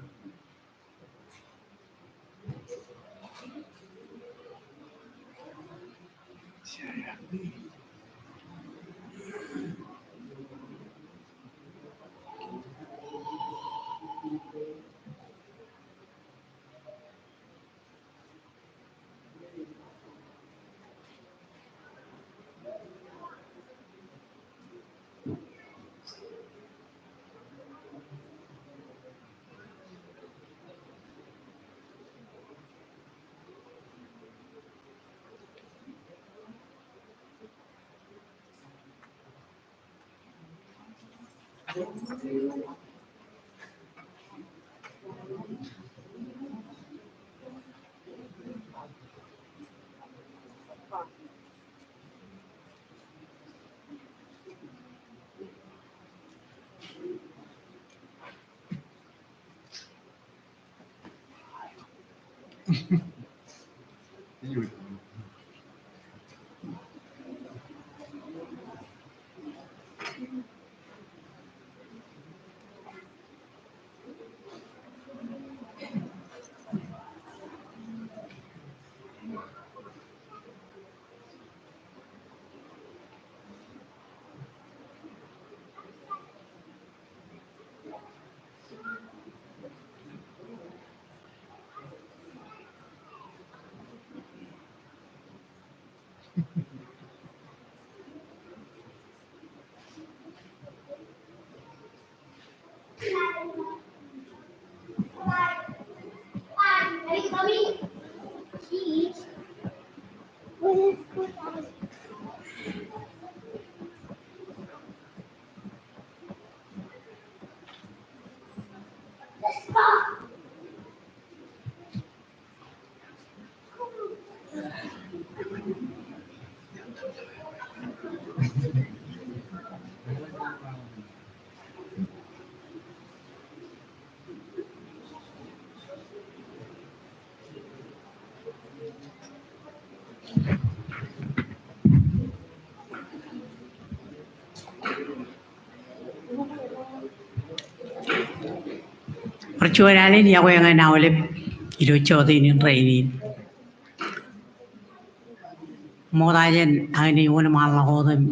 Bar juon alen iọkwe ñan aolep ilo jota in rainin. Ṃokta jān aō naaj wōnṃaanḷọk wōt im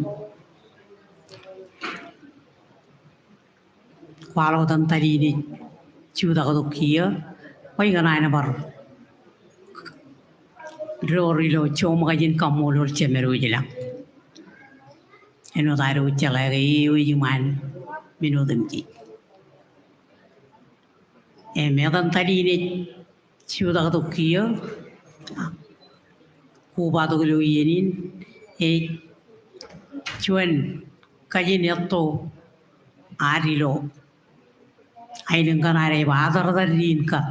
kwaḷọk etan taliin ej jutak tok kiiō, bwe ikōṇaan bar door ilo joṃ kajin kaṃṃoolol Jemedwōj ilañ āinwōt ad wōj jeḷā ke e eo ej iṃaan men otemjej. Im etan taliin ej jutak tok kiiō, kobatok ilo iien in, ej juon kajin etto ad ilo Aelōñ kaṇ ad ej ba atortōr in kab